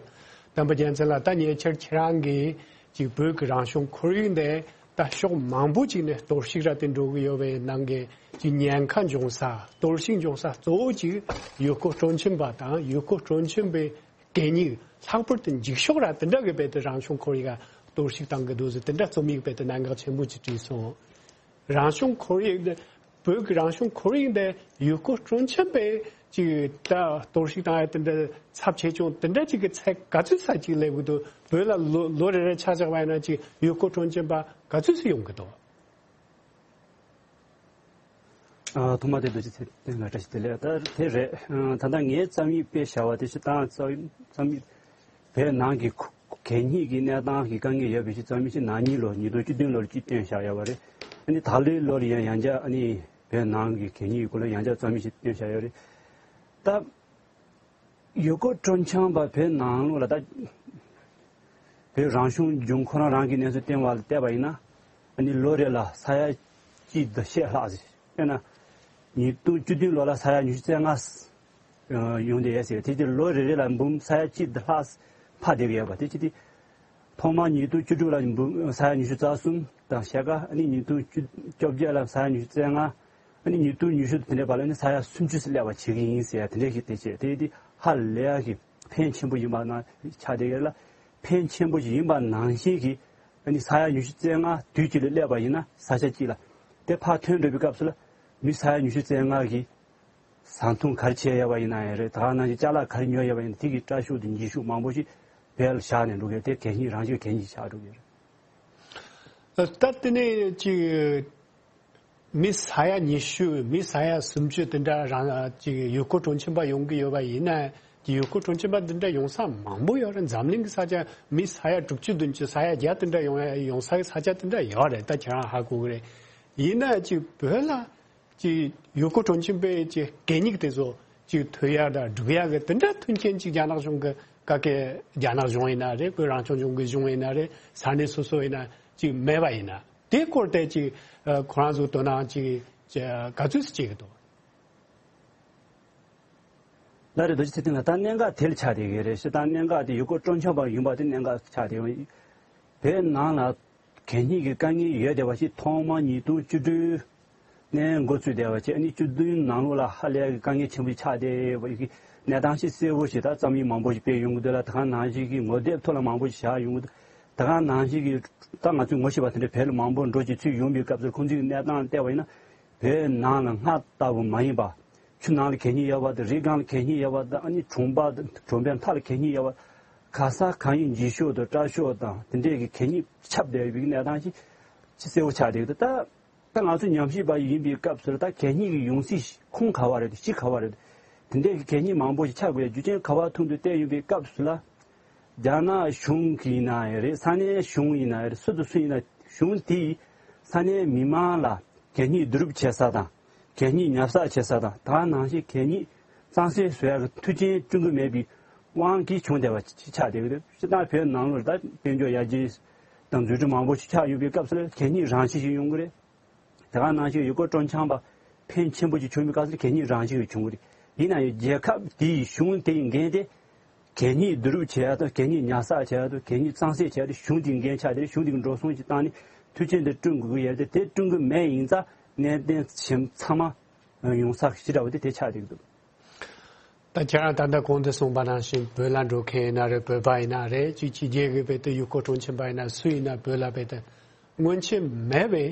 བསྟན་པ་རྒྱལ་མཚན་ལགས། ད་ཉེ་ཆར་ཁྱེད་རང་གིས་ཅིག་བོད་ཀྱི་རང་བྱུང་ཁོར་ཡུག་འདི་ད་ཕྱོགས་མང་པོ་ཅིག་ནས་གཏོར་བཤིག་ར་དེ་འགྲོ་གི་ཡོད་པའི་ནང་གི་ཅིག་ཉེན་ཁ་འབྱུང་ས་གཏོར་བཤིག་འབྱུང་ས་གཙོ་བོ་ཅིག་ཡུལ་སྐོར་སྤྲོ་འཆམ་པ་དང་ཡུལ་སྐོར་སྤྲོ་འཆམ་པའི་གད་སྙིགས། ལྷག་པར་དུ་འགྱིག་ཤོག་ར་དེ་འདྲ་གི་དཔེ་དེ་རང་བྱུང་ཁོར་ཡུག་ག་གཏོར་བཤིག་བཏང་གི་འདུག་ཟེར་དེ་འདྲ་རྩོམ་ཡིག་དཔེ་དེ་གནད་འགག་ཆེན་པོ་ཅིག་བྲིས་སོང་། རང་བྱུང་ཁོར་ཡུག་འདི། བོད་ཀྱི་རང་བྱུང་ཁོར་ཡུག་འདི་ཡུལ་སྐོར་སྤྲོ་འཆམ་པས་ཅིག་ད་གཏོར་བཤིག་བཏང་ཡ་དེ་འདྲ་ཚབས་ཆེ་ཆུང་དེ་འདྲ་ཅིག་གི་ཚད་ག་ཚོད་ས་ཅིག་སླེབས་ཀྱི་འདུག་བོད་ལ་ལོ་ལོ་རེ་རེ་ཆ་བཞག་པ་ཡིན་ན་ཅིག་ཡུལ་སྐོར་སྤྲོ་འཆམ་པ་ག་ཚོད་ཙམ་ཡོང་གི་འདུག་ཨ། ཐོག་མ་དེ་རྡོ་རྗེ་ཚེ་བརྟན་ལ་བཀྲ་ཤིས་བདེ་ལེགས། ད་དེ་རེད། ད་ལྟ་ངའི་རྩོམ་ཡིག་དཔེ་བྱ་བ་དེ་ཅིག་ད་རྩོམ་རྩོམ་ཡིག་བོད་ནང་གི་ཁོ་གད་སྙིགས་ཀྱི་གནས་སྟངས་ཀྱི་དཀའ་ངལ་ཡོད་པའི་ཅིག་རྩོམ་ཡིག་ཅིག་ན་ནིང་ལོ་ཉིས་སྟོང་བཅུ་བདུན་ལོར་ཅིག་བཏོན་བཞག་ཡོད་པ་རེད། ཨ་ནི་ད་ལོའི་ལོར་ཡང་ཡང་བསྐྱར་ཨ་ནི་བོད་ནང་གི་གད་སྙིགས་ཀྱི་སྐོར་ལ་ཡང་བསྐྱར་རྩོམ་ཡིག་ཅིག་བཏོན་བཞག་ཡོད་རེད། ད་ཡུལ་སྐོར་སྤྲོ་འཆམ་པ་བོད་ནང་ལོགས་ལ་ད་ བོད་རང་སྐྱོང་ལྗོངས་ཁོ་རང་རང་གི་གནས་ཚུལ་བསྟན་པ་ལ་བལྟས་པ་ཡིན་ན། ཨ་ནི་ལོ་རེ་ལ་ས་ཡ་གཅིག་དང་ཕྱེད་ལྷག་ཙམ། དཔེར་ན། ཉིས་སྟོང་བཅུ་བདུན་ལོ་ལ་ས་ཡ་ཉི་ཤུ་རྩ་ལྔ་ཡོང་བསྡད་ཡོད་ཟེར། དེ་ཅི་ལོ་རེ་རེ་ལ་འབུམ་ས་ཡ་གཅིག་དང་ལྷག་འཕར་བསྡད་ཀྱི་ཡོད་པ་དེ་ཅི་སྟེ། ཐོག་མར་ཉིས་སྟོང་བཅུ་དྲུག་ལ་འབུམ་ས་ཡ་ཉི་ཤུ་རྩ་གསུམ་དང་ཕྱེད་ཀ། ཨ་ནི་ཉིས་སྟོང་བཅོ་བརྒྱད་ལ་ས་ཡ་ཉི་ཤུ་རྩ་ལྔ། ཨ་ནི་ཉིས་སྟོང་ཉི་ཤུ་དང་དེ་འདྲའི་བར་ལ་ནི་ས་ཡ་སུམ་ཅུ་ཙམ་སླེབས་པ་བྱེད་ཀྱི་ཡིན་ཟེར་ཡ་དེ་འདྲ་ཞིག་དེ་བྱས། དེ་དེ་ཧ་ལས་ཡ་གི་ཕན་ཆེན་པོ་ཡིན་པ་ན་ཆགས་བསྡད་ཡོད་ལ། ཕན་ཆེན་པོ་ཞིག་ཡིན་པ་ནང་བཞིན་གྱི། ཨ་ནི་ས་ཡ་ཉི་ཤུ་རྩ་ལྔ་དུས་གཅིག་ལ་སླེབས་པ་ཡིན་ན། ས་ཆ་གཅིག་ལ་དེ་ཕར་ཐོན་འགྲོ་བའི་སྐབས་སུ་ལ་མི་ས་ཡ་ཉི་ཤུ་རྩ་ལྔ་གི་ཟ་འཐུང་ག་རེ་བྱས་ཡོད་པ་ཡིན་ན་ཡང་རེད། ད་ག་ནང་བཞིན་ཅ་ལག་ག་རེ་ཉོས་ཡོད་པ་ཡིན་ན། དེ་གི་སྐྲ་ཤོག་དང་འགྱིག་ཤོག་མང་པོ་ཞིག་བོད་ལ་བཞག་ནས་འགྲོ་གི་ཡོད། དེ་གད་སྙིགས་རང་བཞིན་གྱི་གད་སྙིགས་ཆགས་འགྲོ་གི་ཡོད་རེད། ད་དེ་ནས་ཅིག་མི་ས་ཡ་ཉི་ཤུ། མི་ས་ཡ་སུམ་ཅུ་དེ་འདྲ་རང་ཅིག་ཡུལ་སྐོར་སྤྲོ་འཆམ་པ་ཡོང་གི་ཡོད་པ་ཡིན་ན། ཅིག་ཡུལ་སྐོར་སྤྲོ་འཆམ་པ་འདི་འདྲ་ཡོང་ས་མང་པོ་ཡོད་རེད། འཛམ་གླིང་གི་ས་ཆ་མི་ས་ཡ་དྲུག་ཅུ་བདུན་ཅུ་ས་ཡ་བརྒྱ་དེ་འདྲ་ཡོང་ཡ་ཡོང་ས་གི་ས་ཆ་དེ་འདྲ་ཡོད་རེད། ད་ཁྱེད་རང་ཧ་གོ་གི་རེད། ཡིན་ན་ཅིག་བོད་ལ་ཅིག་ཡུལ་སྐོར་སྤྲོ་འཆམ་པའི་ཅིག་གད་སྙིགས་དེ་ཚོ་ཅིག་ཐོན་ཡ་དང་སྒྲུག་ཡ་གི་དེ་འདྲ་མཐུན་རྐྱེན་ཅིག་རྒྱ་ནག་གཞུང་གི་ག་གེ་རྒྱ་ནག་གཞུང་ཡིན་ན་རེད། བོད་རང་སྐྱོང་ལྗོངས་ཀྱི་གཞུང་ཡིན་ན་རེད། ས་གནས་སོ་སོ་ཡིན་ན་ཅིག་མེད་པ་ཡིན་ན། དེའི་སྐོར་དེ་ཅིག་ཨ་ཁོ་རང་ཚོ་དོ་སྣང་ཅིག་ག་ཚོད་ཅིག་བྱེད་ཀྱི་འདུག་ལགས་རེད། རྡོ་རྗེ་ཚེ་བརྟན་ལགས། ད་གནད་འགག་དེ་ལ་ཆགས་བསྡད་ཀྱི་རེད། སྤྱིར་བཏང་གནད་འགག་དེ་ཡུལ་སྐོར་སྤྲོ་འཆམ་པ་ཡིན་པ་དེ་གནད་འགག་ཆགས་བསྡད་ཡོད། བོད་ནང་ལ་གད་སྙིགས་ཀྱི་དཀའ་ངལ་ཡོད་བསྡད་པ་ཞིག་ཐོག་མར་ཉིས་སྟོང་བཅུ་དྲུག་ནས་འགོ་ཚུགས་བསྡད་པ་བྱས། ཨ་ནི་བཅུ་བདུན་ནང་ལོགས་ལ་ཧ་ལས་ཀྱི་དཀའ་ངལ་ཆེན་པོ་ཆགས་བསྡད་པ་ཡི་གནས་སྟངས་ཤིག་གསལ་པོ་ཞིག་ད་རྩོམ་ཡིག་མང་པོ་ཞིག་སྤེལ་ཡོང་གི་འདུག་ལ། དེ་ག་ནང་བཞིན་གྱི་ངོ་དེབ་ཐོག་ལ་མང་པོ་ཞིག་བཞག་ཡོང་གི་འདུག་དེ་ག་ནང་བཞིན་གྱི་ད་ང་ཚོས་ངོ་ཤེས་པ་དེ་འདྲ་བོད་ལ་མང་པོ་འགྲོ་བྱེད་ཚུལ་ཡོང་པའི་སྐབས་སུ། ཁོང་ཚོས་ཀྱི་གནས་སྟངས་བལྟས་པ་ཡིན་ན། བོད་ནང་ལ་སྔར་ལྟ་བུ་མ་ཡིན་པ། ཆུ་ནང་ལ་གད་སྙིགས་ཡོད་པ་དང་། རི་སྒང་ལ་གད་སྙིགས་ཡོད་པ་དང་། ཨ་ནི་གྲོང་པ་དང་གྲོང་པའི་མཐའ་ལ་གད་སྙིགས་ཡོད་པ། ག་ས་གང་ཡིན་འགྱིག་ཤོག་དང་སྐྲ་ཤོག་དང་དེ་འདྲས་ཀྱི་གད་སྙིགས་ཁྱབ་བསྡད་པའི་གནས་སྟངས་ཤིག་ཅིག་གསལ་པོ་ཆགས་བསྡད་ཀྱི་འདུག་ད་ད་ང་ཚོ་ཉམས་ཞིབ་པ་ཡིན་པའི་སྐབས་སུ་ད་གད་སྙིགས་ཀྱི་ཡོང་སྲིད་ཁུངས་ག་བ་རེད། གཞི་ག་བ་རེད། དེ་འདྲས་ཀྱི་གད་སྙིགས་མང་པོ་ཞིག་ཆགས་དགོས་ཡ་རྒྱུ་རྐྱེན་ག་བ་ཐུག་འདུག་བལྟས་ཡོང་པའི་སྐབས་སུ་ལ། རྒྱ་ནག་གཞུང་གིས་ཡིན་ན་ཡང་རེད། ས་གནས་གཞུང་ཡིན་ན་ཡང་རེད། སུ་དང་སུ་ཡིན་ན། གཞུང་དེས་ས་གནས་མི་མང་ལ་གད་སྙིགས་བསྡུ་རུབ་བྱེད་ས་དང་། གད་སྙིགས་ཉར་ཚགས་བྱེད་ས་དང་། དེ་ག་ནང་བཞིན་གད་སྙིགས་གཙང་སེལ་བཟོ་ཡག་གི་མཐུན་རྐྱེན་བསྐྲུན་གྱི་མེད་པའི་དབང་གིས་བྱུང་བསྡད་པ་ཅིག་ཆགས་བསྡད་ཀྱི་འདུག་སྤྱིར་བཏང་བོད་ནང་ལོགས་ད་དཔལ་འབྱོར་ཡར་རྒྱས་དང་འཛུགས་སྐྲུན་མང་པོ་ཞིག་ཆགས་ཡོང་པའི་སྐབས་སུ་ལ་གད་སྙིགས་རང་བཞིན་ཞིག་ཡོང་གི་རེད། དེ་ག་ནང་བཞིན་ཡུལ་སྐོར་སྤྲོ་འཆམ་པ་ཕན་ཆེན་པོ་ཞིག་བྱུང་བའི་སྐབས་སུ་གད་སྙིགས་རང་བཞིན་ཞིག་བྱུང་གི་རེད། ཡིན་ན་ཡང་རྒྱལ་ཁབ་དེའི་གཞུང་དེའི་འགན་དེ་གད་སྙིགས་བསྡུ་རུབ་བྱེད་ཡག་དང་། གད་སྙིགས་ཉར་ཚགས་བྱེད་ཡག་དང་། གད་སྙིགས་གཙང་སེལ་བྱེད་ཡག་དེ་གཞུང་དེའི་འགན་ཆགས་དེ་རེད། གཞུང་དེ་གི་འགྲོ་སོང་ཞིག་བཏང་ནས་མཐུན་རྐྱེན་དེ་བསྐྲུན་དགོས་ཀྱི་ཡོད་རེད། དེ་བསྐྲུན་གྱི་མེད་ཡིན་ཙང་གནད་དོན་ཆེན་ཚང་མ་ཡོང་ས་ཞེ་དྲག་པོ་དེ་དེ་ཆགས་བསྡད་ཀྱི་འདུག་ད་ཁྱེད་རང་ད་ལྟ་གོང་དུ་གསུངས་པ་ནང་བཞིན་བོད་ལ་འགྲོ་མཁན་ཡིན་ན་རེད། བོད་པ་ཡིན་ན་རེད། ཅིག་ཕྱི་རྒྱལ་གི་བོད་དུ་ཡུལ་སྐོར་སྤྲོ་འཆམ་པ་ཡིན་ན་སུ་ཡིན་ན་བོད་ལ་བོད་དུ་སྔོན་ཆད་མེད་པའི་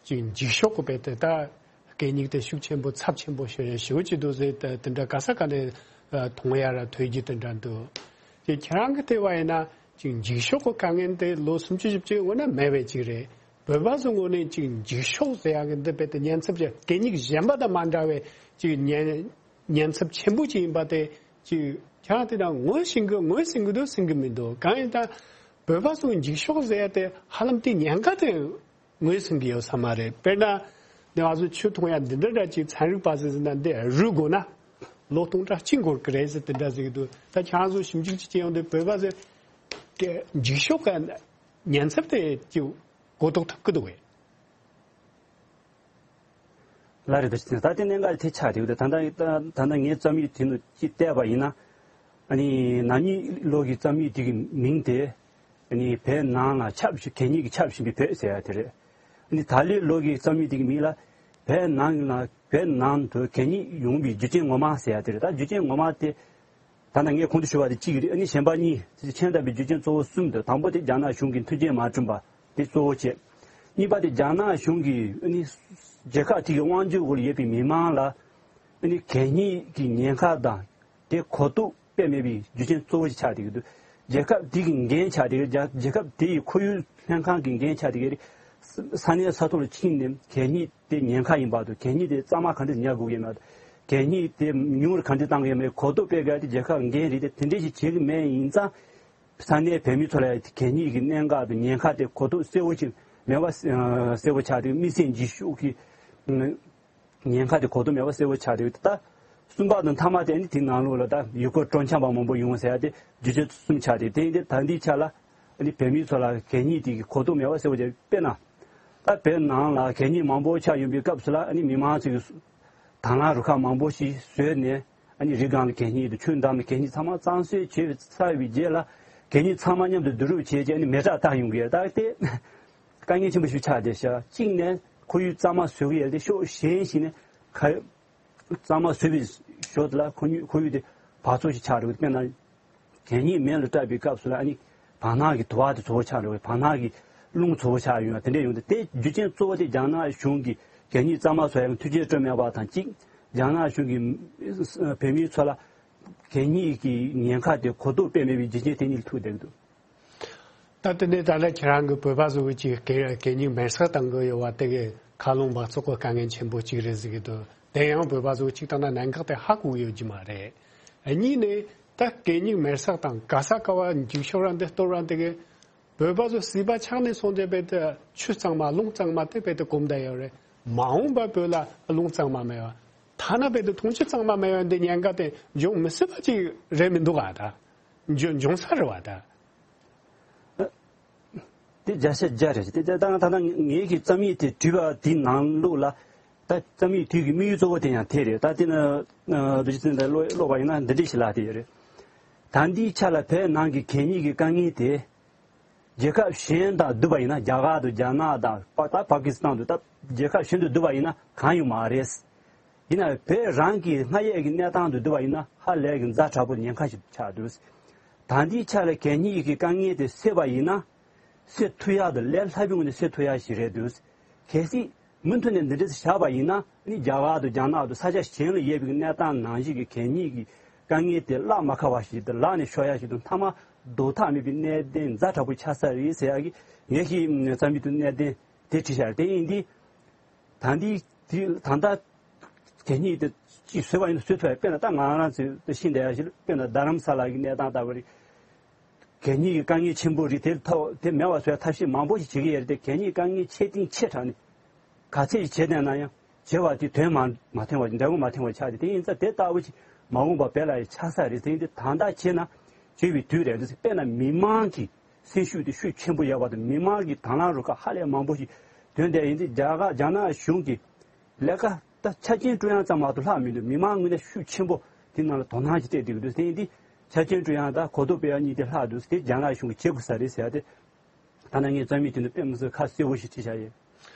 ཅིག་འགྱིག་ཤོག་གི་བོད་དུ་ད་གད་སྙིགས་དེ་ཤུགས་ཆེན་པོ་ཚབས་ཆེན་པོ་ཞེ་ཞེ་པོ་ཅིག་འདུག་ཟེར། ད་དེ་འདྲ་ག་ས་ག་ནས་མཐོང་ཡ་ར་ཐོས་རྒྱུ་དེ་འདྲ་འདུག་དེ་ཁྱེད་རང་གི་ལྟ་བ་ཡིན་ན་ཅིག་འགྱིག་ཤོག་གི་དཀའ་ངལ་དེ་ལོ་སུམ་ཅུ་བཞི་བཅུའི་སྔོན་ན་མེད་པའི་ཅིག་རེད། བོད་པ་ཚོའི་ངོས་ནས་ཅིག་འགྱིག་ཤོག་ཟེར་ཡ་གི་འདི་བོད་དུ་ཉེན་ཚབས་ཀྱི་གད་སྙིགས་གཞན་པ་དང་མ་འདྲ་བའི་ཅིག་ཉེན་ཉེན་ཚབས་ཆེན་པོ་ཅིག་ཡིན་པ་དེ་ཅིག་ཁྱེད་རང་དེ་དང་ངོས་ཟིན་གི་ངོས་ཟིན་གི་འདུག་ཟིན་གི་མི་འདུག་གང་ཡིན་ད་བོད་པ་ཚོ་འགྱིག་ཤོག་ཟེར་ཡ་དེ་ཧ་ལམ་དེ་ཉེན་ཁ་དེ་ངོས་ཟིན་གི་ཡོད་ས་མ་རེད། དཔེར་ན་འདི་ང་ཚོ་ཆུ་འཐུང་ཡ་འདི་འདྲ་འདྲ་ཅིག་ཚན་རིག་པ་ཚོས་ཟེར་ན་འདི་རུལ་དགོས་ན་ལོ་སྟོང་ཕྲག་གཅིག་འགོར་གི་རེད་ཟེར། དེ་འདྲ་ཟེར་གི་འདུག་ད་ཁྱེད་རང་ཚོ་ཞིབ་འཇུག་ཅིག་བྱས་ཡོང་དུས་བོད་པ་ཚོས་འགྱིག་ཤོག་གི་ཉེན་ཚབས་དེ་ཅིག་གོ་རྟོགས་ཐུབ་ཀྱི་འདུག་གས། ལགས་རེད། ད་ད་ལྟའི་གནད་འགག་དེ་ཆགས་བསྡད་ཡོད། ད་ད་ད་ད་ངའི་རྩོམ་ཡིག་དེ་ནང་ཅིག་བལྟས་པ་ཡིན་ན། ཨ་ནི་ན་ནིང་ལོ་གི་རྩོམ་ཡིག་དེ་གི་མིང་དེ་ཨ་ནི་བོད་ནང་ལ་ཁྱབ་བཞིན་གད་སྙིགས་ཀྱིས་ཁྱབ་བཞིན་པའི་བོད་ཟེར་ཡ་དེ་རེད། ཨ་ནི་ད་ལོའི་ལོ་གི་རྩོམ་ཡིག་དེ་གི་མིང་ལ་བོད་ནང་ལ་བོད་ནང་དུ་གད་སྙིགས་ཡོང་བའི་རྒྱུ་རྐྱེན་ངོ་མ་ཟེར་ཡ་དེ་རེད། ད་རྒྱུ་རྐྱེན་ངོ་མ་དེ། ད་ནང་ངས་གོང་དུ་ཞུས་པ་དེ་གཅིག་རེད། ཨ་ནི་གཞན་པ་གཉིས་དེ་ཁྱབ་བསྡད་པའི་རྒྱུ་རྐྱེན་གཙོ་བོ་གསུམ་དེ། དང་པོ་དེ་རྒྱ་ནག་གཞུང་གིས་མཐུན་རྐྱེན་མ་བསྐྲུན་པ་དེ་གཙོ་བོ་བྱས། གཉིས་པ་དེ་རྒྱ་ནག་གཞུང་གིས་ཨ་ནི་རྒྱལ་ཁབ་དེ་གི་དབང་སྒྱུར་འོག་ལ་ཡོད་པའི་མི་མང་ལ་ཨ་ནི་གད་སྙིགས་ཀྱི་ཉེན་ཁ་དང་དེ་གོ་རྟོགས་དཔེ་མེད་པའི་རྒྱུ་རྐྱེན་གཙོ་བོ་ཞིག་ཆགས་བསྡད་ཀྱི་འདུག་རྒྱལ་ཁབ་དེ་གི་འགན་ཆགས་བསྡད་ཀྱི་རེད། རྒྱལ་ཁབ་དེ་ཡི་ཁོར་ཡུག་ལྷན་ཁང་གི་འགན་ཆགས་བསྡད་ཀྱི་རེད། ས་གནས་ས་ཐོག་ལ་ཕྱིན་ནས་གད་སྙིགས་དེ་ཉེན་ཁ་ཡིན་པ་དང་། གད་སྙིགས་དེ་གཙང་མ་ག་འདྲ་ཉར་དགོས་ཀྱི་མེད་པ་དང་། གད་སྙིགས་དེ་ཉུང་རུ་ག་འདྲ་གཏང་དགོས་ཀྱི་མེད་གོ་རྟོགས་སྤེལ་དགོས་ཡ་དེ་རྒྱལ་ཁབ་འགན་རེད་དེ། དེ་འདྲ་ཞིག་བྱེད་ཀྱི་མེད་ཡིན་ཙང་། ས་གནས་བོད་མི་ཚོ་ལ་གད་སྙིགས་ཀྱི་གནད་འགག་དང་ཉེན་ཁ་དེ་གོ་རྟོགས་གསལ་བོ་ཞིག་མེད་པ། གསལ་བོ་ཆགས་ཏེ་དམིགས་བསལ་འགྱིག་ཤོག་གི་ཉེན་ཁ་དེ་གོ་རྟོགས་མེད་པ་གསལ་བོ་ཆགས་ཏེ། ད་གསུམ་པ་དང་མཐའ་མ་དེ་ནི་དེའི་ནང་ལོགས་ལ་ད་ཡུལ་སྐོར་སྤྲོ་འཆམ་པ་མང་པོ་ཡོང་ཟེར་ཡ་དེ་རྒྱུ་རྐྱེན་གསུམ་ཆགས་ཏེ། དེ་ཡིན་དུས་ད་ལྟའི་ཆ་ལ་ ནི་བོད་མི་ཚོ་ལ་གད་སྙིགས་དེ་གི་གོ་རྟོགས་མེད་པ་གསལ་པོ་བྱས། དཔེར་ན་ད་བོད་ནང་ལ་གད་སྙིགས་མང་པོ་ཆགས་ཡོང་པའི་སྐབས་སུ་ལ་ཨ་ནི་མི་མང་ཚོས་ཀྱི་དང་བླངས་རུ་ཁག་མང་པོ་ཞིག་བཟོས་ནས། ཨ་ནི་རི་སྒང་ལ་གད་སྙིགས་དང་ཆུ་འགྲམ་ལ་གད་སྙིགས་ཚང་མ་གཙང་བཟོ་བྱས་ཚར་བའི་རྗེས་ལ་གད་སྙིགས་ཚང་མ་མཉམ་དུ་བསྡུ་རུབ་བྱས་རྗེས་ཨ་ནི་མེ་སྲེག་བཏང་ཡོང་གི་ཡོད། ད་དེ་དཀའ་ངལ་ཆེན་པོ་ཞིག་ཆགས་བསྡད་ཤག་གཅིག་ནས་ཁོར་ཡུག་གཙང་མ་བཟོ་གི་ཡོད་དེ། ཕྱོགས་གཞན་ཞིག་ནས་ཁ་གཙང་མ་བཟོས་པའི་ཞོར་དུ་ལ་ཁོར་ཡུག་ཁོར་ཡུག་དེ་འབག་བཙོག་ཞིག་ཆགས་འགྲོ་གི། དཔེར་ན་གད་སྙིགས་མེ་ལ་བསྲེགས་པའི་སྐབས་སུ་ལ་ཨ་ནི་བར་སྣང་གི་དུ་བ་དེ་བཙོག་པོ་ཆགས་འགྲོ་གི། བར་སྣང་གི་རླུང་བཙོག་པོ་ཆགས་ཡོང་བ་དེ་འདྲ་ཡོང་དུས། དེ་རྒྱུ་རྐྱེན་གཙོ་བོ་དེ་རྒྱ་ནག་གཞུང་གིས་གད་སྙིགས་གཙང་མ་བཟོ་ཡག་ལ་ཐུགས་རྗེ་སྤྲོད་མེད་པ་དང་གཅིག་རྒྱ་ནག་གཞུང་གིས་བོད་མི་ཚོ་ལ་གད་སྙིགས་ཀྱི་ཉེན་ཁ་དེ་གོ་རྟོགས་སྤེལ་མེད་པའི་རྒྱུ་རྐྱེན་དེ་གཉིས་ལ་ཐུག་བསྡད་ཀྱི་འདུག་ད་དེ་ནས་ད་ལྟ་ཁྱེད་རང་གི་བོད་པ་ཚོ་གི་ཅིག་གད་གད་སྙིགས་མེ་སྲེག་བཏང་གི་ཡོད་པ་དེ་གི་མཁའ་རླུང་འབག་བཙོག་གི་དཀའ་ངལ་ཆེན་པོ་གཅིག་རེད་ཟེར་གི་འདུག་དེ་ཡང་བོད་པ་ཚོ་གཅིག་བཏང་ན་གནད་འགག་དེ་ཧ་གོ་གི་ཡོད་ཀྱི་མ་རེད། གཉིས་ནས་ད་གད་སྙིགས་མེ་སྲེག་དང་ག་ས་ག་བ་འགྱིག་ཤོག་ར་འདི་གཏོར་བ་དེ་གི་བོད་པ་ཚོ་སྲིད་པ་ཆགས་ནས་སོང་རྗེས་རྦད་དེ་ཆུ་གཙང་མ་རླུང་གཙང་མ་དེ་རྦད་དེ་གོམས་བསྡད་ཡོད་རེད། མ་འོངས་པ་བོད་ལ་རླུང་གཙང་མ་མེད་པ། ཐ་ན་རྦད་དེ་འཐུང་ཆུ་གཙང་མ་མེད་པ་འདི་ཉེན་ཁ་དེ་འབྱུང་མི་སྲིད་པ་ཅིག་རེད་མི་འདུག་ག་ད་འབྱུང་འབྱུང་ས་རེད་བ་ད། དེ་བརྒྱ་ཆ་བརྒྱ་རེད། དེ་ད་ད་ད་ངས་ཀྱི་རྩོམ་ཡིག་དེ་བྲིས་པ་དེའི་ནང་ལོགས་ལ། ད་རྩོམ་ཡིག་དེ་གི་དམིགས་ཡུལ་གཙོ་བོ་དེ་ཡང་དེ་རེད། ད་དེ་ནི་རྡོ་རྗེ་བཙུན་དང་ཀློག་པ་ཡིན་ན་འདི་འདྲ་ཞིག་ལབ་བསྡད་ཡོད་རེད། ད་ལྟའི་ཆ་ལ་བོད་ནང་གི་གད་སྙིགས་ཀྱི་དཀའ་ངལ་དེ་རྒྱལ་ཁབ་གཞན་དང་བསྡུར་བ་ཡིན་ན། རྒྱ་གར་དང་རྒྱ་ནག་དང་པ་ད་པ་ཀི་སི་ཐན་དང་ད་རྒྱལ་ཁབ་གཞན་དང་བསྡུར་བ་ཡིན་ན་གང་ཡང་མ་རེད། ཡིན་ན་བོད་རང་གི་སྔར་ཡོད་ཀྱི་གནས་སྟངས་དང་བསྡུར་བ་ཡིན་ན་ཧ་ལས་ཀྱི་ཛ་དྲག་པོ་ཉེན་ཁ་ཞིག་ཆགས་འདུག་ད་ལྟའི་ཆ་ལ་གད་སྙིགས་ཀྱི་དཀའ་ངལ་དེ་སེལ་བ་ཡིན་ན། སེལ་ཐུབ་ཡག་དང་ལས་སླ་པོའི་ངང་ནས་སེལ་ཐུབ་ཡག་ཞིག་རེད་འདུག་གལ་སྲིད་མུ་མཐུད་ནས་འདི་འདྲ་བཞག་པ་ཡིན་ན་ནི། རྒྱ་གར་དང་རྒྱ་ནག་དང་ས་ཆ་གཞན་ལ་ཡོད་པའི་གནས་སྟངས་ནང་བཞིན་གྱི་གད་སྙིགས་ཀྱི་དཀའ་ངལ་དེ་ལག་མ་ཁ་བ་ཞིག་དང་ལག་ནས་ཤོར་ཡག་ཞིག་དང་། མཐའ་མ་ཟློག་ཐབས་མེད་པའི་གནད་དོན་ཛ་དྲག་པོ་ཆགས་ས་རེད་ཟེར་ཡག་གི་ངེད་ཀྱི་རྩ་མེད་དུ་གནད་དོན་དེ་བྲིས་བཞག་རེད། དེ་ཡིན་དུས་ད་འདི་དེ་ད་ལྟ་གད་སྙིགས་དེ་ཅིག་བཟོས་པ་ཡིན་ན་བཟོས་ཐུབ་ཡ། དཔེར་ན་ད་ང་རང་ཚོས་ཤེས་བསྡད་ཡ་ཞིག་དཔེར་ན་རྡ་རམ་ས་ལ་གི་གནས་སྟངས་ལྟ་བུ་རེད། གད་སྙིགས་ཀྱི་དཀའ་ངལ་ཆེན་པོ་རེད། དེ་ཐོག་དེ་མེད་པ་བཟོ་ཡ་ཐབས་ཤེས་མང་པོ་ཞིག་བྱེད་ཀྱི་ཡོད་རེད། དེ་གད་སྙིགས་དཀའ་ངལ་ཆེ་འབྲིང་ཆེ་དྲགས་ནས་ག་ཚད་ཅིག་བྱེད་བསྡད་ན་ཡང་བྱེད་པ་དེ་དོན་མ་མ་ཐོན་པ་ཞིག་འབྲས་བུ་མ་ཐོན་པ་ཆགས་ཏེ། དེ་ཡིན་ཙང་དེ་ལྟ་བུ་ཞིག་མ་འོངས་པ་བོད་ལ་ཡང་ཆགས་ས་རེད། དེ་ཡིན་དུས་ད་ལྟ་བྱས་ན་བྱེད་པའི་དུས་རེད་འདུག་དཔེར་ན་མི་མང་གི་སེམས་ཤུགས་དེ་ཤུགས་ཆེན་པོ་ཡོད་པ་དང་། མི་མང་གི་དང་བླངས་རུ་ཁག་ཧ་ལས་མང་པོ་ཞིག་ཐོན་བསྡད་ཡིན་དུས། རྒྱ་གར་རྒྱ་ནག་གཞུང་གིས་ལས་ཀ་ད་ཆ་རྐྱེན་སྤྲོད་ཡག་ཙམ་མ་གཏོགས་ལྷག་མི་འདུག་མི་མང་ངོས་ནས་ཤུགས་ཆེན་པོ་དེ་ནང་ལ་དོ་སྣང་ཞིག་སྤྲད་བསྡད་ཀྱི་འདུག་དེ་ཡིན་དུས་ཆ་རྐྱེན་སྤྲོད་ཡག་དང་གོ་རྟོགས་སྤེལ་ཡག་གཉིས་དེ་ལྷག་འདུག་དེ་རྒྱ་ནག་གཞུང་གིས་བྱེད་དགོས་ས་རེད་ཟེར་ཡ་དེ། ད་ནང་ངས་རྩོམ་ཡིག་དེ་ནི་དཔེ་མི་སྲིད་ཁ་གསལ་པོ་ཞིག་བྲིས་བཞག་ཡོད།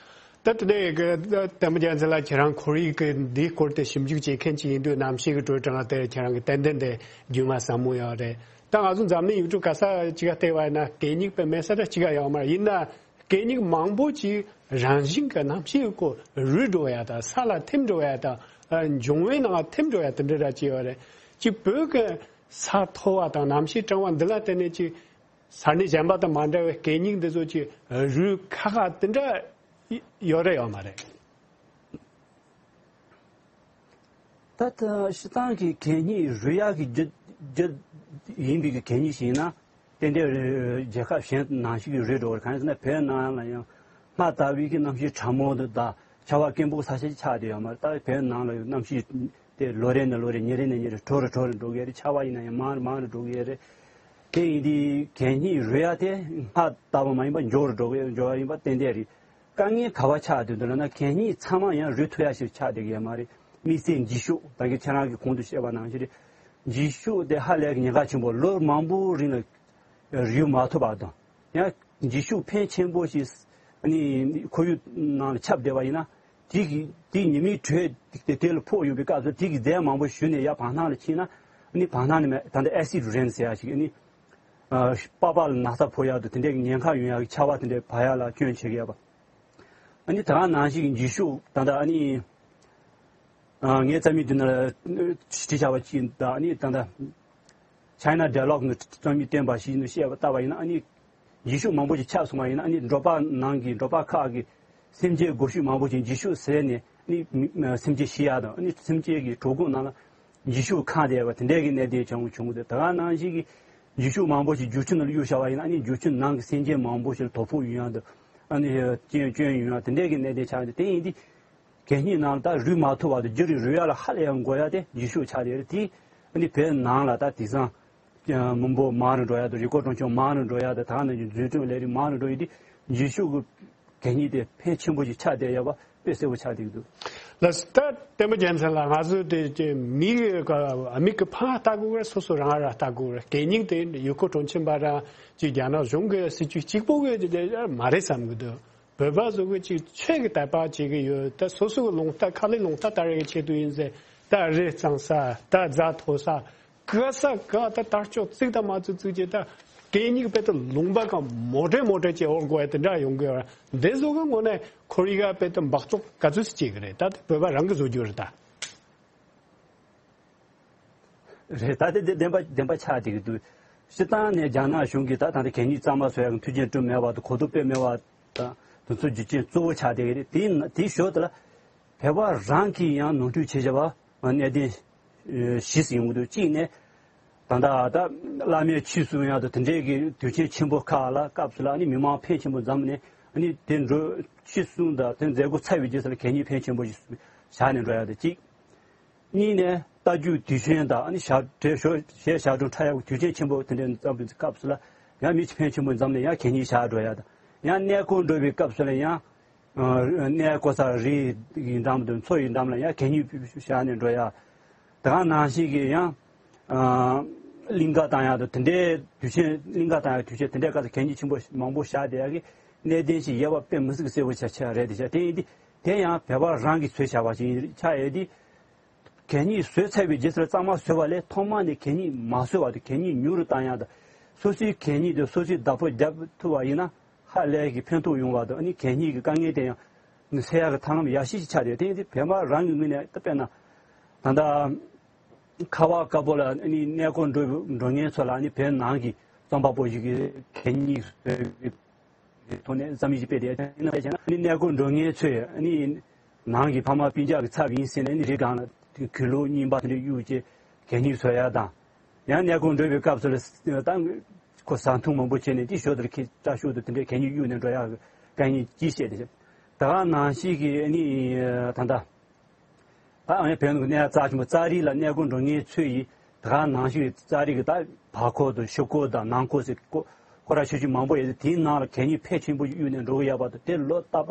ད་དེ་ནས་ལྟད་མོ་རྒྱལ་མཚན་ལགས་ཁྱེད་རང་ཁོར་ཡུག་གི་འདིའི་སྐོར་དེ་ཞིབ་འཇུག་བྱེད་མཁན་ཅིག་ཡིན་དུས། གནམ་གཤིས་ཀྱི་དྲོད་གྲང་དེ་ཁྱེད་རང་གི་ཏན་ཏན་དེ་རྒྱུས་མངའ་ཟབ་མོ་ཡོད་རེད། ད་ང་ཚོ་འཛམ་གླིང་ཡུལ་གྲུ་ག་ས་ཅིག་ག་བལྟས་པ་ཡིན་ན་གད་སྙིགས་དཔེ་མེད་ས་ད་གཅིག་ག་ཡོད་མ་རེད། ཡིན་ན་གད་སྙིགས་མང་པོ་ཅིག་རང་བཞིན་གྱི་གནམ་གཤིས་ཀྱི་སྐོར་རུལ་འགྲོ་ཡ་དང་། ས་ལ་ཐིམ་འགྲོ་ཡ་དང་། ཨ། འབྱུང་བའི་ནང་ཐིམ་འགྲོ་ཡ་དེ་འདྲ་ར་ཅིག་ཡོད་རེད། ཅིག་བོད་ཀྱི་ས་མཐོ་བ་དང་གནམ་གཤིས་གྲང་བ་འདི་ལ་བརྟེན་ནས་ཅིག་ས་གནས་གཞན་པ་དང་མ་འདྲ་བའི་གད་སྙིགས་འདི་ཚོ་ཅིག་རུལ་ཁག་ཁག་དེ་འདྲ་ཡོད་རེད་ཡོད་མ་རེད། ད་ལྟ་སྤྱིར་བཏང་གི་གད་སྙིགས་རུལ་ཡག་གི་རྒྱུ་རྒྱུ་ཡིན་པའི་གི་གད་སྙིགས་ཤིག་ཡིན་ན། ཏན་ཏན་རྒྱལ་ཁབ་གཞན་ནང་བཞིན་གྱི་རུལ་འགྲོ་བར། གང་ཡིན་ཟེར་ན་བོད་ནང་ལ་ཡང་སྔར་ལྟ་བུའི་གི་གནམ་གཤིས་གྲང་མོ་དང་ཆར་པ་སྐད་འབོག་ས་ཆ་ཞིག་ཆགས་བསྡད་ཡོད་མ་རེད། ད་བོད་ནང་ལ་ཡང་གནམ་གཤིས་དེ་ལོ་རེ་ནས་ལོ་རེ་ཉིན་རེ་ནས་ཉིན་རེ་དྲོ་རུ་དྲོ་རུ་འགྲོ་གི་རེད། ཆར་པ་ཡིན་ན་ཡང་མང་རུ་མང་རུ་འགྲོ་གི་རེད། དེ་ཡིན་དུས་གད་སྙིགས་རུལ་ཡག་དེ་སྔར་ལྟ་བུ་མ་ཡིན་པ་མགྱོགས་རུ་འགྲོ་གི་འགྲོ་བ་ཡིན་པ་ཏན་ཏན་རེད། དཀའ་ངལ་ག་པར་ཆགས་བསྡད་འདུག་ལབ་ན། གད་སྙིགས་ཚང་མ་ཡང་རུལ་ཐུབ་ཡག་ཞིག་ཆགས་བསྡད་ཀྱི་ཡོད་མ་རེད། དམིགས་བསལ་འགྱིག་ཤོག་ད་གིན་ཁྱེད་རང་གིས་གོང་དུ་བཤད་པ་ནང་བཞིན་རེད། འགྱིག་ཤོག་དེ་ཧ་ལས་ཀྱི་ཉེན་ཁ་ཆེན་པོ། ལོ་མང་པོའི་རིང་ལ་རུལ་མ་ཐུབ་པ་དང་། ཡང་འགྱིག་ཤོག་ཕོན་ཆེན་པོ་ཞིག་ཨ་ནི་ཁོར་ཡུག་ནང་ལ་ཁྱབ་བསྡད་པ་ཡིན་ན། དེ་གི་དེ་ཉི་མའི་དྲོད་དེ་དེ་ལ་ཕོག་ཡོང་པའི་སྐབས་སུ་དེ་གི་རྫས་མང་པོ་ཞུ་ནས་ཡར་བར་སྣང་ལ་ཕྱིན་ན། ཨ་ནི་བར་སྣང་ནས་མ་ད་ལྟ་ཨེ་སིཌ་རེན་ཟེར་ཡག་ཞིག་ཨ་ནི་པགས་པ་ལ་ན་ཚ་ཕོག་ཡག་དང་དེ་འདྲའི་ཉེན་ཁ་ཡོང་ཡག་གི་ཆར་པ་དེ་འདྲའི་བབས་ཡག་ལ་སྐྱོན་བྱེད་ཀྱི་ཡོད་པ། ཨ་ནི་ད་ག་ནང་བཞིན་གྱི་འགྱིག་ཤོག་ད་ལྟ་ཨ་ནི། ཨ། ངའི་རྩོམ་ཡིག་འདི་ནང་ལ་བྲིས་བཞག་པ་ཅིག་དང་། ཨ་ནི་ད་ལྟ་China Dialogue ནང་རྩོམ་ཡིག་བཏོན་པ་ཞིག་ནང་བཤད་པ་ལྟ་བ་ཡིན་ན། ཨ་ནི་འགྱིག་ཤོག་མང་པོ་ཞིག་ཆགས་སོང་བ་ཡིན་ན། ཨ་ནི་འབྲོག་པ་ནང་གི་འབྲོག་པ་ཁག་གི་སེམས་ཅན་སྒོ་ཕྱུགས་མང་པོ་ཞིག་འགྱིག་ཤོག་ཟས་ནས་ཨ་ནི་མི་སེམས་ཅན་ཤི་ཡག་དང་། ཨ་ནི་སེམས་ཅན་གྱི་གྲོད་ཁོག་ནང་ལ་འགྱིག་ཤོག་གང་བསྡད་པ་དེ་འདྲའི་གི་གནད་དོན་བྱུང་བྱུང་གི་འདུག་ད་ག་ནང་བཞིན་གྱི་འགྱིག་ཤོག་མང་པོ་ཞིག་སྒྱུར་ཆུ་ནང་ལ་གཡུགས་བཞག་པ་ཡིན་ན། ཨ་ནི་སྒྱུར་ཆུ་ནང་གི་སེམས་ཅན་མང་པོ་ཞིག་ལ་དོ་ཕོག་ཡོང་ཡག་དང་། ཨ་ནི་སྐྱོན་སྐྱོན་ཡོང་ཡག་དེ་འདྲའི་གི་གནད་དོན་ཆགས་འདུག་དེ་ཡིན་དུས་གད་སྙིགས་ནང་ལ་ད་རུལ་མ་ཐུབ་པ་དང་རྒྱུན་རིང་རུལ་ཡག་ལ་ཧ་ལས་ཡང་དགོས་ཡག་དེ་འགྱིག་ཤོག་ཆགས་བསྡད་རེད། དེ་ཨ་ནི་བོད་ནང་ལ་ད་དེང་སང་ ཀྱི་མི་འབོར་མང་རུ་འགྲོ་ཡ་དང་། ཡུལ་སྐོར་སྤྲོ་འཆམ་མང་རུ་འགྲོ་ཡ་དང་། ད་ནང་བཞིན་འཛུལ་སྐྲུན་ལས་རིགས་མང་རུ་འགྲོ་ཡི་དེ་རྗེས་ཕྱོགས་ཀྱི་གད་སྙིགས་དེ་ཕན་ཆེན་པོ་ཞིག་ཆགས་བསྡད་ཡོད་པ་དཔེ་གསལ་པོ་ཆགས་བསྡད་ཀྱི་འདུག་ལགས་སོ། ད་བསྟན་པ་རྒྱལ་མཚན་ལགས། ང་ཚོ་དེ་ཀྱི་མི་གི་ཨ་མིག་གི་ཕར་ལྟ་དགོས་རེད། སོ་སོ་རང་ར་ལྟ་དགོས་རེད། གད་སྙིགས་དེ་ཡུལ་སྐོར་སྤྲོ་འཆམ་པ་ར་ཅིག་རྒྱ་ནག་གཞུང་གི་སྲིད་ཇུས་གཅིག་པོ་གི་མ་རེད་བསམ་གི་འདུག་བོད་པ་ཚོ་གི་ཅིག་ཆོས་ཀྱི་དད་པ་བྱེད་ཀྱི་ཡོད། ད་སོ་སོ་གི་རླུང་རྟ་ཁ་ལས་རླུང་རྟ་དར་བའི་ཆེད་དུ་ཡིན་ཟེར། ད་རི་གཙང་ས། ད་རྫ་མཐོ་ས། ག་ས་ག་ད་དར་ལྕོག་བཙུགས་དང་མ་བཙུགས་བཙུགས་བྱས། ད་གད་སྙིགས་དཔེ་ད་ལུང་པ་གང་མོ་ཊ་མོ་ཊ་བྱས་འོར་དགོས་ཡ་དེ་འདྲ་ཡོང་གི་ཡོད་ར། འདི་བཟོ་གི་ངོ་ནས་ཁོར་ཡུག་དཔེ་ད་འབག་བཙོག་ག་ཚོད་ཅིག་བྱེད་གི་རེད། ད་དེ་བོད་པ་རང་གི་བཟོ་རྒྱུ་རེད་ད། རེད། ད་དེ་དེ་བདེན་པ་བདེན་པ་ཆགས་བསྡད་ཀྱི་འདུག་སྤྱིར་བཏང་ནས་རྒྱ་ནག་གཞུང་གིས་ད་ད་ལྟ་གད་སྙིགས་གཙང་མ་བཟོ་ཡག་གི་མཐུན་རྐྱེན་བསྐྲུན་མེད་པ་དང་། གོ་བསྡུར་སྤེལ་མེད་པ་དང་། དེ་ཚོ་རྒྱུ་རྐྱེན་གཙོ་བོ་ཆགས་བསྡད་ཀྱི་རེད། དེའི་ན་དེའི་ཞོར་དེ་ལ་བོད་པ་རང་གིས་ཡང་ནོར་འཁྲུལ་བྱས་བྱས་པ་གནད་དོན་བཞི་ཙམ་ཡོང་གི་འདུག་གཅིག་ནས་ད་ལྟ་ད་བླ་མའི་ཆོས་གསུང་ཡག་དང་དེ་འདྲའི་གི་དུས་ཆེན་ཆེན་པོ་ཁག་ལ་སྐབས་སུ་ལ་ནི་མི་མང་ཕོན་ཆེན་པོ་འཛོམས་ནས་ནི་དེ་འགྲོ་ཆོས་གསུང་དང་དེ་མཛད་སྒོ་ཚར་བའི་རྗེས་སུ་ལ་གད་སྙིགས་ཕོན་ཆེན་པོ་ཞིག་བཞག་ནས་འགྲོ་ཡག་དང་གཅིག་གཉིས་ནས་རྟ་རྒྱུག་དུས་ཆེན་དང་ནི་ཞག་གྲོལ་ཞོ་གཞས་ཞག་གྲོལ་འཁྲབ་ཡག་དུས་ཆེན་ཆེན་པོ་དེ་འདྲའི་འཛོམས་པའི་སྐབས་སུ་ལ་ཡང་མི་ཕོན་ཆེན་པོ་འཛོམས་ནས་ཡང་གད་སྙིགས་བཞག་འགྲོ་ཡག་དང་། ཡང་གནས་སྐོར་འགྲོ་བའི་སྐབས་སུ་ལ་ཡང་གནས་སྐོར་ས་རི་ཡི་འགྲམ་དུ་མཚོ་ཡི་འགྲམ་ལ་ཡང་གད་སྙིགས་བཞག་ནས་འགྲོ་ཡག་དེ་ག་ནང་བཞིན་གྱི་ཡང་གླིང་ག་བཏང་ཡག་དང་དེ་འདྲའི་དུས་ཆེན། གླིང་ག་བཏང་ཡག་དུས་ཆེན་དེ་འདྲའི་སྐབས་སུ་གད་སྙིགས་ཆེན་པོ་མང་པོ་བཞག་བསྡད་ཡག་གི་གནད་དོན་ཞིག་ཡོད་པ་དཔེ་མི་སྲིད་ཀྱི་གསལ་པོ་ཆགས་ཆགས་རེད། དེ་ཆགས་དེ་ཡིན་དུས་དེ་ཡང་བོད་པ་རང་གིས་བཟོས་བཞག་པ་ཞིག་ཆགས་ཡོད་དུས། གད་སྙིགས་བཟོས་ཚར་བའི་རྗེས་སུ་གཙང་མ་བཟོས་པ་ལས་ཐོག་མ་ནས་གད་སྙིགས་མ་བཟོས་པ་དང་། གད་སྙིགས་ཉུང་རུ་བཏང་ཡག་དང་། སོ་སོའི་གད་སྙིགས་དེ་སོ་སོས་བདག་པོ་རྒྱབ་ཐུབ་པ་ཡིན་ན་ཧ་ལས་ཀྱི་ཕན་ཐོགས་ཡོང་བ་དང་། ཨ་ནི་གད་སྙིགས་ཀྱི་དཀའ་ངལ་དེ་ཡང་སེལ་ཡག་གི་ཐབས་ལམ་ཡག་ཤོས་ཤིག་ཆགས་ཡོད། དེ་ཡིན་དུས་བོད་པ་རང་གི་ངོས་ནས་ད་དཔེར་ན་ད་ལྟ་ཁ་བ་དཀར་པོ་ལ་ཨ་ནི་གནས་སྐོར་འགྲོ་འགྲོ་མཁན་ཚོ་ལ་ཨ་ནི་བོད་ནང་གི་རྩོམ་པ་པོ་ཞིག་གིས་གད་སྙིགས་བཟོས་ཀྱི་ཐོག་ནས་བསམ་ཡིད་ཅིག་སྤེལ་ཏེ། ཡང་ན་ནི་གནས་སྐོར་འགྲོ་མཁན་ཚོས་ནི་ནང་གི་ཕ་མ་སྤུན་ཀྱག་གི་ཚབ་ཡིན་ཟེར་ནས་ནི་རི་སྒང་ལ་གོས་ལོག་རྙིང་པ་དེ་འདྲ་གཡུགས་བྱས་གད་སྙིགས་བཟོ་ཡག་དང་། ཡང་གནས་སྐོར་འགྲོ་བའི་སྐབས་སུ་ལ་ད་ཁོ་ཟ་འཐུང་མང་པོ་བྱས་ནས་དེ་ཞོར་དུ་ཁྱི་སྐྲ་ཤོག་དང་དེ་འདྲའི་གད་སྙིགས་གཡུགས་ནས་འགྲོ་ཡག་གི་དཀའ་ངལ་ཅིག་བཤད་དེ། ད་ག་ནང་བཞིན་གྱི་ནི་ད་ལྟ། ད་ཨ་ནི་བོད་ནང་གི་གནས་རྩ་ཆེན་པོ་ཙཱ་རི་ལ་གནས་སྐོར་འགྲོ་མཁན་ཚོས་ཡིན། ད་ག་ནང་བཞིན་ཙཱ་རི་གི་ད་བར་སྐོར་དང་ཕྱི་སྐོར་དང་ནང་སྐོར་ཟེར་སྐོར་སྐོར་ར་ཆུང་ཆུང་མང་པོ་ཡོད་དེ། དེའི་ནང་ལ་གད་སྙིགས་ཕལ་ཆེན་པོ་གཡུགས་ནས་འགྲོ་གི་ཡོད་པ་དང་། དེ་ལོ་ལྟར་པ་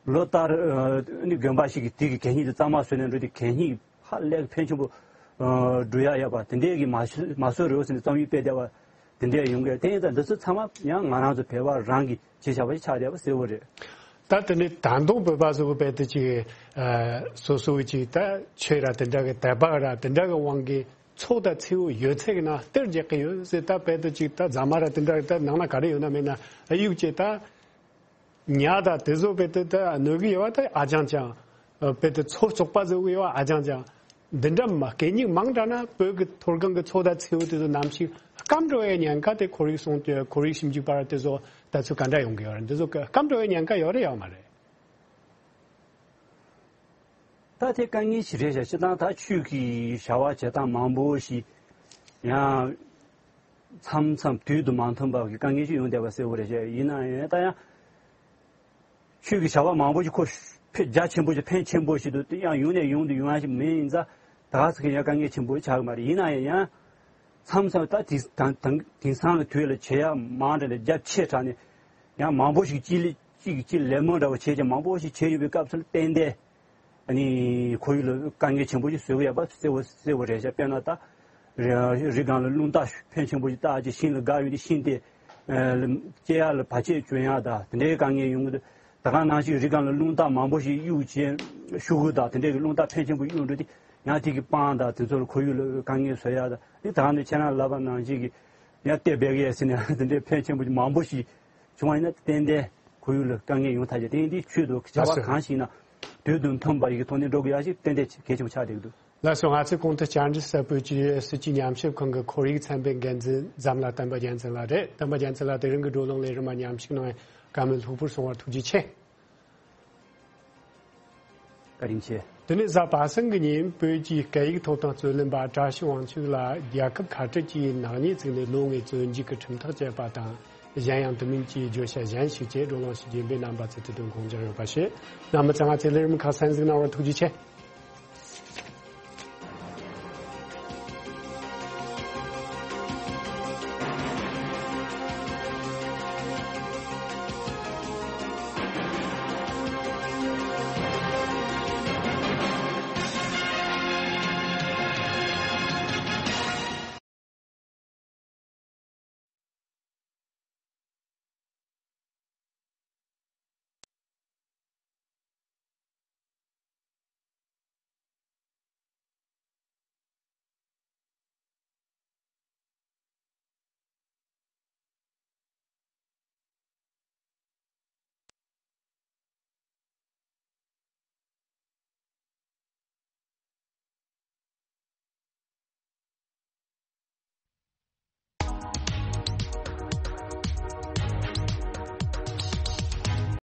ལོ་ལྟར་ཨ་ནི་དགོན་པ་ཞིག་གིས་དེ་གི་གད་སྙིགས་དེ་གཙང་མ་བཟོས་ནས་འགྲོ་དུས་གད་སྙིགས་ཧ་ལས་ཕན་ཆེན་པོ་ཨ་འགྲོ་ཡག་ཡོད་པ་དེ་འདྲའི་གི་མ་བཟོ་མ་བཟོ་རོགས་ཟེར་ནས་རྩོམ་ཡིག་སྤེལ་བསྡད་པ་དེ་འདྲ་ཡོང་གི། དེ་ཡིན་ཙང་འདི་ཚོ་ཚང་མ་ཡང་ང་རང་ཚོ་བོད་པ་རང་གིས་བྱས་བཞག་པ་ཞིག་ཆགས་བསྡད་པ་གསལ་པོ་རེད། ད་དེ་ནས་ད་དུང་བོད་པ་ཚོ་རྦད་དེ་ཅིག་ཨ་སོ་སོའི་ཅིག་ད་ཆོས་ར་དེ་འདྲ་གི་དད་པ་ར་དེ་འདྲ་གི་དབང་གིས་ཚོགས་དང་མཚེའུ་ཡོད་ཚད་ཀྱི་ནང་གཏེར་རྒྱག་གི་ཡོད་ཟེར། ད་རྦད་དེ་ཅིག་ད་རྫ་མ་ར་དེ་འདྲ་གི་ད་ནང་ན་ག་རེ་ཡོད་ན་མེད་ན་གཡུགས་བྱས། ད་ཉ་དང་དེ་ཚོ་རྦད་དེ་ད་གནོད་གི་ཡོད་པ་ད་ཨ་ཅང་ཅང་། རྦད་དེ་མཚོ་བཙོག་པ་བཟོ་གི་ཡོད་པ་ཨ་ཅང་ཅང་། འདི་འདྲ་མ་གད་སྙིགས་མང་དྲགས་ན་བོད་ཀྱི་མཐོ་སྒང་གི་མཚོ་དང་མཚེའུ་དེ་ཚོ་ནམ་ཞིག་སྐམ་འགྲོ་བའི་ཉེན་ཁ་དེ། ཁོར་ཡུག་སྲུང་སྐྱོབ་ཁོར་ཡུག་ཞིབ་འཇུག་པ་ར་དེ་ཚོ་ད་ཚོད་ག་འདྲ་ཡོང་གི་ཡོད་རེད། འདི་ཚོ་སྐམ་འགྲོ་བའི་ཉེན་ཁ་ཡོད་རེད་ཡོད་མ་རེད། ད་དེ་དཀའ་ངལ་ཞིག་རེད་ཤག་སྤྱིར་བཏང་ད་ཆོས་ཀྱི་བྱ་བ་བྱེད་སྟངས་མང་པོ་ཞིག་ཡང་མཚམས་མཚམས་དུས་དང་མ་མཐུན་པ་གི་དཀའ་ངལ་ཞིག་ཡོང་བསྡད་པ་གསལ་པོ་རེད་ཤག་ཡིན་ན་ཡང་ད་ཡང་ཆོས་ཀྱི་བྱ་བ་མང་པོ་ཞིག་ཁོ་ཕན་རྒྱ་ཆེན་པོ་ཞིག་ཕན་ཆེན་པོ་ཞིག་ཏུ་ཡང་ཡོང་ནས་ཡོང་དུ་ཡོང་ཡ་ཞིག་མེད་ཡིན་ཙང་། ད་ག་ཟེ་གི་ཡང་དཀའ་ངལ་ཆེན་པོ་ཆགས་ཀྱི་མ་རེད། ཡིན་ན་ཡང་ཡང་མཚམས་མཚམས་ད་དེང་དེང་དེང་སང་གི་དུས་ལ་བྱེད་ཡ་མང་དྲགས་ནས་རྒྱ་ཆེ་དྲགས་ནས་ཡང་མང་པོ་ཞིག་གཅིག་ལས་གཅིག་གིས་གཅིག་ལས་སྨོན་འདྲ་བོ་བྱས་ཀྱང་མང་པོ་ཞིག་བྱས་ཡོད་པའི་སྐབས་སུ་ལ་ཏན་ཏན་ཨ་ནི་ཁོར་ཡུག་ལ་དཀའ་ངལ་ཆེན་པོ་ཞིག་བཟོ་གི་ཡོད་པ་གསལ་པོ་གསལ་པོ་རེད་ཤག་དཔེར་ན་ད་རི་རི་སྒང་ལ་རླུང་རྟ་ཕོན་ཆེན་པོ་ཞིག་བཏགས་ཀྱི་ཤིང་ལ་བརྒལ་ཡོང་དུས་ཤིང་དེ་ཨ་སྐྱེ་ཡག་ལ་བར་ཆད་བྱུང་ཡག་དང་དེ་འདྲའི་དཀའ་ངལ་ཡོང་གི་འདུག་ད་ག་ནང་བཞིན་རི་སྒང་ལ་རླུང་རྟ་མང་པོ་ཞིག་གཡུག་བྱས་ཤོག་གུ་དང་དེ་འདྲའི་གི་རླུང་རྟ་ཕོན་ཆེན་པོ་གཡུག་འགྲོ་དུས་ཡང་དེ་གི་སྤང་དང་དེ་ཚོ་ལ་ཁོར་ཡུག་ལ་དཀའ་ངལ་བཟོ་ཡག་དང་། དེ་ད་ག་ནས་ཁྱེད་རང་ལབ་པ་ནང་བཞིན་གི་ཡང་ལྟེ་བེག་ཡས་ཟེར་ནས་དེ་འདྲའི་ཕོན་ཆེན་པོ་ཞིག་མང་པོ་ཞིག་བྱུང་བ་ཡིན་ན་ཏན་ཏན་ཁོར་ཡུག་ལ་དཀའ་ངལ་ཡོང་ཐབས་ཀྱི་དེ་ཡིན་དུས་ཆོས་དང་བྱ་བ་གང་ཞིག་ཡིན་ན་དུས་དང་མཐུན་པ་ཞིག་གི་ཐོག་ནས་འགྲོ་དགོས་ཡག་ཞིག་ཏན་ཏན་གལ་ཆེན་པོ་ཆགས་བསྡད་ཀྱི་འདུག་ལགས་སོ། ང་ཚོས་གོང་དུ་བཅར་འདྲི་ཟབ་པོའི་ཀྱི་སྲིད་ཇུས་ཉམས་ཞིབ་ཁང་གི་ཁོར་ཡུག་ཚན་པའི་འགན་འཛིན་འཛམ་ལྷ་བསྟན་པ་རྒྱལ་མཚན་ལགས་རེད། བསྟན་པ་རྒྱལ་མཚན་ལགས་དེ་རིང་གི་བགྲོ་གླེང་ལས་རིམ་མ་ཉམས་ཞིབ་གནང་བའི་བཀའ་མོལ་ལྷུག་པོར་གསུང་བར་ཐུགས་རྗེ་ཆེ། བཀའ་དྲིན་ཆེ། དེ་ནས་གཟའ་པ་སངས་ཀྱི་ཉིན་བོད་ཀྱི་སྐད་ཡིག་ཐོབ་ཐང་རྩོད་ལེན་པ་བཀྲ་ཤིས་དབང་ཕྱུག་ལགས་རྒྱལ་ཁབ་ཁ་བྲལ་གྱི་ནག་ཉེས་བཙུགས་ནས་ལོ་ལྔའི་བཙོན་འཇུག་གི་ཁྲིམས་ཐག་བཅད་པ་དང་། གཞན་ཡང་དེ་མིན་གྱི་བརྗོད་བྱ་གཞན་ཞིག་བཅས་བགྲོ་གླེང་ཞིག་རྒྱས་འབེབས་གནང་པ་ཚོས་དེ་དོན་དགོངས་འཇགས་ཡོད་པ་ཞུ། རྣམ་པ་ཚོས་ང་ཚོའི་ལས་རིམ་ཁག་གསན་གཟིགས་གནང་བར་ཐུགས་རྗེ་ཆེ།